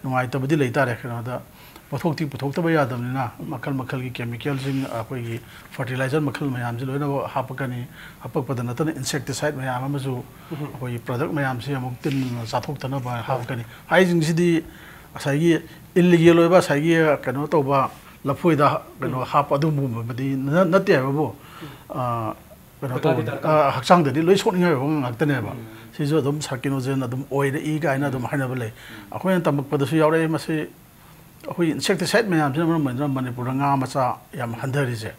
ꯅꯨꯡꯉꯥꯏꯇꯕꯗꯤ ꯂꯩꯇꯥꯔꯦ꯫ ꯀꯩꯅꯣꯗ ꯄꯣꯠꯊꯣꯛꯇꯤ ꯄꯨꯊꯣꯛꯇꯕ ꯌꯥꯗꯕꯅꯤꯅ ꯃꯈꯜ ꯃꯈꯜꯒꯤ chemical ꯁꯤꯡ, ꯑꯩꯈꯣꯏꯒꯤ fertilizer ꯃꯈꯜ ꯃꯌꯥꯝꯁꯤ ꯂꯣꯏꯅꯃꯛ ꯍꯥꯞꯄꯛꯀꯅꯤ꯫ ꯍꯥꯞꯄꯛꯄꯗ ꯅꯠꯇꯅ insecticide ꯃꯌꯥꯝ ꯑꯃꯁꯨ ꯑꯩꯈꯣꯏꯒꯤ product ꯃꯌꯥꯝꯁꯤ ꯑꯃꯨꯛ ꯇꯤꯟ ꯆꯥꯊꯣꯛꯇꯅꯕ ꯍꯥꯞꯄꯛꯀꯅꯤ꯫ ꯍꯥꯏꯁꯤꯡꯁꯤꯗꯤ ꯉꯁꯥꯏꯒꯤ illegal ꯑꯣꯏꯕ, ꯉꯁꯥꯏꯒꯤ ꯀꯩꯅꯣ ꯇꯧꯕ, ꯂꯐꯣꯏꯗ ꯀꯩꯅꯣ ꯍꯥꯞꯄ ꯑꯗꯨꯒꯨꯝꯕꯗꯤ ꯅ-, ꯅꯠꯇꯦ ꯍꯥꯏꯕꯕꯨ, ꯑ, ꯀꯩꯅꯣ ꯗꯔꯀꯥꯔꯗꯤ ꯇꯧꯕ, ꯗꯔꯀꯥꯔ꯫ ꯑ, ꯍꯛꯆꯥꯡꯗꯗꯤ ꯂꯣꯏ ꯁꯣꯛꯅꯤꯡꯉꯥꯏ ꯑꯣꯏꯕ ꯉꯥꯛꯇꯅꯦꯕ꯫ ꯁꯤꯁꯨ ꯑꯗꯨꯝ carcinogen ꯑꯗꯨꯝ ꯑꯣꯏꯔꯛꯏ ꯀꯥꯏꯅ ꯑꯗꯨꯝ ꯍꯥꯏꯅꯕ ꯂꯩ꯫ ꯑꯩꯈꯣꯏꯅ ꯇꯝꯃꯛꯄꯗꯁꯨ ꯌꯥꯎꯔꯛꯑꯦ ꯃꯁꯤ꯫ ꯑꯩꯈꯣꯏ ꯏꯟꯁꯦꯛꯇꯤꯁꯥꯏꯠ ꯃꯌꯥꯝꯁꯤꯅ ꯃꯔꯝ ꯑꯣꯏꯗꯨꯅ ꯃꯅꯤꯄꯨꯔꯗ ꯉꯥ ꯃꯆꯥ ꯌꯥꯝ ꯍꯟꯊꯔꯤꯁꯦ꯫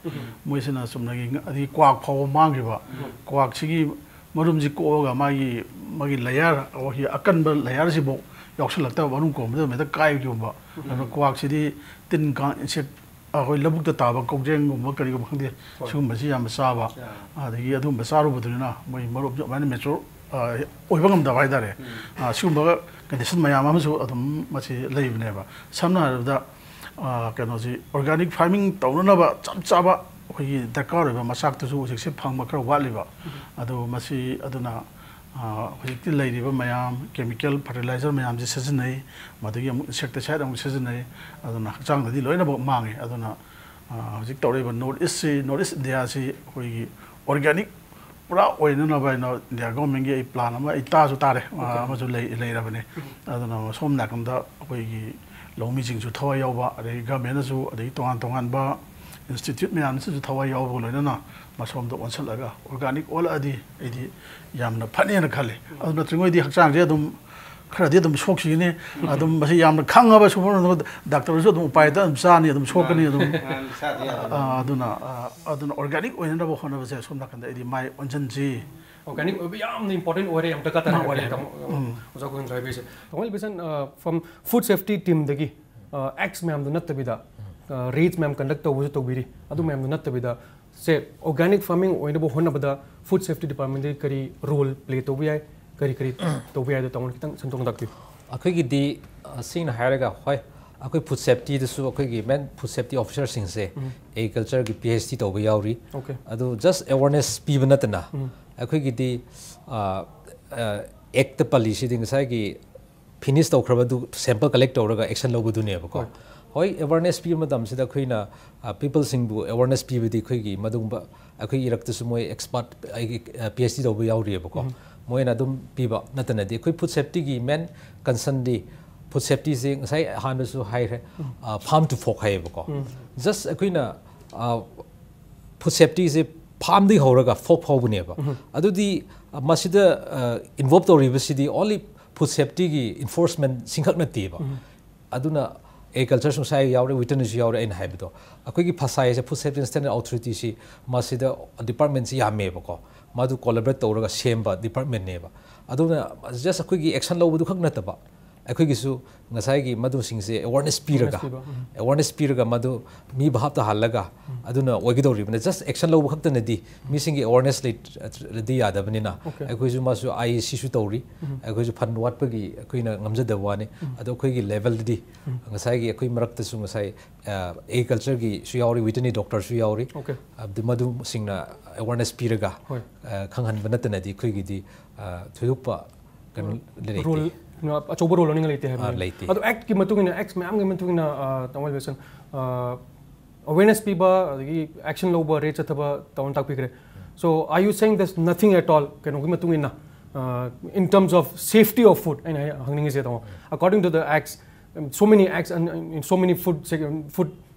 ꯃꯣꯏꯁꯤꯅ ꯆꯨꯝꯅꯒꯤ ꯉꯥ-, ꯑꯗꯒꯤ ꯀ꯭ꯋꯥꯛ ꯐꯥꯎꯕ ꯃꯥꯡꯈꯤꯕ꯫ ꯀ꯭ꯋꯥꯛꯁꯤꯒꯤ ꯃꯔꯨꯝꯁꯤ ꯀꯣꯛꯑꯒ ꯃꯥꯒꯤ, ꯃꯥꯒꯤ ꯂꯦꯌꯔ, ꯑꯩꯈꯣꯏꯒꯤ ꯑꯀꯟꯕ ꯂꯦꯌꯔꯁꯤꯐꯥꯎ ꯌꯥꯎꯁꯜꯂꯛꯇꯕ, ꯃꯔꯨꯝ ꯀꯣꯟꯕꯗ ꯍꯦꯛꯇ ꯀꯥꯏꯕꯒꯨꯝꯕ꯫ ꯑꯗꯨꯅ ꯀ꯭ꯋꯥꯛꯁꯤꯗꯤ ꯇꯤꯟ ꯀꯥꯡ, ꯏꯟꯁꯦꯛ, ꯑꯩꯈꯣꯏ ꯂꯧꯕꯨꯛꯇ ꯇꯥꯕ ꯀꯧꯖꯦꯡꯒꯨꯝꯕ ꯀꯔꯤꯒꯨꯝꯕ ꯈꯪꯗꯦ, ꯁꯤꯒꯨꯝꯕꯁꯤ ꯌꯥꯝꯅ ꯆꯥꯕ꯫ ꯑꯗꯒꯤ ꯑꯗꯨꯒꯨꯝꯕ ꯆꯥꯔꯨꯕꯗꯨꯅ ꯃꯣꯏ ꯃꯔꯨꯞꯁꯨ ꯑꯗꯨꯃꯥꯏꯅ ꯃꯦꯆꯣꯔ, ꯑ, ꯑꯣꯏꯕ ꯉꯝꯗꯕ ꯍꯥꯏꯇꯥꯔꯦ꯫ ꯑ, ꯁꯤꯒꯨꯝꯕ ꯀꯟꯗꯤꯁꯟ ꯃꯌꯥꯝ ꯑꯃꯁꯨ ꯑꯗꯨꯝ ꯃꯁꯤ ꯂꯩꯕꯅꯦꯕ꯫ ꯁꯝꯅ ꯍꯥꯏꯔꯕꯗ, ꯑ, ꯀꯩꯅꯣꯁꯤ, ꯑꯣꯔꯒꯥꯅꯤꯛ ꯐꯥꯔꯃꯤꯡ ꯇꯧꯅꯅꯕ ꯆꯞ ꯆꯥꯕ ꯑꯩꯈꯣꯏꯒꯤ ꯗꯔꯀꯥꯔ ꯑꯣꯏꯕ ꯃꯆꯥꯛꯇꯨꯁꯨ ꯍꯧꯖꯤꯛꯁꯦ ꯐꯪꯕ ꯈꯔ ꯋꯥꯠꯂꯤꯕ꯫ ꯑꯗꯨ ꯃꯁꯤ, ꯑꯗꯨꯅ, ꯑ, ꯍꯧꯖꯤꯛꯇꯤ ꯂꯩꯔꯤꯕ ꯃꯌꯥꯝ, ꯀꯦꯃꯤꯀꯦꯜ ꯐꯔꯇꯤꯂꯥꯏꯖꯔ ꯃꯌꯥꯝꯁꯦ ꯁꯤꯖꯤꯟꯅꯩ, ꯃꯗꯒꯤ ꯑꯃꯨꯛ ꯏꯟꯁꯦꯛꯇꯤꯁꯥꯏꯠ ꯑꯃꯨꯛ ꯁꯤꯖꯤꯟꯅꯩ, ꯑꯗꯨꯅ ꯍꯛꯆꯥꯡꯗꯗꯤ ꯂꯣꯏꯅꯃꯛ ꯃꯥꯡꯉꯦ꯫ ꯑꯗꯨꯅ, ꯑ, ꯍꯧꯖꯤꯛ ꯇꯧꯔꯛꯏꯕ ꯅꯣꯔꯠ ꯏꯁꯁꯤ, ꯅꯣꯔꯠ ꯏꯁ ꯏꯟꯗꯤꯌꯥꯁꯤ ꯑꯩꯈꯣꯏꯒꯤ ꯑꯣꯔꯒꯥꯅꯤꯛ ꯄꯨꯔꯥ ꯑꯣꯏꯅꯅꯕ ꯍꯥꯏꯅ ꯏꯟꯗꯤꯌꯥ ꯒꯣꯔꯃꯦꯟꯒꯤ ꯑꯩ ꯄ꯭ꯂꯥꯟ ꯑꯃ, ꯑꯩ ꯇꯥꯁꯨ ꯇꯥꯔꯦ, ꯑ, ꯑꯃꯁꯨ ꯂꯩ-, ꯂꯩꯔꯕꯅꯦ꯫ ꯑꯗꯨꯅ ꯁꯣꯝ ꯅꯥꯀꯟꯗ ꯑꯩꯈꯣꯏꯒꯤ ꯂꯧꯃꯤꯁꯤꯡꯁꯨ ꯊꯋꯥꯏ ꯌꯥꯎꯕ, ꯑꯗꯒꯤ ꯒꯃꯦꯟꯅꯁꯨ, ꯑꯗꯒꯤ ꯇꯣꯉꯥꯟ ꯇꯣꯉꯥꯟꯕ ꯏꯟꯁꯇꯤꯇ꯭ꯌꯨꯠ ꯃꯌꯥꯝꯁꯤꯁꯨ ꯊꯋꯥꯏ ꯌꯥꯎꯕꯒ ꯂꯣꯏꯅꯅ ꯃꯁꯣꯝꯗ ꯑꯣꯟꯁꯤꯜꯂꯒ ꯑꯣꯔꯒꯥꯅꯤꯛ ꯑꯣꯜꯂꯛꯑꯗꯤ ꯑꯩꯗꯤ ꯌꯥꯝꯅ ꯐꯅꯦꯅ ꯈꯜꯂꯤ꯫ ꯑꯗꯨ ꯅꯠꯇ꯭ꯔꯤꯉꯩꯗꯤ ꯍꯛꯆꯥꯡꯁꯦ ꯑꯗꯨꯝ ꯈꯔꯗꯤ ꯑꯗꯨꯝ ꯁꯣꯛꯈꯤꯒꯅꯤ꯫ ꯑꯗꯨꯝ ꯃꯁꯤ ꯌꯥꯝꯅ ꯈꯪꯉꯕ ꯁꯨꯕ ꯗꯥꯛꯇꯔꯁꯨ ꯑꯗꯨꯝ ꯎꯄꯥꯏꯗ ꯑꯗꯨꯝ ꯆꯥꯅꯤ, ꯑꯗꯨꯝ ꯁꯣꯛꯀꯅꯤ ꯑꯗꯨꯝ꯫ ꯑ, ꯑꯗꯨꯅ, ꯑ, ꯑꯗꯨꯅ ꯑꯣꯔꯒꯥꯅꯤꯛ ꯑꯣꯏꯅꯅꯕ ꯍꯣꯠꯅꯕꯁꯦ ꯁꯣꯝ ꯅꯥꯀꯟꯗ ꯑꯩꯗꯤ ꯃꯥꯏ ꯑꯣꯟꯁꯤꯟꯁꯤ꯫ ꯑꯣꯔꯒꯥꯅꯤꯛ ꯑꯣꯏꯕ ꯌꯥꯝꯅ ꯏꯝꯄꯣꯔꯇꯦꯟ ꯑꯣꯏꯔꯦ, ꯌꯥꯝ ꯗꯔꯀꯥꯔ ꯇꯥꯔꯦ꯫ ꯃꯥ ꯑꯣꯏꯔꯦ꯫ ꯇꯥꯃꯣ, ꯑꯣꯖꯥ ꯒꯣꯕꯤꯟꯗ ꯍꯥꯏꯕꯤꯔꯤꯁꯦ꯫ ꯇꯥꯃꯣ ꯏꯂꯤꯕꯦꯁꯟ, ꯑ, from food safety teamꯗꯒꯤ, ꯑ, ꯑꯦꯛꯁ ꯃꯌꯥꯝꯗꯨ ꯅꯠꯇꯕꯤꯗ, ꯑ, ꯔꯦꯠꯁ ꯃꯌꯥꯝ ꯀꯟꯗꯛ ꯇꯧꯕꯁꯨ ꯇꯧꯕꯤꯔꯤ꯫ ꯑꯗꯨ ꯃꯌꯥꯝꯗꯨ ꯅꯠꯇꯕꯤꯗ, ꯁꯦ, ꯑꯣꯔꯒꯥꯅꯤꯛ ꯐꯥꯔꯃꯤꯡ ꯑꯣꯏꯅꯕ ꯍꯣꯠꯅꯕꯗ ꯐꯨꯗ ꯁꯦꯐꯇꯤ ꯗꯤꯄꯥꯔꯠꯃꯦꯟꯗꯒꯤ ꯀꯔꯤ ꯔꯣꯜ ꯄ꯭ꯂꯦ ꯇꯧꯕ ꯌꯥꯏ, ꯀꯔꯤ ꯀꯔꯤ ꯇꯧꯕ ꯌꯥꯏꯗꯣ ꯇꯥꯃꯣꯅ ꯈꯤꯇꯪ ꯁꯟꯗꯣꯛꯅ ꯇꯥꯛꯄꯤꯌꯨ꯫ ꯑꯩꯈꯣꯏꯒꯤꯗꯤ, ꯑ, ꯁꯦꯡꯅ ꯍꯥꯏꯔꯒ, ꯍꯣꯏ, ꯑꯩꯈꯣꯏ ꯐꯨꯗ ꯁꯦꯐꯇꯤꯗꯁꯨ ꯑꯩꯈꯣꯏꯒꯤ ꯃꯦꯟ ꯐꯨꯗ ꯁꯦꯐꯇꯤ ꯑꯣꯐꯤꯁꯔꯁꯤꯡꯁꯦ ꯑꯦꯒ꯭ꯔꯤꯀꯜꯆꯔꯒꯤ ꯄꯤ ꯑꯩꯆ ꯗꯤ ꯇꯧꯕ ꯌꯥꯎꯔꯤ꯫ ꯑꯗꯨ ꯖꯁ ꯑꯦꯋꯥꯔꯅꯦꯁ ꯄꯤꯕ ꯅꯠꯇꯅ ꯑꯩꯈꯣꯏꯒꯤꯗꯤ, ꯑ, ꯑ, ꯑꯦꯛꯇ ꯄꯜꯂꯤꯁꯤꯗꯤ ꯉꯁꯥꯏꯒꯤ ꯐꯤꯅꯤꯁ ꯇꯧꯈ꯭ꯔꯕꯗꯨ ꯁꯦꯝꯄꯜ ꯀꯂꯦꯛ ꯇꯧꯔꯒ ꯑꯦꯛꯁꯟ ꯂꯧꯕꯗꯨꯅꯦꯕꯀꯣ꯫ ꯍꯣꯏ, ꯑꯦꯋꯥꯔꯅꯦꯁ ꯄꯤꯕ ꯃꯇꯝꯁꯤꯗ ꯑꯩꯈꯣꯏꯅ, ꯑ, ꯄꯤꯄꯜꯁꯤꯡꯕꯨ ꯑꯦꯋꯥꯔꯅꯦꯁ ꯄꯤꯕꯗꯤ ꯑꯩꯈꯣꯏꯒꯤ ꯃꯗꯨꯒꯨꯝꯕ, ꯑꯩꯈꯣꯏꯒꯤ ꯏꯔꯛꯇꯁꯨ ꯃꯣꯏ ꯑꯦꯛꯁꯄꯥꯔꯠ, ꯑꯩꯒꯤ, ꯑ, ꯄꯤ ꯑꯩꯆ ꯗꯤ ꯇꯧꯕ ꯌꯥꯎꯔꯤꯑꯕꯀꯣ꯫ ꯃꯣꯏꯅ ꯑꯗꯨꯝ ꯄꯤꯕ ꯅꯠꯇꯅꯗꯤ ꯑꯩꯈꯣꯏ ꯐꯨꯗ ꯁꯦꯐꯇꯤꯒꯤ ꯃꯦꯟ ꯀꯟꯁꯔꯟꯗꯤ, ꯐꯨꯗ ꯁꯦꯐꯇꯤꯁꯦ ꯉꯁꯥꯏ ꯑꯍꯥꯟꯕꯁꯨ ꯍꯥꯏꯈ꯭ꯔꯦ, ꯐꯥꯔꯝ ꯇꯨ ꯐꯣꯔꯛ ꯍꯥꯏꯌꯦꯕꯀꯣ꯫ ꯖꯁ ꯑꯩꯈꯣꯏꯅ, ꯑ, ꯐꯨꯗ ꯁꯦꯐꯇꯤꯁꯦ ꯐꯥꯔꯝꯗꯒꯤ ꯍꯧꯔꯒ ꯐꯣꯔꯛ ꯐꯥꯎꯕꯅꯦꯕ꯫ ꯑꯗꯨꯗꯤ, ꯑ, ꯃꯁꯤꯗ, ꯑ, ꯏꯟꯚꯣꯜꯕ ꯇꯧꯔꯤꯕꯁꯤꯗꯤ ꯑꯣꯟꯂꯤ ꯐꯨꯗ ꯁꯦꯐꯇꯤꯒꯤ ꯏꯟꯐꯣꯔꯁꯃꯦꯟꯁꯤꯡꯈꯛ ꯅꯠꯇꯦꯕ꯫ ꯑꯗꯨꯅ ꯑꯦꯒ꯭ꯔꯤꯀꯜꯆꯔꯁꯨ ꯉꯁꯥꯏ ꯌꯥꯎꯔꯦ, ꯋꯦꯇꯔꯅꯔꯤꯁꯨ ꯌꯥꯎꯔꯦ꯫ ꯑꯩꯅ ꯍꯥꯏꯕꯗꯣ, ꯑꯩꯈꯣꯏꯒꯤ ꯐꯁꯥꯏꯁꯦ, ꯐꯨꯗ ꯁꯦꯐꯇꯤ ꯑꯦꯟ ꯁ꯭ꯇꯦꯟꯗꯔꯗ ꯑꯣꯊꯣꯔꯤꯇꯤꯁꯤ, ꯃꯁꯤꯗ ꯗꯤꯄꯥꯔꯠꯃꯦꯟꯁꯤ ꯌꯥꯝꯃꯦꯕꯀꯣ, ꯃꯗꯨ ꯀꯣꯂꯥꯕꯣꯔꯦꯠ ꯇꯧꯔꯒ ꯁꯦꯝꯕ ꯗꯤꯄꯥꯔꯠꯃꯦꯟꯅꯦꯕ꯫ ꯑꯗꯨꯅ ꯖꯁ ꯑꯩꯈꯣꯏꯒꯤ ꯑꯦꯛꯁꯟ ꯂꯧꯕꯗꯨ ꯈꯛ ꯅꯠꯇꯕ, ꯑꯩꯈꯣꯏꯒꯤꯁꯨ ꯉꯁꯥꯏꯒꯤ ꯃꯗꯨꯁꯤꯡꯁꯦ ꯑꯦꯋꯥꯔꯅꯦꯁ ꯄꯤꯔꯒ, ꯄꯤꯕ, ꯎꯝ꯫ ꯑꯦꯋꯥꯔꯅꯦꯁ ꯄꯤꯔꯒ ꯃꯗꯨ ꯃꯤ ꯚꯥꯞꯇ ꯍꯥꯜꯂꯒ, ꯑꯗꯨꯅ ꯑꯣꯏꯒꯗꯧꯔꯤꯕꯅ꯫ ꯖꯁ ꯑꯦꯛꯁꯟ ꯂꯧꯕ ꯈꯛꯇꯅꯗꯤ ꯃꯤꯁꯤꯡꯒꯤ ꯑꯦꯋꯥꯔꯅꯦꯁ ꯂꯩꯇ꯭ꯔꯗꯤ ꯌꯥꯗꯕꯅꯤꯅ, Okay. ꯑꯩꯈꯣꯏꯁꯨ ꯃꯥꯁꯨ ꯑꯥꯏ ꯑꯦ ꯁꯤꯁꯨ ꯇꯧꯔꯤ꯫ ꯑꯩꯈꯣꯏꯁꯨ ꯐꯟ ꯋꯥꯠꯄꯒꯤ ꯑꯩꯈꯣꯏꯅ ꯉꯝꯖꯗꯕ ꯋꯥꯅꯤ꯫ ꯑꯗꯣ ꯑꯩꯈꯣꯏꯒꯤ ꯂꯦꯚꯦꯜꯗꯗꯤ ꯉꯁꯥꯏꯒꯤ ꯑꯩꯈꯣꯏ ꯃꯔꯛꯇꯁꯨ ꯉꯁꯥꯏ ꯑꯦꯒ꯭ꯔꯤꯀꯜꯆꯔꯒꯤꯁꯨ ꯌꯥꯎꯔꯤ, ꯋꯦꯇꯔꯅꯔꯤ ꯗꯣꯛꯇꯔꯁꯨ ꯌꯥꯎꯔꯤ꯫ Okay. ꯑꯗꯨ ꯃꯗꯨꯁꯤꯡꯅ ꯑꯦꯋꯥꯔꯅꯦꯁ ꯄꯤꯔꯒ, ꯍꯣꯏ꯫ ꯑ, ꯈꯪꯍꯟꯕ ꯅꯠꯇꯅꯗꯤ ꯑꯩꯈꯣꯏꯒꯤꯗꯤ, ꯑ, ꯊꯣꯏꯗꯣꯛꯄ ꯀꯩꯅꯣ ꯂꯩꯇꯦ꯫ ꯔꯣꯜ ꯑꯆꯧꯕ ꯔꯣꯜ ꯂꯧꯅꯤꯡꯉꯥꯏ ꯂꯩꯇꯦ ꯍꯥꯏꯕꯅꯤ꯫ ꯑꯥ, ꯂꯩꯇꯦ꯫ ꯑꯗꯣ ꯑꯦꯛꯀꯤ ꯃꯇꯨꯡ ꯏꯟꯅ, ꯑꯦꯛꯁ ꯃꯌꯥꯝꯒꯤ ꯃꯇꯨꯡ ꯏꯟꯅ, ꯑ, ꯇꯥꯃꯣ ꯋꯤꯜꯁꯟ, ꯑ, ꯑꯋꯦꯔꯅꯦꯁ ꯄꯤꯕ, ꯑꯗꯒꯤ ꯑꯦꯛꯁꯟ ꯂꯧꯕ, ꯔꯦꯠ ꯆꯠꯊꯕ ꯇꯥꯃꯣꯅ ꯇꯥꯛꯄꯤꯈ꯭ꯔꯦ꯫ So are you saying there's nothing at all, ꯀꯩꯅꯣꯒꯤ ꯃꯇꯨꯡ ꯏꯟꯅ, ꯑ, in terms of safety of food, ꯑꯩꯅ ꯍꯥꯏ-, ꯍꯪꯅꯤꯡꯉꯤꯁꯦ ꯇꯥꯃꯣ, according to the acts, so many acts and, and so many food sec-, food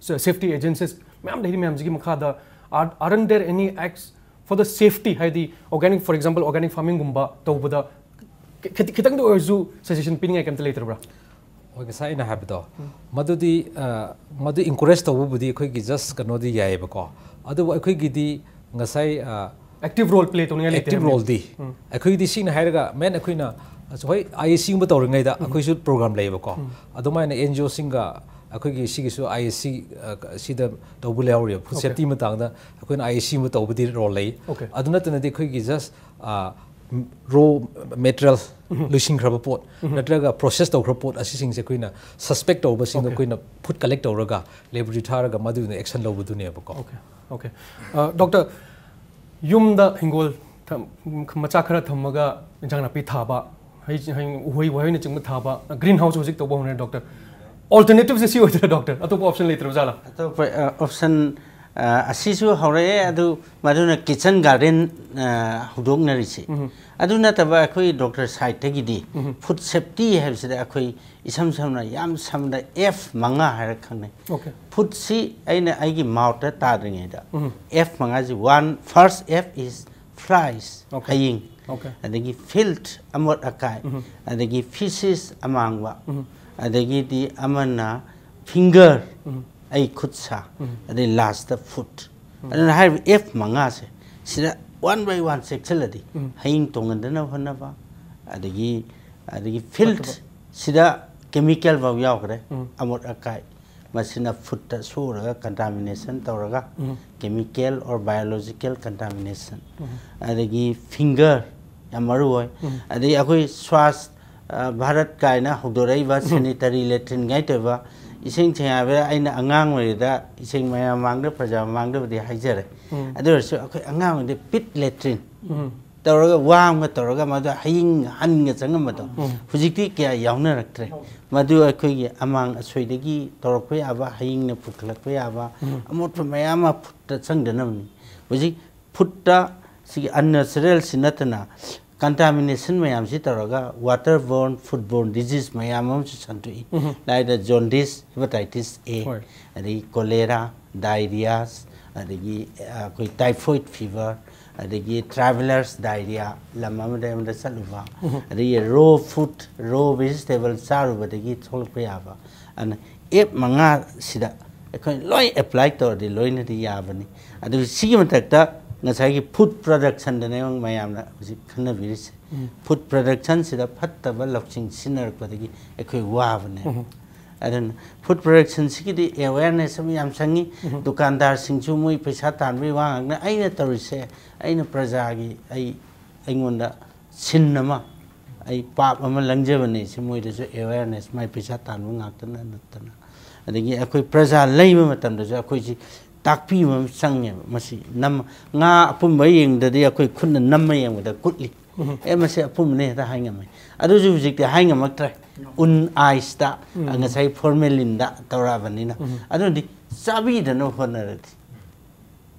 safety agencies ꯃꯌꯥꯝ ꯂꯩꯔꯤ ꯃꯌꯥꯝꯁꯤꯒꯤ ꯃꯈꯥꯗ, are, aren't there any acts for the safety? ꯍꯥꯏꯗꯤ organic, for example, organic farmingꯒꯨꯝꯕ ꯇꯧꯕꯗ ꯈꯤ-, ꯈꯤꯇꯪꯗ ꯑꯣꯏꯔꯁꯨ ꯁꯖꯦꯁꯟ ꯄꯤꯅꯤꯡꯉꯥꯏ ꯀꯩꯝꯇ ꯂꯩꯇ꯭ꯔꯕ꯭ꯔꯥ? ꯍꯣꯏ, ꯉꯁꯥꯏ ꯑꯩꯅ ꯍꯥꯏꯕꯗꯣ, ꯃꯗꯨꯗꯤ, ꯑ, ꯃꯗꯨ ꯏꯟꯀꯔꯦꯖ ꯇꯧꯕꯕꯨꯗꯤ ꯑꯩꯈꯣꯏꯒꯤ ꯖꯁ ꯀꯩꯅꯣꯗꯤ ꯌꯥꯏꯌꯦꯕꯀꯣ, ꯑꯗꯨꯕꯨ ꯑꯩꯈꯣꯏꯒꯤꯗꯤ ꯉꯁꯥꯏ, ꯑ, ꯑꯦꯛꯇꯤꯚ ꯔꯣꯜ ꯄ꯭ꯂꯦ ꯇꯧꯅꯤꯡꯉꯥꯏ ꯂꯩꯇꯦ ꯑꯦꯛꯇꯤꯚ ꯍꯥꯏꯕꯅꯤ꯫ ꯔꯣꯜꯗꯤ ꯑꯩꯈꯣꯏꯒꯤꯗꯤ ꯁꯤꯡꯅ ꯍꯥꯏꯔꯒ, ꯃꯦꯟ ꯑꯩꯈꯣꯏꯅ, ꯑꯁ, ꯍꯣꯏ, ꯑꯥꯏ ꯑꯦ ꯁꯤꯒꯨꯝꯕ ꯇꯧꯔꯤꯉꯩꯗ ꯑꯩꯈꯣꯏꯁꯨ ꯄ꯭ꯔꯣꯒ꯭ꯔꯥꯝ ꯂꯩꯌꯦꯕꯀꯣ, ꯑꯗꯨꯃꯥꯏꯅ ꯑꯦꯟ ꯖꯤ ꯑꯣꯁꯤꯡꯒ ꯑꯩꯈꯣꯏꯒꯤ ꯁꯤꯒꯤꯁꯨ ꯑꯥꯏ ꯑꯦ ꯁꯤ, ꯑ, ꯁꯤꯗ ꯇꯧꯕ ꯌꯥꯎꯔꯤꯕ꯫ Food Okay. ꯁꯦꯐꯇꯤ ꯃꯇꯥꯡꯗ ꯑꯩꯈꯣꯏꯅ ꯑꯥꯏ ꯑꯦ ꯁꯤꯒꯨꯝꯕ ꯇꯧꯕꯗꯤ ꯔꯣꯜ ꯂꯩ꯫ Okay. ꯑꯗꯨ ꯅꯠꯇꯅꯗꯤ ꯑꯩꯈꯣꯏꯒꯤ ꯖꯁ, ꯑ, ꯔꯣ ꯃꯦꯇꯔꯤꯌꯦꯜ, ꯂꯣꯏꯁꯤꯟꯈ꯭ꯔꯕ ꯄꯣꯠ ꯅꯠꯇ꯭ꯔꯒ ꯄ꯭ꯔꯣꯁꯦꯁ ꯇꯧꯈ꯭ꯔꯕ ꯄꯣꯠ ꯑꯁꯤꯁꯤꯡꯁꯦ ꯑꯩꯈꯣꯏꯅ ꯁꯁꯄꯦꯛ ꯇꯧꯕꯁꯤꯡꯗꯣ Okay. ꯑꯩꯈꯣꯏꯅ ꯐꯨꯗ ꯀꯂꯦꯛ ꯇꯧꯔꯒ ꯂꯦꯕꯣꯔꯦꯇꯔꯤ ꯊꯥꯔꯒ ꯃꯗꯨꯒꯤꯗ ꯑꯦꯛꯁꯟ ꯂꯧꯕꯗꯨꯅꯦꯕꯀꯣ꯫ Okay, okay. ꯑ, ꯗꯣꯛꯇꯔ, ꯌꯨꯝꯗ ꯍꯤꯡꯒꯣꯜ ꯊꯝ-, ꯃꯆꯥ ꯈꯔ ꯊꯝꯃꯒ ꯏꯟꯖꯥꯡ ꯅꯥꯄꯤ ꯊꯥꯕ, ꯍꯩ, ꯍꯩ, ꯎꯍꯩ ꯋꯥꯍꯩꯅꯆꯤꯡꯕ ꯊꯥꯕ, ꯒ꯭ꯔꯤꯟ ꯍꯥꯎꯁ ꯍꯧꯖꯤꯛ ꯇꯧꯕ ꯍꯧꯅꯔꯦ ꯗꯣꯛꯇꯔ꯫ ꯑꯜꯇꯔꯅꯦꯇꯤꯚꯁꯦ ꯁꯤ ꯑꯣꯏꯗꯣꯏꯔꯥ ꯗꯣꯛꯇꯔ? ꯑꯇꯣꯞꯄ ꯑꯣꯞꯁꯟ ꯂꯩꯇ꯭ꯔꯕ ꯖꯥꯠꯂꯥ? ꯑꯇꯣꯞꯄ, ꯑ, ꯑꯣꯞꯁꯟ, ꯑ, ꯑꯁꯤꯁꯨ ꯍꯧꯔꯛꯑꯦ꯫ ꯑꯗꯨ ꯃꯗꯨꯅ ꯀꯤꯠꯆꯟ ꯒꯥꯔꯗꯦꯟ, ꯑ, ꯍꯧꯗꯣꯛꯅꯔꯤꯁꯤ꯫ ꯑꯗꯨ ꯅꯠꯇꯕ ꯑꯩꯈꯣꯏ ꯗꯣꯛꯇꯔ ꯁꯥꯏꯠꯇꯒꯤꯗꯤ ꯐꯨꯗ ꯁꯦꯐꯇꯤ ꯍꯥꯏꯕꯁꯤꯗ ꯑꯩꯈꯣꯏ ꯏꯁꯝ ꯁꯝꯅ, ꯌꯥꯝ ꯁꯝꯅ ꯑꯦꯐ ꯃꯉꯥ ꯍꯥꯏꯔꯒ ꯈꯪꯅꯩ꯫ Okay. ꯐꯨꯗꯁꯤ ꯑꯩꯅ ꯑꯩꯒꯤ ꯃꯥꯎꯠꯇ ꯇꯥꯗ꯭ꯔꯤꯉꯩꯗ, ꯑꯦꯐ ꯃꯉꯥꯁꯤ, one, first F is flies, Okay. ꯍꯌꯤꯡ, Okay. ꯑꯗꯒꯤ ꯐꯤꯜꯊ, ꯑꯃꯣꯠ ꯑꯀꯥꯏ, ꯑꯗꯒꯤ ꯐꯤꯁꯤꯁ, ꯑꯃꯥꯡꯕ, ꯑꯗꯒꯤꯗꯤ ꯑꯃꯅ ꯐꯤꯡꯒꯔ, ꯑꯩ ꯈꯨꯠ ꯁꯥ, ꯑꯗꯩ ꯂꯥꯁꯇ ꯐꯨꯠ꯫ ꯑꯗꯨꯅ ꯍꯥꯏꯔꯤꯕ ꯑꯦꯐ ꯃꯉꯥꯁꯦ ꯁꯤꯗ ꯋꯥꯟ ꯕꯥꯏ ꯋꯥꯟ ꯆꯦꯛꯁꯤꯜꯂꯗꯤ, ꯍꯌꯤꯡ ꯇꯣꯡꯍꯟꯗꯅꯕ ꯍꯣꯠꯅꯕ, ꯑꯗꯒꯤ ꯑꯗꯒꯤ ꯐꯤꯜ ꯁꯤꯗ ꯀꯦꯃꯤꯀꯦꯜ ꯐꯥꯎ ꯌꯥꯎꯈ꯭ꯔꯦ꯫ ꯑꯃꯣꯠ ꯑꯀꯥꯏ ꯃꯁꯤꯅ ꯐꯨꯠꯇ ꯁꯣꯛꯎꯔꯒ, ꯀꯟꯇꯥꯃꯤꯅꯦꯁꯟ ꯇꯧꯔꯒ, ꯀꯦꯃꯤꯀꯦꯜ ꯑꯣꯔ ꯕꯥꯏꯑꯣꯂꯣꯖꯤꯀꯦꯜ ꯀꯟꯇꯥꯃꯤꯅꯦꯁꯟ꯫ ꯑꯗꯒꯤ ꯐꯤꯡꯒꯔ ꯌꯥꯝ ꯃꯔꯨ ꯑꯣꯏ꯫ ꯑꯗꯒꯤ ꯑꯩꯈꯣꯏ ꯁ꯭ꯋꯥꯁ ꯚꯥꯔꯠ ꯀꯥꯏꯅ ꯍꯧꯗꯣꯔꯛꯏꯕ ꯁꯦꯅꯤꯇꯔꯤ ꯂꯦꯇ꯭ꯔꯤꯟ ꯀꯥꯏꯅ ꯇꯧꯔꯤꯕ, ꯏꯁꯤꯡ ꯁꯦꯡ ꯍꯥꯏꯕꯗ, ꯑꯩꯅ ꯑꯉꯥꯡ ꯑꯣꯏꯔꯤꯉꯩꯗ ꯏꯁꯤꯡ ꯃꯌꯥꯝ ꯃꯃꯥꯡꯗ, ꯄ꯭ꯔꯖꯥ ꯃꯃꯥꯡꯗꯕꯨꯗꯤ ꯍꯥꯏꯖꯔꯦ꯫ ꯑꯗꯨ ꯑꯣꯏꯔꯁꯨ ꯑꯩꯈꯣꯏ ꯑꯉꯥꯡ ꯑꯣꯏꯔꯤꯉꯩꯗ ꯄꯤꯠ ꯂꯦꯇ꯭ꯔꯤꯟ ꯇꯧꯔꯒ, ꯋꯥ ꯑꯃꯒ ꯇꯧꯔꯒ, ꯃꯗꯨ ꯍꯌꯤꯡ ꯍꯟꯒ ꯆꯪꯉꯝꯕꯗꯣ, ꯍꯧꯖꯤꯛꯇꯤ ꯀꯌꯥ ꯌꯥꯎꯅꯔꯛꯇ꯭ꯔꯦ꯫ ꯃꯗꯨ ꯑꯩꯈꯣꯏꯒꯤ ꯑꯃꯥꯡ ꯑꯁꯣꯏꯗꯒꯤ ꯇꯧꯔꯛꯄ ꯌꯥꯕ, ꯍꯌꯤꯡꯅ ꯄꯨꯈꯠꯂꯛꯄ ꯌꯥꯕ ꯑꯃꯣꯠꯄ ꯃꯌꯥꯝ ꯑꯃ ꯐꯨꯠꯇ ꯆꯪꯗꯅꯕꯅꯤ꯫ ꯍꯧꯖꯤꯛ ꯐꯨꯠꯇ ꯁꯤꯒꯤ ꯑꯟꯅꯦꯆꯔꯦꯜꯁꯤ ꯅꯠꯇꯅ ꯀꯟꯇꯥꯃꯤꯅꯦꯁꯟ ꯃꯌꯥꯝꯁꯤ ꯇꯧꯔꯒ water Born, food Born disease ꯃꯌꯥꯝ ꯑꯃꯁꯨ ꯁꯟꯗꯣꯛꯏ꯫ ꯂꯥꯏꯗ ꯖꯣꯟꯗꯤꯁ, ꯍꯦꯄꯥꯇꯥꯏꯇꯤꯁ ꯑꯦ, ꯍꯣꯏ꯫ ꯑꯗꯒꯤ ꯀꯣꯂꯦꯔꯥ, ꯗꯥꯏꯔꯤꯌꯥꯁ, ꯑꯗꯒꯤ ꯑꯩꯈꯣꯏ ꯇꯥꯏꯐꯣꯏꯗ ꯐꯤꯚꯔ, ꯑꯗꯒꯤ ꯇ꯭ꯔꯥꯚꯦꯂꯔꯁ ꯗꯥꯏꯔꯤꯌꯥ, ꯂꯝ ꯑꯃꯗ ꯑꯃꯗ ꯆꯠꯂꯨꯕ, ꯑꯗꯒꯤ ꯔꯣ ꯐꯨꯗ, ꯔꯣ ꯚꯦꯖꯤꯇꯦꯕꯜ ꯆꯥꯔꯨꯕꯗꯒꯤ ꯊꯣꯛꯂꯛꯄ ꯌꯥꯕ꯫ ꯑꯗꯨꯅ ꯑꯦꯞ ꯃꯉꯥꯁꯤꯗ ꯑꯩꯈꯣꯏ ꯂꯣꯏ ꯑꯦꯄ꯭ꯂꯥꯏ ꯇꯧꯔꯗꯤ ꯂꯣꯏꯅꯗꯤ ꯌꯥꯕꯅꯤ꯫ ꯑꯗꯨ ꯁꯤꯒꯤ ꯃꯊꯛꯇ ꯉꯁꯥꯏꯒꯤ ꯐꯨꯗ ꯄ꯭ꯔꯗꯛꯁꯟꯗꯅꯦ ꯃꯌꯥꯝꯅ ꯍꯧꯖꯤꯛ ꯈꯟꯅꯕꯤꯔꯤꯁꯦ꯫ ꯐꯨꯗ ꯄ꯭ꯔꯗꯛꯁꯟꯁꯤꯗ ꯐꯠꯇꯕ ꯂꯧꯁꯤꯡ ꯁꯤꯖꯤꯟꯅꯔꯛꯄꯗꯒꯤ ꯑꯩꯈꯣꯏ ꯋꯥꯕꯅꯦ꯫ ꯑꯗꯨꯅ ꯐꯨꯗ ꯄ꯭ꯔꯗꯛꯁꯟꯁꯤꯒꯤꯗꯤ ꯑꯦꯋꯦꯔꯅꯦꯁ ꯑꯃ ꯌꯥꯝ ꯆꯪꯉꯤ꯫ ꯗꯨꯀꯥꯟꯗꯥꯔꯁꯤꯡꯁꯨ ꯃꯣꯏ ꯄꯩꯁꯥ ꯇꯥꯟꯕꯒꯤ ꯋꯥ ꯉꯥꯛꯅ, ꯑꯩꯅ ꯇꯧꯔꯤꯁꯦ, ꯑꯩꯅ ꯄ꯭ꯔꯖꯥꯒꯤ, ꯑꯩ, ꯑꯩꯉꯣꯟꯗ ꯁꯤꯟ ꯑꯃ, ꯑꯩ ꯄꯥꯞ ꯑꯃ ꯂꯪꯖꯕꯅꯦ꯫ ꯁꯤ ꯃꯣꯏꯗꯁꯨ ꯑꯦꯋꯦꯔꯅꯦꯁ, ꯃꯥꯏ ꯄꯩꯁꯥ ꯇꯥꯟꯕ ꯉꯥꯛꯇꯅ ꯅꯠꯇꯅ, ꯑꯗꯒꯤ ꯑꯩꯈꯣꯏ ꯄ꯭ꯔꯖꯥ ꯂꯩꯕ ꯃꯇꯝꯗꯁꯨ ꯑꯩꯈꯣꯏꯁꯤ ꯇꯥꯛꯄꯤꯕ ꯑꯃ ꯆꯪꯉꯦꯕ꯫ ꯃꯁꯤ ꯅꯝ-, ꯉꯥ ꯑꯄꯨꯝꯕ ꯌꯦꯡꯗꯗꯤ ꯑꯩꯈꯣꯏ ꯈꯨꯠꯅ ꯅꯝꯃ ꯌꯦꯡꯕꯗ ꯀꯨꯠꯂꯤ꯫ ꯑꯦ, ꯃꯁꯤ ꯑꯄꯨꯝꯕꯅꯦ ꯍꯦꯛꯇ ꯍꯥꯏ ꯉꯝꯃꯦ꯫ ꯑꯗꯨꯁꯨ ꯍꯧꯖꯤꯛꯇꯤ ꯍꯥꯏ ꯉꯝꯃꯛꯇ꯭ꯔꯦ꯫ ꯎꯟ ꯑꯥꯏꯁꯇ, ꯉꯁꯥꯏ ꯐꯣꯔꯃꯦꯂꯤꯟꯗ ꯇꯧꯔꯛꯑꯕꯅꯤꯅ꯫ ꯑꯗꯨꯅꯗꯤ ꯆꯥꯕꯤꯗꯅꯕ ꯍꯣꯠꯅꯔꯗꯤ,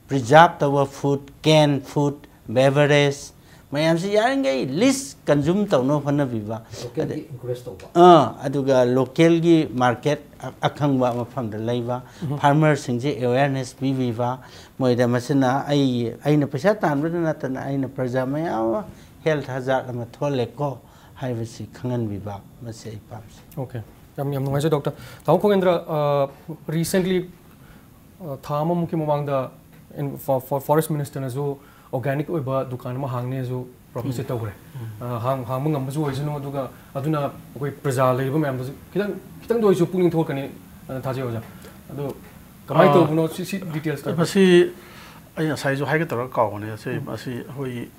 ꯄ꯭ꯔꯤꯖꯥꯔꯚ ꯇꯧꯕ ꯐꯨꯗ, ꯀꯦꯟ ꯐꯨꯗ, ꯕꯦꯚꯔꯦꯖ ꯃꯌꯥꯝꯁꯤ ꯌꯥꯔꯤꯈꯩ ꯂꯤꯁ ꯀꯟꯖꯨꯝ ꯇꯧꯅꯕ ꯍꯣꯠꯅꯕꯤꯕ꯫ ꯂꯣꯀꯦꯜꯒꯤ ꯑꯗ-, encourage ꯇꯧꯕ꯫ ꯑꯥ, ꯑꯗꯨꯒ ꯂꯣꯀꯦꯜꯒꯤ market ꯑ-, ꯑꯈꯪꯕ ꯃꯐꯝꯗ ꯂꯩꯕ, ꯐꯥꯔꯃꯔꯁꯤꯡꯁꯦ awareness ꯄꯤꯕꯤꯕ, ꯃꯣꯏꯗ ꯃꯁꯤꯅ ꯑꯩ, ꯑꯩꯅ ꯄꯩꯁꯥ ꯇꯥꯟꯕꯗ ꯅꯠꯇꯅ ꯑꯩꯅ ꯄ꯭ꯔꯖꯥ ꯃꯌꯥꯝ ꯑꯃ health hazard ꯑꯃ ꯊꯣꯛꯍꯜꯂꯦꯀꯣ ꯍꯥꯏꯕꯁꯤ ꯈꯪꯍꯟꯕꯤꯕ, ꯃꯁꯤ ꯑꯩ ꯄꯥꯝꯖꯩ꯫ ꯑꯣꯀꯦ꯫ ꯌꯥꯝ ꯌꯥꯝ ꯅꯨꯡꯉꯥꯏꯖꯩ ꯗꯣꯛꯇꯔ꯫ ꯇꯥꯃꯣ ꯈꯣꯡꯒꯦꯟꯗ꯭ꯔ, ꯔꯤꯁꯦꯟꯠꯂꯤ ꯊꯥ ꯑꯃꯃꯨꯛꯀꯤ ꯃꯃꯥꯡꯗ ꯐꯣꯔꯦꯁ ꯃꯤꯅꯤꯁꯇꯔꯅꯁꯨ ꯑꯣꯔꯒꯥꯅꯤꯛ ꯑꯣꯏꯕ ꯗꯨꯀꯥꯟ ꯑꯃ ꯍꯥꯡꯅꯦꯁꯨ ꯄ꯭ꯔꯣꯃꯤꯁꯁꯦ ꯇꯧꯈ꯭ꯔꯦ꯫ ꯑ, ꯍꯥꯡ- ꯍꯥꯡꯕ ꯉꯝꯕꯁꯨ ꯑꯣꯏꯁꯅꯨ, ꯑꯗꯨꯒ ꯑꯗꯨꯅ ꯑꯩꯈꯣꯏ ꯄ꯭ꯔꯖꯥ ꯂꯩꯔꯤꯕ ꯃꯌꯥꯝꯗꯁꯨ ꯈꯤꯇꯪ ꯈꯤꯇꯪꯗ ꯑꯣꯏꯔꯁꯨ ꯄꯨꯛꯅꯤꯡ ꯊꯧꯒꯠꯀꯅꯤ ꯑꯅ ꯊꯥꯖꯩ ꯑꯣꯖꯥ꯫ ꯑꯗꯣ ꯀꯃꯥꯏꯅ ꯑ, ꯇꯧꯕꯅꯣ ꯁꯤ ꯁꯤ ꯗꯤꯇꯦꯜꯁꯇ? ꯃꯁꯤ ꯑꯩ ꯉꯁꯥꯏꯁꯨ ꯍꯥꯏꯒꯦ ꯇꯧꯔꯒ ꯀꯥꯎꯕꯅꯦ꯫ ꯑꯁꯤ ꯎꯝ꯫ ꯃꯁꯤ ꯑꯩꯈꯣꯏ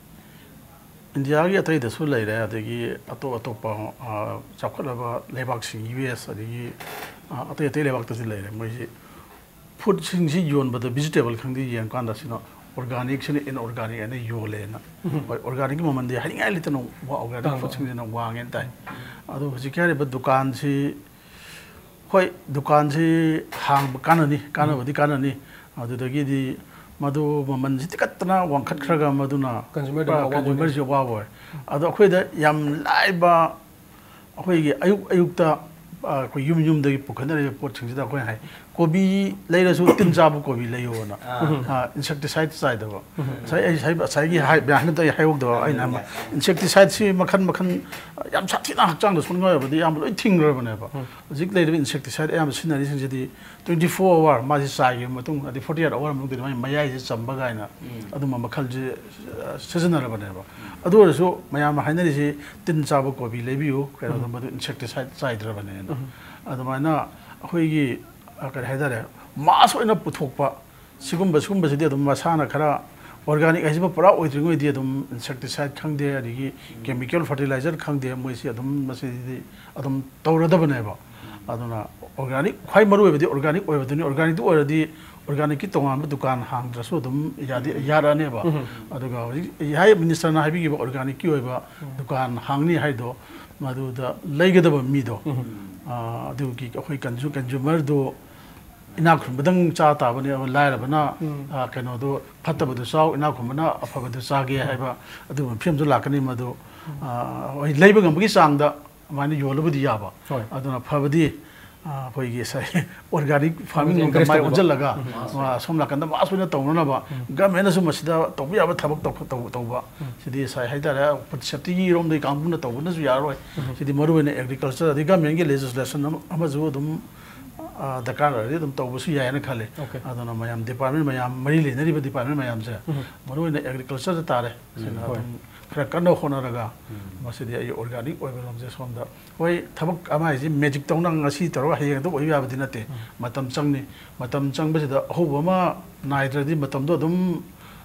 ꯏꯟꯗꯤꯌꯥꯒꯤ ꯑꯇꯩꯗꯁꯨ ꯂꯩꯔꯦ, ꯑꯗꯒꯤ ꯑꯇꯣꯞ ꯑꯇꯣꯞꯄ, ꯑ, ꯆꯥꯎꯈꯠꯂꯕ ꯂꯩꯕꯥꯛꯁꯤꯡ, ꯌꯨ ꯑꯦꯁ, ꯑꯗꯒꯤ, ꯑ, ꯑꯇꯩ ꯑꯇꯩ ꯂꯩꯕꯥꯛꯇꯁꯨ ꯂꯩꯔꯦ꯫ ꯃꯣꯏꯁꯤ ꯐꯨꯗꯁꯤꯡꯁꯤ ꯌꯣꯟꯕꯗ, ꯚꯤꯖꯤꯇꯦꯕꯜ ꯈꯪꯗꯦ, ꯌꯦꯡꯀꯥꯟꯗ ꯁꯤꯅ ꯑꯣꯔꯒꯥꯅꯤꯛꯁꯤꯅ ꯏꯟꯑꯣꯔꯒꯥꯅꯤꯛ ꯍꯥꯏꯅ ꯌꯣꯜꯂꯦꯅ꯫ ꯎꯝ꯫ ꯍꯣꯏ, ꯑꯣꯔꯒꯥꯅꯤꯛꯀꯤ ꯃꯃꯜꯗꯤ ꯍꯥꯏꯅꯤꯡꯉꯥꯏ ꯂꯩꯇꯅ ꯋꯥ-, ꯑꯣꯔꯒꯥꯅꯤꯛ ꯇꯥꯡꯕ꯫ ꯐꯨꯗꯁꯤꯡꯁꯤꯅ ꯋꯥꯡꯉꯦꯅ ꯇꯥꯏ꯫ ꯑꯗꯣ ꯍꯧꯖꯤꯛꯀꯤ ꯍꯥꯏꯔꯤꯕ ꯗꯨꯀꯥꯟꯁꯤ, ꯍꯣꯏ, ꯗꯨꯀꯥꯟꯁꯤ ꯍꯥꯡꯕ ꯀꯥꯟꯅꯅꯤ, ꯀꯥꯟꯅꯕꯗꯤ ꯀꯥꯟꯅꯅꯤ꯫ ꯑꯗꯨꯗꯒꯤꯗꯤ ꯃꯗꯨ ꯃꯃꯜꯁꯤ ꯇꯤꯀꯠꯇꯅ ꯋꯥꯡꯈꯠꯈ꯭ꯔꯒ ꯃꯗꯨꯅ ꯀꯟꯖꯨꯃꯔꯗ ꯄꯨꯔꯥ ꯑꯋꯥꯕ ꯑꯣꯏꯅ ꯀꯟꯖꯨꯃꯔꯁꯤ ꯑꯋꯥꯕ ꯑꯣꯏ꯫ ꯑꯗꯣ ꯑꯩꯈꯣꯏꯗ ꯌꯥꯝ ꯂꯥꯏꯕ, ꯑꯩꯈꯣꯏꯒꯤ ꯑꯌꯨꯛ ꯑꯌꯨꯛꯇ, ꯑ, ꯑꯩꯈꯣꯏ ꯌꯨꯝ ꯌꯨꯝꯗꯒꯤ ꯄꯨꯈꯠꯅꯔꯤꯕ ꯄꯣꯠꯁꯤꯡꯁꯤꯗ ꯑꯩꯈꯣꯏꯅ ꯍꯥꯏ, "ꯀꯣꯕꯤ ꯂꯩꯔꯁꯨ ꯇꯤꯟ ꯆꯥꯕ ꯀꯣꯕꯤ ꯂꯩꯌꯣꯅ"꯫ ꯑꯥ꯫ ꯑ, insecticide ꯆꯥꯏꯗꯕ꯫ ꯉꯁꯥꯏ ꯑꯩ ꯉꯁꯥꯏ, ꯉꯁꯥꯏꯒꯤ ꯍꯥꯏ-, ꯃꯌꯥꯝ ꯑꯝꯇ ꯑꯩ ꯍꯥꯏꯍꯧꯗꯕ꯫ ꯑꯩꯅ ꯍꯥꯏꯕ, insecticideꯁꯤ ꯃꯈꯜ ꯃꯈꯜ ꯌꯥꯝ ꯁꯥꯊꯤꯅ ꯍꯛꯆꯥꯡꯗ ꯁꯣꯛꯅꯤꯡꯉꯥꯏ ꯑꯣꯏꯕꯗꯤ ꯑꯌꯥꯝꯕ ꯂꯣꯏ ꯊꯤꯡꯈ꯭ꯔꯕꯅꯦꯕ꯫ ꯎꯝ꯫ ꯍꯧꯖꯤꯛ ꯂꯩꯔꯤꯕ insecticide ꯑꯌꯥꯝꯕ ꯁꯤꯖꯤꯟꯅꯔꯤꯁꯤꯡꯁꯤꯗꯤ twenty four hour ꯃꯥꯁꯤ ꯆꯥꯏꯈꯤꯕ ꯃꯇꯨꯡ, ꯑꯗꯩ forty eight hour ꯃꯅꯨꯡꯗꯗꯤ ꯃꯥꯒꯤ ꯃꯌꯥꯏꯁꯦ ꯆꯝꯕ ꯀꯥꯏꯅ ꯎꯝ꯫ ꯑꯗꯨꯝꯕ ꯃꯈꯜꯁꯦ, ꯑ, ꯁꯤꯖꯤꯟꯅꯔꯕꯅꯦꯕ꯫ ꯎꯝ꯫ ꯑꯗꯨ ꯑꯣꯏꯔꯁꯨ ꯃꯌꯥꯝꯅ ꯍꯥꯏꯅꯔꯤꯁꯤ ꯇꯤꯟ ꯆꯥꯕ ꯀꯣꯕꯤ ꯂꯩꯕꯤꯌꯨ, ꯀꯩꯅꯣꯗ ꯎꯝ꯫ ꯃꯗꯨ insecticide ꯆꯥꯏꯗ꯭ꯔꯕꯅꯦꯅ꯫ ꯎꯝ꯫ ꯑꯗꯨꯃꯥꯏꯅ ꯑꯩꯈꯣꯏꯒꯤ, ꯑ, ꯀꯔꯤ ꯍꯥꯏꯇꯥꯔꯦ, mass ꯑꯣꯏꯅ ꯄꯨꯊꯣꯛꯄ ꯁꯤꯒꯨꯝꯕ, ꯁꯤꯒꯨꯝꯕꯁꯤꯗꯤ ꯑꯗꯨꯝ ꯃꯁꯥꯅ ꯈꯔ organic ꯍꯥꯏꯁꯤꯃ ꯄꯨꯔꯥ ꯑꯣꯏꯗ꯭ꯔꯤꯉꯩꯗꯤ ꯑꯗꯨꯝ insecticide ꯈꯪꯗꯦ, ꯑꯗꯒꯤ ꯎꯝ꯫ Chemical fertilizer ꯈꯪꯗꯦ, ꯃꯣꯏꯁꯤ ꯑꯗꯨꯝ ꯃꯁꯤꯗꯤ ꯑꯗꯨꯝ ꯇꯧꯔꯗꯕꯅꯦꯕ꯫ ꯎꯝ꯫ ꯑꯗꯨꯅ organic, ꯈ꯭ꯋꯥꯏ ꯃꯔꯨ ꯑꯣꯏꯕꯗꯤ organic ꯑꯣꯏꯕꯗꯨꯅꯤ꯫ Organicꯇꯨ ꯑꯣꯏꯔꯗꯤ organicꯀꯤ ꯇꯣꯉꯥꯟꯕ ꯗꯨꯀꯥꯟ ꯍꯥꯡꯗ꯭ꯔꯁꯨ ꯑꯗꯨꯝ ꯌꯥꯗꯤ, ꯎꯝ꯫ ꯌꯥꯔꯛꯑꯅꯦꯕ꯫ ꯎꯝ꯫ ꯑꯗꯨꯒ ꯍꯧꯖꯤꯛ ꯍꯥꯏ ministerꯅ ꯍꯥꯏꯕꯤꯈꯤꯕ organicꯀꯤ ꯑꯣꯏꯕ ꯎꯝ꯫ ꯗꯨꯀꯥꯟ ꯍꯥꯡꯅꯤ ꯍꯥꯏꯗꯣ, ꯃꯗꯨꯗ ꯂꯩꯒꯗꯕ ꯃꯤꯗꯣ, ꯎꯝ꯫ ꯑ, ꯑꯗꯨꯒꯤ ꯑꯩꯈꯣꯏ consu-, consumerꯗꯨ ꯏꯅꯥꯛ ꯈꯨꯟꯕꯗꯪ ꯆꯥ ꯇꯥꯕꯅꯦ, ꯂꯥꯏꯔꯕꯅ, ꯎꯝ꯫ ꯑ, ꯀꯩꯅꯣꯗꯣ ꯐꯠꯇꯕꯗꯨ ꯆꯥꯎ, ꯏꯅꯥꯛ ꯈꯨꯟꯕꯅ ꯑꯐꯕꯗꯨ ꯆꯥꯒꯦ ꯎꯝ꯫ ꯍꯥꯏꯕ ꯑꯗꯨꯒꯨꯝꯕ ꯐꯤꯕꯝꯗꯨ ꯂꯥꯛꯀꯅꯤ꯫ ꯃꯗꯨ, ꯎꯝ꯫ ꯑ, ꯍꯣꯏ, ꯂꯩꯕ ꯉꯝꯕꯒꯤ ꯆꯥꯡꯗ ꯑꯗꯨꯃꯥꯏꯅ ꯌꯣꯜꯂꯕꯨꯗꯤ ꯌꯥꯕ꯫ ꯍꯣꯏ꯫ ꯑꯗꯨꯅ ꯐꯕꯗꯤ, ꯑꯩꯈꯣꯏꯒꯤ ꯉꯁꯥꯏ ꯑꯣꯔꯒꯥꯅꯤꯛ ꯐꯥꯔꯃꯤꯡ ꯂꯣꯝꯗ ꯃꯥꯏ ꯑꯣꯟꯁꯤꯜꯂꯒ ꯁꯣꯝ ꯅꯥꯀꯟꯗ ꯃꯥꯁ ꯑꯣꯏꯅ ꯇꯧꯅꯅꯕ ꯒꯃꯦꯟꯅꯁꯨ ꯃꯁꯤꯗ ꯇꯧꯕ ꯌꯥꯕ ꯊꯕꯛ ꯇꯧꯕ ꯁꯤꯗꯤ ꯉꯁꯥꯏ ꯍꯥꯏꯇꯥꯔꯦ꯫ ꯐꯨꯗ ꯁꯦꯐꯇꯤꯒꯤ ꯔꯣꯝꯗꯒꯤ ꯀꯥꯡꯕꯨꯅ ꯇꯧꯕꯅꯁꯨ ꯌꯥꯔꯣꯏ꯫ ꯁꯤꯗꯤ ꯃꯔꯨꯑꯣꯏꯅ ꯑꯦꯒ꯭ꯔꯤꯀꯜꯆꯔ ꯑꯗꯩ ꯒꯃꯦꯟꯒꯤ ꯂꯦꯖꯤꯁꯂꯦꯁꯟ ꯑꯃꯁꯨ ꯑꯗꯨꯝ ꯗꯔꯀꯥꯔ ꯑꯣꯏꯔꯗꯤ ꯑꯗꯨꯝ ꯇꯧꯕꯁꯨ ꯌꯥꯏꯅ ꯈꯜꯂꯦ꯫ ꯑꯗꯨꯅ ꯃꯌꯥꯝ ꯗꯤꯄꯥꯔꯠꯃꯦꯟ ꯃꯌꯥꯝ ꯃꯔꯤ ꯂꯩꯅꯔꯤꯕ ꯗꯤꯄꯥꯔꯠꯃꯦꯟ ꯃꯌꯥꯝꯁꯦ ꯃꯔꯨꯑꯣꯏꯅ ꯑꯦꯒ꯭ꯔꯤꯀꯜꯆꯔꯗ ꯇꯥꯔꯦ꯫ ꯁꯤꯅ ꯑꯗꯨꯝ ꯈꯔ ꯀꯟꯅ ꯍꯣꯠꯅꯔꯒ ꯃꯁꯤꯗꯤ ꯑꯩ ꯑꯣꯔꯒꯥꯅꯤꯛ ꯑꯣꯏꯕ ꯂꯣꯝꯁꯦ ꯁꯣꯝꯗ ꯍꯣꯏ ꯊꯕꯛ ꯑꯃ ꯍꯥꯏꯁꯤ ꯃꯦꯖꯤꯛ ꯇꯧꯅ ꯉꯁꯤ ꯇꯧꯔꯒ ꯍꯌꯦꯡ ꯑꯗꯨꯝ ꯑꯣꯏꯕ ꯌꯥꯕꯗꯤ ꯅꯠꯇꯦ꯫ ꯃꯇꯝ ꯆꯪꯅꯤ꯫ ꯃꯇꯝ ꯆꯪꯕꯁꯤꯗ ꯑꯍꯧꯕ ꯑꯃ ꯅꯥꯏꯗ꯭ꯔꯗꯤ ꯃꯇꯝꯗꯣ ꯑꯗꯨꯝ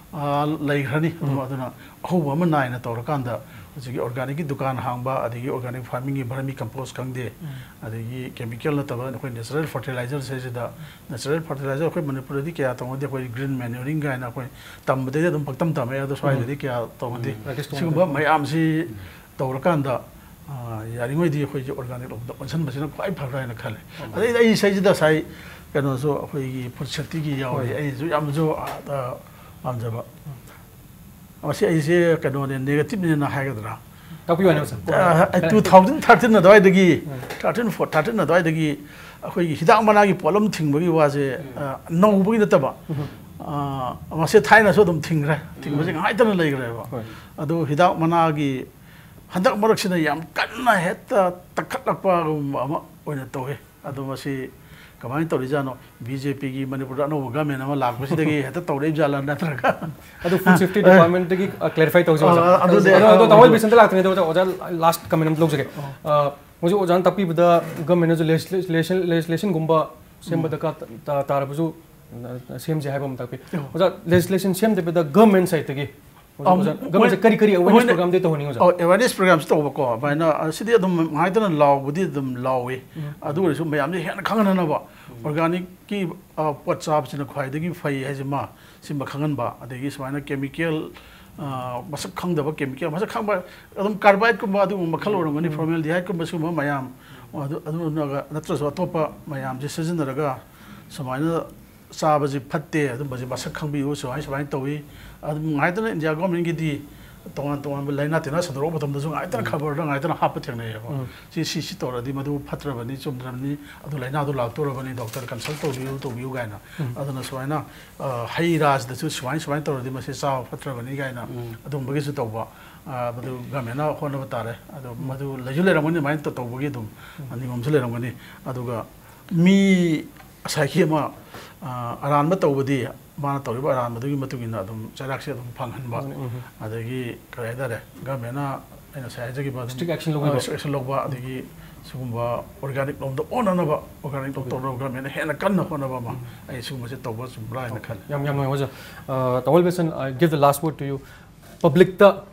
ꯂꯩꯈ꯭ꯔꯅꯤ꯫ ꯑꯗꯨꯝ ꯑꯗꯨꯅ ꯑꯍꯧꯕ ꯑꯃ ꯅꯥꯏꯅ ꯇꯧꯔꯀꯥꯟꯗ ꯍꯧꯖꯤꯛꯀꯤ ꯑꯣꯔꯒꯥꯅꯤꯛꯀꯤ ꯗꯨꯀꯥꯟ ꯍꯥꯡꯕ, ꯑꯗꯒꯤ ꯑꯣꯔꯒꯥꯅꯤꯛ ꯐꯥꯔꯃꯤꯡꯒꯤ ꯚꯔꯃꯤ ꯀꯝꯄꯣꯁ ꯈꯪꯗꯦ, ꯑꯗꯒꯤ ꯀꯦꯃꯤꯀꯦꯜ ꯅꯠꯇꯕ ꯑꯩꯈꯣꯏ ꯅꯦꯆꯔꯦꯜ ꯐꯔꯇꯤꯂꯥꯏꯖꯔꯁꯦ ꯁꯤꯗ ꯅꯦꯆꯔꯦꯜ ꯐꯔꯇꯤꯂꯥꯏꯖꯔ ꯑꯩꯈꯣꯏ ꯃꯅꯤꯄꯨꯔꯗꯗꯤ ꯀꯌꯥ ꯇꯧꯅꯗꯦ꯫ ꯑꯩꯈꯣꯏ ꯒ꯭ꯔꯤꯟ ꯃꯦꯅ꯭ꯌꯨꯔꯤꯡ ꯀꯥꯏꯅ ꯑꯩꯈꯣꯏ ꯇꯝꯕꯗꯩꯗꯤ ꯑꯗꯨꯝ ꯄꯪꯇꯝ ꯇꯝꯃꯛꯑꯦ, ꯑꯗꯣ ꯁ꯭ꯋꯥꯏꯗꯗꯤ ꯀꯌꯥ ꯇꯧꯅꯗꯦ꯫ ꯁꯤꯒꯨꯝꯕ ꯃꯌꯥꯝꯁꯤ ꯇꯧꯔꯀꯥꯟꯗ ꯌꯥꯔꯤꯉꯩꯗꯤ ꯑꯩꯈꯣꯏꯁꯦ ꯑꯣꯔꯒꯥꯅꯤꯛ ꯂꯣꯝꯗ ꯑꯣꯟꯁꯤꯟꯕꯁꯤꯅ ꯈ꯭ꯋꯥꯏ ꯐꯕ꯭ꯔꯥ ꯍꯥꯏꯅ ꯈꯜꯂꯦ꯫ ꯑꯗꯩ ꯑꯩ ꯏꯁꯩꯁꯤꯗ ꯉꯁꯥꯏ ꯀꯩꯅꯣꯁꯨ ꯑꯩꯈꯣꯏꯒꯤ ꯐꯨꯗ ꯁꯦꯐꯇꯤꯒꯤ ꯌꯥꯎꯔꯤ꯫ ꯑꯩꯁꯨ ꯌꯥꯝꯅꯁꯨ ꯄꯥꯝꯖꯕ꯫ ꯃꯁꯤ ꯑꯩꯁꯦ ꯀꯩꯅꯣꯅꯦ, ꯅꯦꯒꯦꯇꯤꯚꯅꯦꯅ ꯍꯥꯏꯒꯗ꯭ꯔꯥ? ꯇꯥꯛꯄꯤꯌꯨ ꯍꯥꯏꯅ ꯁꯥꯔ꯫ ꯇꯨ ꯊꯥꯎꯖꯟ ꯊꯥꯔꯇꯤꯟ ꯑꯗꯨꯋꯥꯏꯗꯒꯤ, ꯊꯥꯔꯇꯤꯟ ꯐꯣꯔ ꯊꯥꯔꯇꯤꯟ ꯑꯗꯨꯋꯥꯏꯗꯒꯤ ꯑꯩꯈꯣꯏꯒꯤ ꯍꯤꯗꯥꯛ ꯃꯅꯥꯒꯤ ꯄꯣꯠꯂꯝ ꯊꯤꯡꯕꯒꯤ ꯋꯥꯁꯦ ꯅꯧꯕꯒꯤ ꯅꯠꯇꯕ, ꯃꯁꯦ ꯊꯥꯏꯅꯁꯨ ꯑꯗꯨꯝ ꯊꯤꯡꯈ꯭ꯔꯦ꯫ ꯊꯤꯡꯕꯁꯦ ꯉꯥꯏꯇꯅ ꯂꯩꯈ꯭ꯔꯦꯕ꯫ ꯑꯗꯨ ꯍꯤꯗꯥꯛ ꯃꯅꯥꯒꯤ ꯍꯟꯗꯛ ꯃꯔꯛꯁꯤꯅ ꯌꯥꯝ ꯀꯟꯅ ꯍꯦꯛꯇ ꯇꯛꯈꯠꯂꯛꯄꯒꯨꯝꯕ ꯑꯃ ꯑꯣꯏꯅ ꯇꯧꯋꯤ꯫ ꯑꯗꯣ ꯃꯁꯤ ꯀꯃꯥꯏꯅ ꯇꯧꯔꯤꯖꯥꯠꯅꯣ? ꯕꯤ ꯖꯦ ꯄꯤꯒꯤ ꯃꯅꯤꯄꯨꯔꯗ ꯑꯅꯧꯕ ꯒꯃꯦꯟ ꯑꯃ ꯂꯥꯛꯄꯁꯤꯗꯒꯤ ꯍꯦꯛꯇ ꯇꯧꯔꯛꯏꯕ ꯖꯥꯠꯂꯥ ꯅꯠꯇ꯭ꯔꯒ? ꯑꯗꯨ ꯐꯨꯗ ꯁꯦꯐꯇꯤ ꯗꯤꯄꯥꯔꯠꯃꯦꯟꯠꯇꯒꯤ ꯀ꯭ꯂꯦꯔꯤꯐꯥꯏ ꯇꯧꯖꯩ ꯑꯣꯖꯥ꯫ ꯑꯗꯨꯗꯤ ꯑꯗꯣ, ꯑꯗꯣ ꯇꯥꯃꯣ ꯕꯤꯁꯟꯇ ꯂꯥꯛꯇ꯭ꯔꯤꯉꯩꯗ ꯑꯣꯖꯥ, ꯑꯣꯖꯥ ꯂꯥꯁ ꯀꯃꯦꯟ ꯑꯃ ꯂꯧꯖꯒꯦ꯫ ꯍꯧꯖꯤꯛ ꯑꯣꯖꯥꯅ ꯇꯥꯛꯄꯤꯕꯗ ꯒꯃꯦꯟꯅꯁꯨ ꯂꯦꯖꯤꯁꯂꯦꯁꯟꯒꯨꯝꯕ ꯁꯦꯝꯕ ꯗꯔꯀꯥꯔ ꯇꯥꯔꯕꯁꯨ ꯁꯦꯝꯁꯦ ꯍꯥꯏꯕ ꯑꯃ ꯇꯥꯛꯄꯤ꯫ ꯑꯣꯖꯥ, ꯂꯦꯖꯤꯁꯂꯦꯁꯟ ꯁꯦꯝꯗꯕꯤꯗ ꯒꯃꯦꯟ ꯁꯥꯏꯠꯇꯒꯤ ꯒꯃꯦꯟꯁꯦ ꯀꯔꯤ ꯀꯔꯤ ꯑꯦꯋꯦꯔꯅꯦꯁ ꯄ꯭ꯔꯣꯒ꯭ꯔꯥꯝꯗꯤ ꯇꯧꯍꯟꯅꯤꯡꯉꯤ ꯑꯣꯖꯥ? ꯑꯦꯋꯦꯔꯅꯦꯁ ꯄ꯭ꯔꯣꯒ꯭ꯔꯥꯝꯁꯨ ꯇꯧꯕꯀꯣ꯫ ꯑꯗꯨꯃꯥꯏꯅ ꯁꯤꯗꯤ ꯑꯗꯨꯝ ꯉꯥꯏꯇꯅ ꯂꯥꯎꯕꯗꯤ ꯑꯗꯨꯝ ꯂꯥꯎꯏ꯫ ꯑꯗꯨ ꯑꯣꯏꯔꯁꯨ ꯃꯌꯥꯝꯁꯦ ꯍꯦꯟꯅ ꯈꯪꯍꯟꯅꯕ ꯑꯣꯔꯒꯥꯅꯤꯛꯀꯤ ꯄꯣꯠ ꯆꯥꯕꯁꯤꯅ ꯈ꯭ꯋꯥꯏꯗꯒꯤ ꯐꯩ ꯍꯥꯏꯁꯤꯃ ꯁꯤꯃ ꯈꯪꯍꯟꯕ꯫ ꯑꯗꯒꯤ ꯁꯨꯃꯥꯏꯅ ꯀꯦꯃꯤꯀꯦꯜ ꯃꯁꯛ ꯈꯪꯗꯕ ꯀꯦꯃꯤꯀꯦꯜ, ꯃꯁꯛ ꯈꯪꯕ ꯑꯗꯨꯝ ꯀꯥꯔꯕꯥꯏꯠꯀꯨꯝꯕ ꯑꯗꯨꯒꯨꯝꯕ ꯃꯈꯜ ꯑꯣꯏꯔꯝꯒꯅꯤ, ꯐꯣꯔꯃꯦꯜꯗꯤꯍꯥꯏꯠꯀꯨꯝꯕ ꯁꯤꯒꯨꯝꯕ ꯃꯌꯥꯝ ꯑꯗꯨ ꯑꯗꯨꯅꯒ ꯅꯠꯇ꯭ꯔꯁꯨ ꯑꯇꯣꯞꯄ ꯃꯌꯥꯝꯁꯦ ꯁꯤꯖꯤꯟꯅꯔꯒ ꯁꯨꯃꯥꯏꯅ ꯆꯥꯕꯁꯤ ꯐꯠꯇꯦ, ꯑꯗꯨꯝꯕꯁꯦ ꯃꯁꯛ ꯈꯪꯕꯤꯌꯨ, ꯁꯨꯃꯥꯏ ꯁꯨꯃꯥꯏꯅ ꯇꯧꯏ꯫ ꯑꯗꯨꯝ ꯉꯥꯏꯇꯅ ꯏꯟꯗꯤꯌꯥ ꯒꯣꯔꯃꯦꯟꯒꯤꯗꯤ ꯇꯣꯉꯥꯟ ꯇꯣꯉꯥꯟꯕ ꯂꯥꯏꯅꯥ ꯇꯤꯟꯅꯥ ꯁꯟꯗꯣꯔꯛꯄ ꯃꯇꯝꯗꯁꯨ ꯉꯥꯏꯇꯅ ꯈꯕꯔꯗ ꯉꯥꯏꯇꯅ ꯍꯥꯞꯄ ꯊꯦꯡꯅꯩꯌꯦꯕ꯫ ꯁꯤ ꯁꯤ ꯁꯤ ꯇꯧꯔꯗꯤ ꯃꯗꯨ ꯐꯠꯇ꯭ꯔꯕꯅꯤ, ꯆꯨꯝꯗ꯭ꯔꯕꯅꯤ, ꯑꯗꯨ ꯂꯥꯏꯅꯥꯗꯨ ꯂꯥꯛꯇꯧꯔꯕꯅꯤ, ꯗꯣꯛꯇꯔ ꯀꯟꯁꯜ ꯇꯧꯕꯤꯌꯨ ꯇꯧꯕꯤꯌꯨ ꯀꯥꯏꯅ꯫ ꯑꯗꯨꯅ ꯁꯨꯃꯥꯏꯅ ꯑ, ꯍꯩ ꯔꯥꯁꯤꯗꯁꯨ ꯁꯨꯃꯥꯏꯅ ꯁꯨꯃꯥꯏꯅ ꯇꯧꯔꯗꯤ ꯃꯁꯤ ꯆꯥꯕ ꯐꯠꯇ꯭ꯔꯕꯅꯤ ꯀꯥꯏꯅ ꯑꯗꯨꯝꯕꯒꯤꯁꯨ ꯇꯧꯕ꯫ ꯑ, ꯃꯗꯨ ꯒꯃꯦꯟꯅ ꯍꯣꯠꯅꯕ ꯇꯥꯔꯦ꯫ ꯑꯗꯣ ꯃꯗꯨ ꯂꯩꯁꯨ ꯂꯩꯔꯝꯒꯅꯤ ꯑꯗꯨꯃꯥꯏꯅ ꯇꯧ- ꯇꯧꯕꯒꯤ ꯑꯗꯨꯝ ꯅꯤꯌꯣꯝꯁꯨ ꯂꯩꯔꯝꯒꯅꯤ꯫ ꯑꯗꯨꯒ ꯃꯤ ꯉꯁꯥꯏꯒꯤ ꯑꯃ ꯑ, ꯑꯔꯥꯟꯕ ꯇꯧꯕꯗꯤ ꯃꯥꯅ ꯇꯧꯔꯤꯕ ꯑꯔꯥꯟꯕꯗꯨꯒꯤ ꯃꯇꯨꯡ ꯏꯟꯅ ꯑꯗꯨꯝ ꯆꯩꯔꯥꯛꯁꯦ ꯑꯗꯨꯝ ꯐꯪꯍꯟꯕ꯫ ꯑꯗꯒꯤ ꯀꯔꯤ ꯍꯥꯏꯇꯥꯔꯦ, ꯒꯃꯦꯟꯅ ꯑꯩꯅ ꯉꯁꯥꯏ ꯍꯥꯏꯖꯈꯤꯕ ꯑꯗꯨꯝ, strict action ꯂꯧꯕꯤꯕ꯫ ꯑ, strict action ꯂꯧꯕ, ꯑꯗꯒꯤ ꯁꯤꯒꯨꯝꯕ organic ꯂꯣꯝꯗ ꯑꯣꯟꯅꯅꯕ, organic ꯂꯣꯝ ꯇꯧꯅꯕ ꯒꯃꯦꯟꯅ ꯍꯦꯟꯅ ꯀꯟꯅ ꯍꯣꯠꯅꯕ ꯑꯃ ꯑꯩ ꯁꯤꯒꯨꯝꯕꯁꯦ ꯇꯧꯕ ꯆꯨꯝꯕ꯭ꯔꯥ ꯍꯥꯏꯅ ꯈꯜꯂꯤ꯫ ꯌꯥꯝ ꯌꯥꯝ ꯅꯨꯡꯉꯥꯏ ꯑꯣꯖꯥ꯫ ꯑ, ꯇꯥꯃꯣ ꯕꯦꯁꯟ, I give the last word to you. Publicꯇ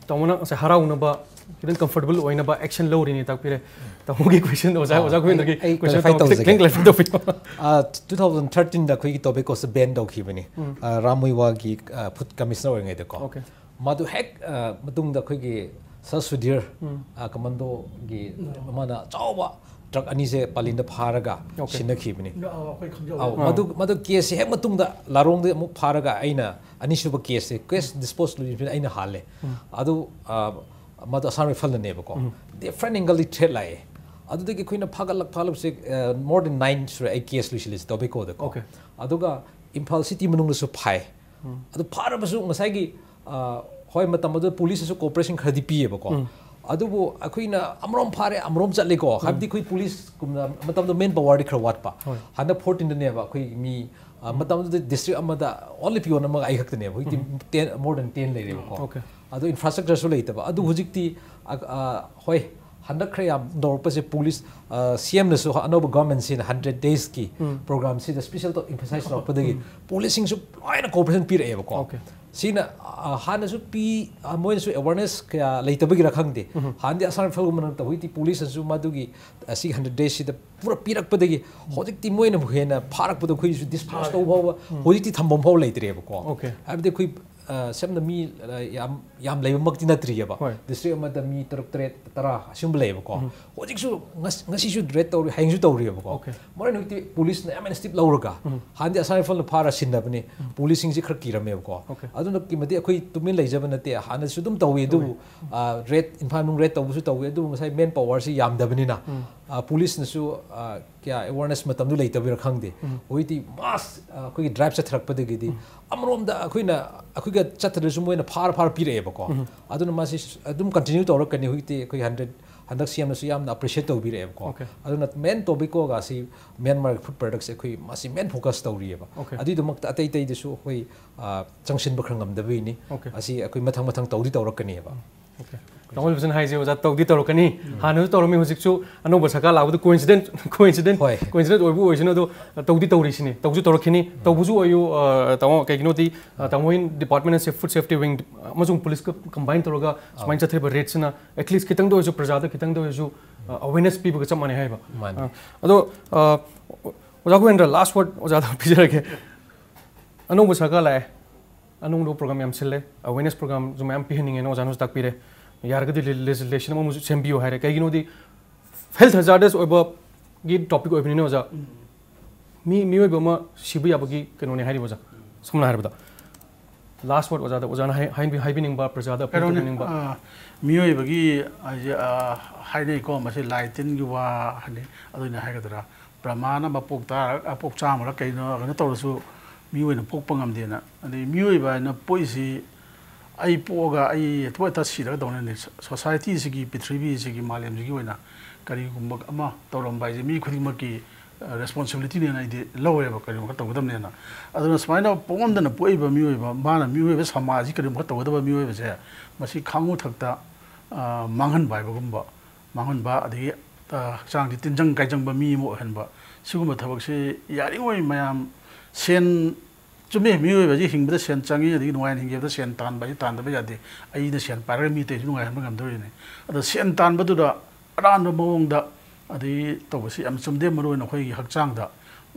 ꯇꯥꯃꯣꯅ ꯉꯁꯥꯏ ꯍꯔꯥꯎꯅꯕ, ꯈꯤꯇꯪ comfortable ꯑꯣꯏꯅꯕ action ꯂꯧꯔꯤꯅꯤ ꯇꯥꯛꯄꯤꯔꯦ꯫ ꯇꯥꯃꯣꯒꯤ question, ꯑꯣꯖꯥ, ꯑꯥ, ꯑꯣꯖꯥ ꯒꯣꯕꯤꯟꯗꯒꯤ ꯑꯩ question clarify ꯇꯧ-, ꯇꯧꯖꯒꯦ꯫ ꯈꯤꯇꯪ clarify ꯇꯧꯕꯤꯌꯣ꯫ ꯑꯥ, two thousand thirteenꯗ ꯑꯩꯈꯣꯏꯒꯤ tobaccoꯁꯦ ban ꯇꯧꯈꯤꯕꯅꯤ꯫ ꯑꯥ, ꯔꯥꯝ ꯃꯨꯏꯋꯥꯒꯤ, ꯑꯥ, food commissioner ꯑꯣꯏꯔꯤꯉꯩꯗꯀꯣ꯫ Okay. ꯃꯗꯨ ꯍꯦꯛ, ꯑꯥ, ꯃꯇꯨꯡꯗ ꯑꯩꯈꯣꯏꯒꯤ ꯁꯔ ꯁꯨꯙꯤꯔ, ꯑꯥ, commandoꯒꯤ ꯃꯥꯅ ꯑꯆꯧꯕ truck ꯑꯅꯤꯁꯦ ꯄꯥꯂꯤꯟꯗ ꯐꯥꯔꯒ Okay. ꯁꯤꯟꯅꯈꯤꯕꯅꯤ꯫ ꯑꯥ, ꯑꯩꯈꯣꯏ ꯈꯪꯖꯍꯧꯋꯦ꯫ ꯑꯧ, ꯃꯗꯨ, ꯃꯗꯨ caseꯁꯦ ꯍꯦꯛ ꯃꯇꯨꯡꯗ ꯂꯥꯔꯣꯡꯗ ꯑꯃꯨꯛ ꯐꯥꯔꯒ ꯑꯩꯅ ꯑꯅꯤꯁꯨꯕ caseꯁꯦ, case dispose ꯂꯣꯏꯕꯁꯤꯅ ꯑꯩꯅ ꯍꯥꯜꯂꯦ꯫ ꯑꯗꯨ, ꯑꯥ, ꯃꯗꯨ Assam Rifleꯅꯅꯦꯕꯀꯣ꯫ Different angleꯗꯒꯤ threat ꯂꯥꯛꯑꯦ꯫ ꯑꯗꯨꯗꯒꯤ ꯑꯩꯈꯣꯏꯅ ꯐꯥꯒꯠꯂꯛ ꯐꯥꯒꯠꯂꯛꯄꯁꯦ, ꯑꯥ, more than nine ꯁꯨꯔꯦ ꯑꯩ case ꯂꯣꯏꯁꯤꯜꯂꯤꯁꯦ tobaccoꯗꯀꯣ꯫ Okay. ꯑꯗꯨꯒ ꯏꯝꯐꯥꯜ city ꯃꯅꯨꯡꯗꯁꯨ ꯐꯥꯏ꯫ ꯑꯗꯨ ꯐꯥꯔꯕꯁꯨ ꯉꯁꯥꯏꯒꯤ, ꯑꯥ, ꯍꯣꯏ, ꯃꯇꯝ ꯑꯗꯨꯗ policeꯅꯁꯨ cooperation ꯈꯔꯗꯤ ꯄꯤꯌꯦꯕꯀꯣ꯫ ꯑꯗꯨꯕꯨ ꯑꯩꯈꯣꯏꯅ ꯑꯃꯔꯣꯝ ꯐꯥꯔꯦ, ꯑꯃꯔꯣꯝ ꯆꯠꯂꯦꯀꯣ꯫ ꯍꯥꯏꯕꯗꯤ ꯑꯩꯈꯣꯏ policeꯀꯨꯝꯅ ꯃꯇꯝꯗꯣ manpowerꯗꯤ ꯈꯔ ꯋꯥꯠꯄ꯫ ꯍꯣꯏ꯫ ꯍꯟꯗꯛ fourteenꯗꯅꯦꯕ ꯑꯩꯈꯣꯏ ꯃꯤ, ꯑꯥ, ꯃꯇꯝꯗꯨꯗ district ꯑꯃꯗ only peon ꯑꯃꯒ ꯑꯩ ꯈꯛꯇꯅꯦꯕ꯫ ꯍꯧꯖꯤꯛꯇꯤ ten, more than ten ꯂꯩꯔꯦꯕꯀꯣ꯫ Okay. ꯑꯗꯨ infrastructureꯁꯨ ꯂꯩꯇꯕ꯫ ꯑꯗꯨ ꯍꯧꯖꯤꯛꯇꯤ, ꯑ, ꯑ, ꯍꯣꯏ, ꯍꯟꯗꯛ ꯈꯔ ꯌꯥꯝ ꯇꯧꯔꯛꯄꯁꯦ police, ꯑ, CMꯅꯁꯨ ꯑꯅꯧꯕ governmentꯁꯤꯅ hundred daysꯀꯤ programꯁꯤꯗ special ꯇꯧ emphasize ꯇꯧꯔꯛꯄꯗꯒꯤ policeꯁꯤꯡꯁꯨ ꯂꯣꯏꯅ cooperation ꯄꯤꯔꯛꯑꯦꯕꯀꯣ꯫ Okay. ꯁꯤꯅ, ꯑ, ꯍꯥꯟꯅꯁꯨ ꯄꯤ-, ꯑ, ꯃꯣꯏꯅꯁꯨ awareness ꯀꯌꯥ ꯂꯩꯇꯕꯒꯤꯔ ꯈꯪꯗꯦ꯫ ꯍꯥꯟꯅꯗꯤ Assam Rifleꯒꯨꯝꯕ ꯅꯠꯇꯕ, ꯍꯧꯖꯤꯛꯇꯤ policeꯅꯁꯨ ꯃꯗꯨꯒꯤ, ꯑ, ꯁꯤꯒꯤ hundred daysꯁꯤꯗ ꯄꯨꯔꯥ ꯄꯤꯔꯛꯄꯗꯒꯤ ꯍꯧꯖꯤꯛꯇꯤ ꯃꯣꯏꯅꯕꯨ ꯍꯦꯟꯅ ꯐꯥꯔꯛꯄꯗꯣ ꯑꯩꯈꯣꯏꯁꯨ dispose ꯇꯧꯕ ꯐꯥꯎꯕ ꯍꯧꯖꯤꯛꯇꯤ ꯊꯝꯐꯝ ꯐꯥꯎ ꯂꯩꯇ꯭ꯔꯦꯕꯀꯣ꯫ Okay. ꯍꯥꯏꯕꯗꯤ ꯑꯩꯈꯣꯏ ꯑ, ꯁꯝꯅ ꯃꯤ, ꯑ, ꯌꯥꯝ, ꯌꯥꯝ ꯂꯩꯕꯃꯛꯇꯤ ꯅꯠꯇ꯭ꯔꯤꯑꯕ꯫ ꯍꯣꯏ꯫ District ꯑꯃꯗ ꯃꯤ ꯇꯔꯨꯛ, ꯇꯔꯦꯠ, ꯇꯔꯥ ꯑꯁꯤꯒꯨꯝꯕ ꯂꯩꯌꯦꯕꯀꯣ꯫ ꯎꯝ꯫ ꯍꯧꯖꯤꯛꯁꯨ ꯉꯁ-, ꯉꯁꯤꯁꯨ raid ꯇꯧꯔꯤ, ꯍꯌꯦꯡꯁꯨ ꯇꯧꯔꯤꯑꯕꯀꯣ꯫ Okay꯫ ꯃꯔꯨ ꯑꯣꯏꯅ ꯍꯧꯖꯤꯛꯇꯤ policeꯅ ꯌꯥꯝ ꯍꯦꯟꯅ strict ꯂꯧꯔꯒ, ꯎꯝ꯫ ꯍꯥꯟꯅꯗꯤ ꯑꯁꯥꯝ ꯔꯥꯏꯐꯜꯅ ꯐꯥꯔ ꯁꯤꯟꯅꯕꯅꯤ, ꯎꯝ꯫ policeꯁꯤꯡꯁꯤ ꯈꯔ ꯀꯤꯔꯝꯃꯦꯕꯀꯣ꯫ Okay꯫ ꯑꯗꯨꯛꯀꯤ ꯃꯇꯤꯛ ꯑꯩꯈꯣꯏ ꯇꯨꯃꯤꯟ ꯂꯩꯖꯕ ꯅꯠꯇꯦ, ꯍꯥꯟꯅꯁꯨ ꯑꯗꯨꯝ ꯇꯧꯏ, ꯑꯗꯨꯕꯨ, ꯑ, raid, ꯏꯝꯐꯥꯜ ꯃꯅꯨꯡ raid ꯇꯧꯕꯁꯨ ꯇꯧꯏ, ꯑꯗꯨꯕꯨ ꯉꯁꯥꯏ man powerꯁꯤ ꯌꯥꯝꯗꯕꯅꯤꯅ, ꯎꯝ꯫ ꯑ, policeꯅꯁꯨ, ꯑ, ꯀꯌꯥ awareness ꯃꯇꯝꯗꯨ ꯂꯩꯇꯕꯤꯔ ꯈꯪꯗꯦ꯫ ꯎꯝ꯫ ꯍꯧꯖꯤꯛꯇꯤ mass, ꯑ, ꯑꯩꯈꯣꯏꯒꯤ drive ꯆꯠꯊꯔꯛꯄꯗꯒꯤꯗꯤ, ꯎꯝ꯫ ꯑꯃꯔꯣꯝꯗ ꯑꯩꯈꯣꯏꯅ, ꯑꯩꯈꯣꯏꯒ ꯆꯠꯇ꯭ꯔꯁꯨ ꯃꯣꯏꯅ ꯐꯥꯔ ꯐꯥꯔ ꯄꯤꯔꯛꯑꯦꯕꯀꯣ꯫ ꯎꯝ꯫ ꯑꯗꯨꯅ ꯃꯥꯁꯤ ꯑꯗꯨꯝ continue ꯇꯧꯔꯛꯀꯅꯤ꯫ ꯍꯧꯖꯤꯛꯇꯤ ꯑꯩꯈꯣꯏ hundred, ꯍꯟꯗꯛ CMꯅꯁꯨ ꯌꯥꯝꯅ appreciate ꯇꯧꯕꯤꯔꯛꯑꯦꯕꯀꯣ꯫ Okay꯫ ꯑꯗꯨꯅ main tobaccoꯒ ꯑꯁꯤ Myanmar food products ꯑꯩꯈꯣꯏ ꯃꯁꯤ main focus ꯇꯧꯔꯤꯑꯕ꯫ Okay꯫ ꯑꯗꯨꯒꯤꯗꯃꯛꯇ ꯑꯇꯩ ꯑꯇꯩꯗꯁꯨ ꯑꯩꯈꯣꯏ, ꯑ, ꯆꯪꯁꯤꯟꯕ ꯈꯔ ꯉꯝꯗꯕꯒꯤꯅꯤ꯫ Okay꯫ ꯑꯁꯤ ꯑꯩꯈꯣꯏ ꯃꯊꯪ ꯃꯊꯪ ꯇꯧꯗꯤ ꯇꯧꯔꯛꯀꯅꯤꯕ꯫ Okay꯫ ꯇꯥꯃꯣ ꯕꯤꯖꯟ ꯍꯥꯏꯁꯦ ꯑꯣꯖꯥ ꯇꯧꯗꯤ ꯇꯧꯔꯛꯀꯅꯤ꯫ ꯍꯥꯟꯅꯁꯨ ꯇꯧꯔꯝꯃꯤ, ꯍꯧꯖꯤꯛꯁꯨ ꯑꯅꯧꯕ ꯁꯔꯀꯥꯔ ꯂꯥꯛꯄꯗ coincident, coincident, ꯍꯣꯏ꯫ Coincident ꯑꯣꯏꯕ ꯑꯣꯏꯁꯅꯨ, ꯑꯗꯣ ꯇꯧꯗꯤ ꯇꯧꯔꯤꯁꯤꯅꯤ, ꯇꯧꯁꯨ ꯇꯧꯔꯛꯈꯤꯅꯤ, ꯇꯧꯕꯁꯨ ꯑꯣꯏꯌꯨ꯫ ꯑ, ꯇꯥꯃꯣ, ꯀꯩꯒꯤꯅꯣꯗꯤ, ꯑ, ꯇꯥꯃꯣ ꯍꯣꯏ department ꯑꯁꯦ food safety wing ꯑꯃꯁꯨꯡ policeꯀ combine ꯇꯧꯔꯒ ꯁꯨꯃꯥꯏꯅ ꯆꯠꯊꯔꯤꯕ raidꯁꯤꯅ at least ꯈꯤꯇꯪꯗ ꯑꯣꯏꯔꯁꯨ, ꯄ꯭ꯔꯖꯥꯗ ꯈꯤꯇꯪꯗ ꯑꯣꯏꯔꯁꯨ, ꯑ, awareness ꯄꯤꯕꯒ ꯆꯞ ꯃꯥꯟꯅꯩ ꯍꯥꯏꯕ꯫ ꯃꯥꯅꯦ꯫ ꯑ, ꯑꯗꯣ, ꯑ, ꯑꯣꯖꯥ ꯒꯣꯕꯤꯟꯗ, last word ꯑꯣꯖꯥꯗ ꯄꯤꯖꯔꯒꯦ꯫ ꯑꯅꯧꯕ ꯁꯔꯀꯥꯔ ꯂꯥꯛꯑꯦ, ꯑꯅꯧꯕ program ꯌꯥꯝ ꯁꯤꯜꯂꯦ, awareness programꯁꯨ ꯃꯌꯥꯝ ꯄꯤꯍꯟꯅꯤꯡꯉꯦꯅ ꯑꯣꯖꯥꯅꯁꯨ ꯇꯥꯛꯄꯤꯔꯦ꯫ ꯌꯥꯔꯒꯗꯤ le-, legislation ꯑꯃꯃꯨꯛꯁꯨ ꯁꯦꯝꯕꯤꯌꯨ ꯍꯥꯏꯔꯦ꯫ ꯀꯩꯒꯤꯅꯣꯗꯤ health hazardous ꯑꯣꯏꯕꯒꯤ topic ꯑꯣꯏꯕꯅꯤꯅ ꯑꯣꯖꯥ, ꯃꯤ, ꯃꯤꯑꯣꯏꯕ ꯑꯃ ꯁꯤꯕ ꯌꯥꯕꯒꯤ ꯀꯩꯅꯣꯅꯦ ꯍꯥꯏꯔꯤꯕ ꯑꯣꯖꯥ꯫ ꯁꯝꯅ ꯍꯥꯏꯔꯕꯗ, last word ꯑꯣꯖꯥꯗ, ꯑꯣꯖꯥꯅ ꯍꯥꯏ-, ꯍꯥꯏꯕꯤ-, ꯍꯥꯏꯕꯤꯅꯤꯡꯕ, ꯄ꯭ꯔꯖꯥꯗ appeal ꯀꯩꯅꯣꯅꯤ, ꯇꯧꯕꯤꯅꯤꯡꯕ꯫ ꯑ, ꯃꯤꯑꯣꯏꯕꯒꯤ ꯍꯥꯏꯁꯦ, ꯑ, ꯍꯥꯏꯅꯩꯀꯣ, ꯃꯁꯤ ꯂꯥꯏ ꯇꯤꯟꯒꯤ ꯋꯥ ꯍꯥꯏꯅꯩ, ꯑꯗꯨꯅ ꯍꯥꯏꯒꯗ꯭ꯔꯥ, ꯕ꯭ꯔꯍꯃꯥꯅ ꯃꯄꯣꯛ ꯇꯥꯔ-, ꯄꯣꯛ ꯆꯥꯝꯃꯔ ꯀꯩꯅꯣ, ꯀꯩꯅꯣ ꯇꯧꯔꯁꯨ ꯃꯤꯑꯣꯏꯅ ꯄꯣꯛꯄ ꯉꯝꯗꯦꯅ꯫ ꯑꯗꯩ ꯃꯤꯑꯣꯏꯕ ꯍꯥꯏꯅ ꯄꯣꯛꯏꯁꯤ ꯑꯩ ꯄꯣꯛꯑꯒ ꯑꯩ ꯍꯦꯛꯇ ꯁꯤꯔꯒ ꯇꯧꯅꯅꯤ꯫ ꯁꯣ-, societyꯁꯤꯒꯤ, ꯄ꯭ꯔꯤꯊꯤꯕꯤꯁꯤꯒꯤ, ꯃꯥꯂꯦꯝꯁꯤꯒꯤ ꯑꯣꯏꯅ ꯀꯔꯤꯒꯨꯝꯕ ꯑꯃ ꯇꯧꯔꯝꯕ ꯍꯥꯏꯁꯦ ꯃꯤ ꯈꯨꯗꯤꯡꯃꯛꯀꯤ, ꯑ, responsibilityꯅꯦꯅ ꯑꯩꯗꯤ ꯂꯧꯋꯦꯕ, ꯀꯔꯤꯒꯨꯝꯕ ꯇꯧꯒꯗꯕꯅꯦꯅ꯫ ꯑꯗꯨꯅ ꯁꯨꯃꯥꯏꯅ ꯄꯣꯛꯉꯝꯗꯅ ꯄꯣꯛꯏꯕ ꯃꯤꯑꯣꯏꯕ, ꯃꯥꯅ ꯃꯤꯑꯣꯏꯕ ꯁꯃꯥꯖꯁꯤ ꯀꯔꯤꯒꯨꯝꯕ ꯇꯧꯒꯗꯕ ꯃꯤꯑꯣꯏꯕꯁꯦ, ꯃꯁꯤ ꯈꯥꯡꯉꯨ ꯊꯛꯇ, ꯑ, ꯃꯥꯡꯍꯟꯕ ꯍꯥꯏꯕꯒꯨꯝꯕ, ꯃꯥꯡꯍꯟꯕ, ꯑꯗꯒꯤ, ꯑ, ꯍꯛꯆꯥꯡꯁꯤ ꯇꯤꯟꯖꯪ ꯀꯥꯏꯖꯪꯕ ꯃꯤ ꯑꯃ ꯑꯣꯏꯍꯟꯕ, ꯁꯤꯒꯨꯝꯕ ꯊꯕꯛꯁꯤ ꯌꯥꯔꯤꯉꯩ ꯃꯌꯥꯝ ꯁꯦꯟ, ꯆꯨꯝꯃꯤ, ꯃꯤꯑꯣꯏꯕꯁꯤ ꯍꯤꯡꯕꯗ ꯁꯦꯟ ꯆꯪꯉꯤ, ꯑꯗꯒꯤ ꯅꯨꯡꯉꯥꯏꯅ ꯍꯤꯡꯒꯦ ꯍꯥꯏꯕꯗ ꯁꯦꯟ ꯇꯥꯟꯕ ꯍꯥꯏꯁꯤ ꯇꯥꯟꯗꯕ ꯌꯥꯗꯦ꯫ ꯑꯩꯅ ꯁꯦꯟ ꯄꯥꯏꯔꯒ ꯃꯤ ꯑꯇꯩꯁꯨ ꯅꯨꯡꯉꯥꯏꯍꯟꯕ ꯉꯝꯗꯣꯔꯤꯅꯤ꯫ ꯑꯗꯣ ꯁꯦꯟ ꯇꯥꯟꯕꯗꯨꯗ ꯑꯔꯥꯟꯕ ꯃꯑꯣꯡꯗ ꯑꯗꯒꯤ ꯇꯧꯕꯁꯤ ꯌꯥꯝ ꯆꯨꯝꯗꯦ, ꯃꯔꯨꯑꯣꯏꯅ ꯑꯩꯈꯣꯏꯒꯤ ꯍꯛꯆꯥꯡꯗ꯫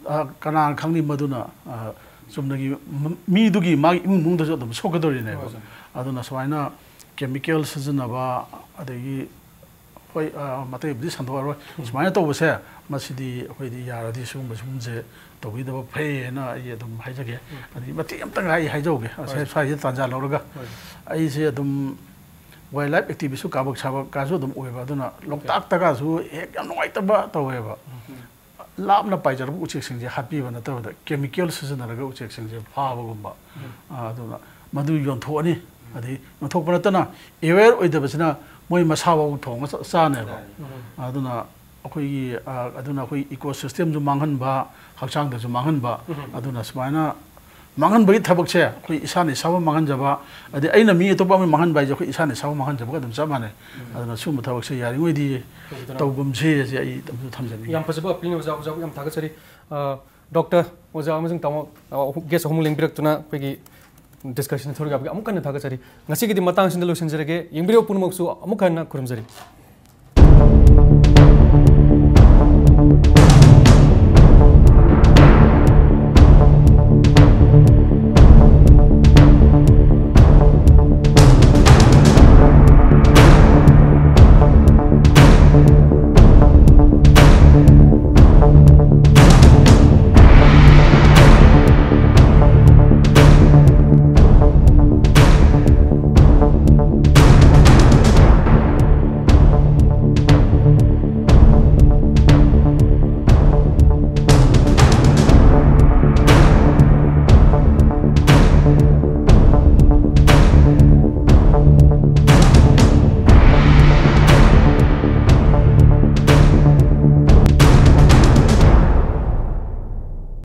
ꯑ, ꯀꯅꯥꯅ ꯈꯪꯅꯤ ꯃꯗꯨꯅ, ꯑ, ꯆꯨꯝꯅꯒꯤ ꯃ- ꯃꯤꯗꯨꯒꯤ ꯃꯥꯒꯤ ꯏꯃꯨꯡ ꯃꯅꯨꯡꯗꯁꯨ ꯑꯗꯨꯝ ꯁꯣꯛꯀꯗꯧꯔꯤꯅꯦꯕ꯫ ꯍꯣꯏ, ꯁꯥꯔ꯫ ꯑꯗꯨꯅ ꯁꯨꯃꯥꯏꯅ ꯀꯦꯃꯤꯀꯦꯜ ꯁꯤꯖꯤꯟꯅꯕ, ꯑꯗꯒꯤ, ꯍꯣꯏ, ꯑ, ꯑꯇꯩꯕꯨꯗꯤ ꯁꯟꯗꯣꯛꯑꯔꯣꯏ꯫ ꯁꯨꯃꯥꯏꯅ ꯇꯧꯕꯁꯦ, ꯃꯁꯤꯗꯤ ꯑꯩꯈꯣꯏꯗꯤ ꯌꯥꯔꯗꯤ ꯁꯤꯒꯨꯝꯕ ꯁꯤꯒꯨꯝꯕꯁꯦ ꯇꯧꯕꯤꯗꯕ ꯐꯩꯌꯦꯅ ꯑꯩ ꯑꯗꯨꯝ ꯍꯥꯏꯖꯒꯦ꯫ ꯑꯗꯒꯤ ꯃꯇꯦꯛ ꯑꯃꯇꯪ ꯑꯩ ꯍꯥꯏꯖꯍꯧꯒꯦ, ꯉꯁꯥꯏ ꯍꯣꯏ꯫ ꯁ꯭ꯋꯥꯏꯁꯤꯗ ꯇꯥꯟꯖꯥ ꯂꯧꯔꯒ꯫ ꯍꯣꯏ꯫ ꯑꯩꯁꯦ ꯑꯗꯨꯝ ꯋꯥꯏꯜ ꯂꯥꯏꯐ ꯑꯦꯛꯇꯤꯚꯤꯁꯁꯨ ꯀꯥꯕꯛ ꯁꯥꯕꯛ ꯀꯥꯁꯨ ꯑꯗꯨꯝ ꯑꯣꯏꯕ, ꯑꯗꯨꯅ ꯂꯣꯛꯇꯥꯛꯇꯒꯁꯨ ꯍꯦꯛ ꯌꯥꯝ ꯅꯨꯡꯉꯥꯏꯇꯕ ꯇꯧꯋꯦꯕ꯫ ꯂꯥꯞꯅ ꯄꯥꯏꯖꯔꯕ ꯎꯆꯦꯛꯁꯤꯡꯁꯦ ꯍꯥꯠꯄꯤꯕ ꯅꯠꯇꯕꯗ ꯀꯦꯃꯤꯀꯦꯜ ꯁꯤꯖꯤꯟꯅꯔꯒ ꯎꯆꯦꯛꯁꯤꯡꯁꯦ ꯐꯥꯕꯒꯨꯝꯕ꯫ ꯑ, ꯑꯗꯨꯅ ꯃꯗꯨ ꯌꯣꯟꯊꯣꯛꯑꯅꯤ꯫ ꯑꯗꯩ ꯌꯣꯟꯊꯣꯛꯄ ꯅꯠꯇꯅ ꯑꯦꯋꯦꯌꯔ ꯑꯣꯏꯗꯕꯁꯤꯅ ꯃꯣꯏ ꯃꯁꯥ ꯐꯥꯎ ꯊꯣꯡꯉ ꯆ- ꯆꯥꯅꯦꯕ꯫ ꯑꯗꯨꯅ ꯑꯩꯈꯣꯏꯒꯤ, ꯑ, ꯑꯗꯨꯅ ꯑꯩꯈꯣꯏ ꯏꯀꯣ ꯁꯤꯁꯇꯦꯝꯁꯨ ꯃꯥꯡꯍꯟꯕ, ꯍꯛꯆꯥꯡꯗꯁꯨ ꯃꯥꯡꯍꯟꯕ꯫ ꯑꯗꯨꯅ ꯁꯨꯃꯥꯏꯅ ꯃꯥꯡꯍꯟꯕꯒꯤ ꯊꯕꯛꯁꯦ ꯑꯩꯈꯣꯏ ꯏꯁꯥꯅ ꯏꯁꯥꯕꯨ ꯃꯥꯡꯍꯟꯖꯕ, ꯑꯗꯩ ꯑꯩꯅ ꯃꯤ ꯑꯇꯣꯞꯄ ꯑꯃ ꯃꯥꯡꯍꯟꯕ ꯍꯥꯏꯁꯦ ꯑꯩꯈꯣꯏ ꯏꯁꯥꯅ ꯏꯁꯥꯕꯨ ꯃꯥꯡꯍꯟꯖꯕꯒ ꯑꯗꯨꯝ ꯆꯞ ꯃꯥꯟꯅꯩ꯫ ꯑꯗꯨꯅ ꯁꯤꯒꯨꯝꯕ ꯊꯕꯛꯁꯦ ꯌꯥꯔꯤꯉꯩꯗꯤ ꯇꯧꯒꯨꯝꯁꯦ ꯍꯥꯏꯁꯦ ꯑꯩ ꯑꯗꯨꯝ ꯊꯝꯖꯅꯤꯡꯉꯤ꯫ ꯌꯥꯝ ꯐꯖꯕ ꯑꯄꯤꯜꯅꯤ ꯑꯣꯖꯥ, ꯑꯣꯖꯥꯕꯨ ꯌꯥꯝ ꯊꯥꯒꯠꯆꯔꯤ꯫ ꯑ, ꯗꯣꯛꯇꯔ, ꯑꯣꯖꯥ ꯑꯃꯁꯨꯡ ꯇꯥꯃꯣ, ꯑ, ꯑꯍꯨꯝ, ꯒꯦꯁ ꯑꯍꯨꯝ ꯂꯦꯡꯕꯤꯔꯛꯇꯨꯅ ꯑꯩꯈꯣꯏꯒꯤ ꯗꯤꯁꯀꯁꯟ ꯊꯣꯔꯛꯄꯒꯤ ꯑꯃꯨꯛ ꯍꯟꯅ ꯊꯥꯒꯠꯆꯔꯤ꯫ ꯉꯁꯤꯒꯤꯗꯤ ꯃꯇꯥꯡꯁꯤꯗ ꯂꯣꯏꯁꯤꯟꯖꯔꯒꯦ꯫ ꯌꯦꯡꯕꯤꯔꯤꯕ ꯄꯨꯝꯅꯃꯛꯁꯨ ꯑꯃꯨꯛ ꯍꯟꯅ ꯈꯨꯔꯨꯝꯖꯔꯤ꯫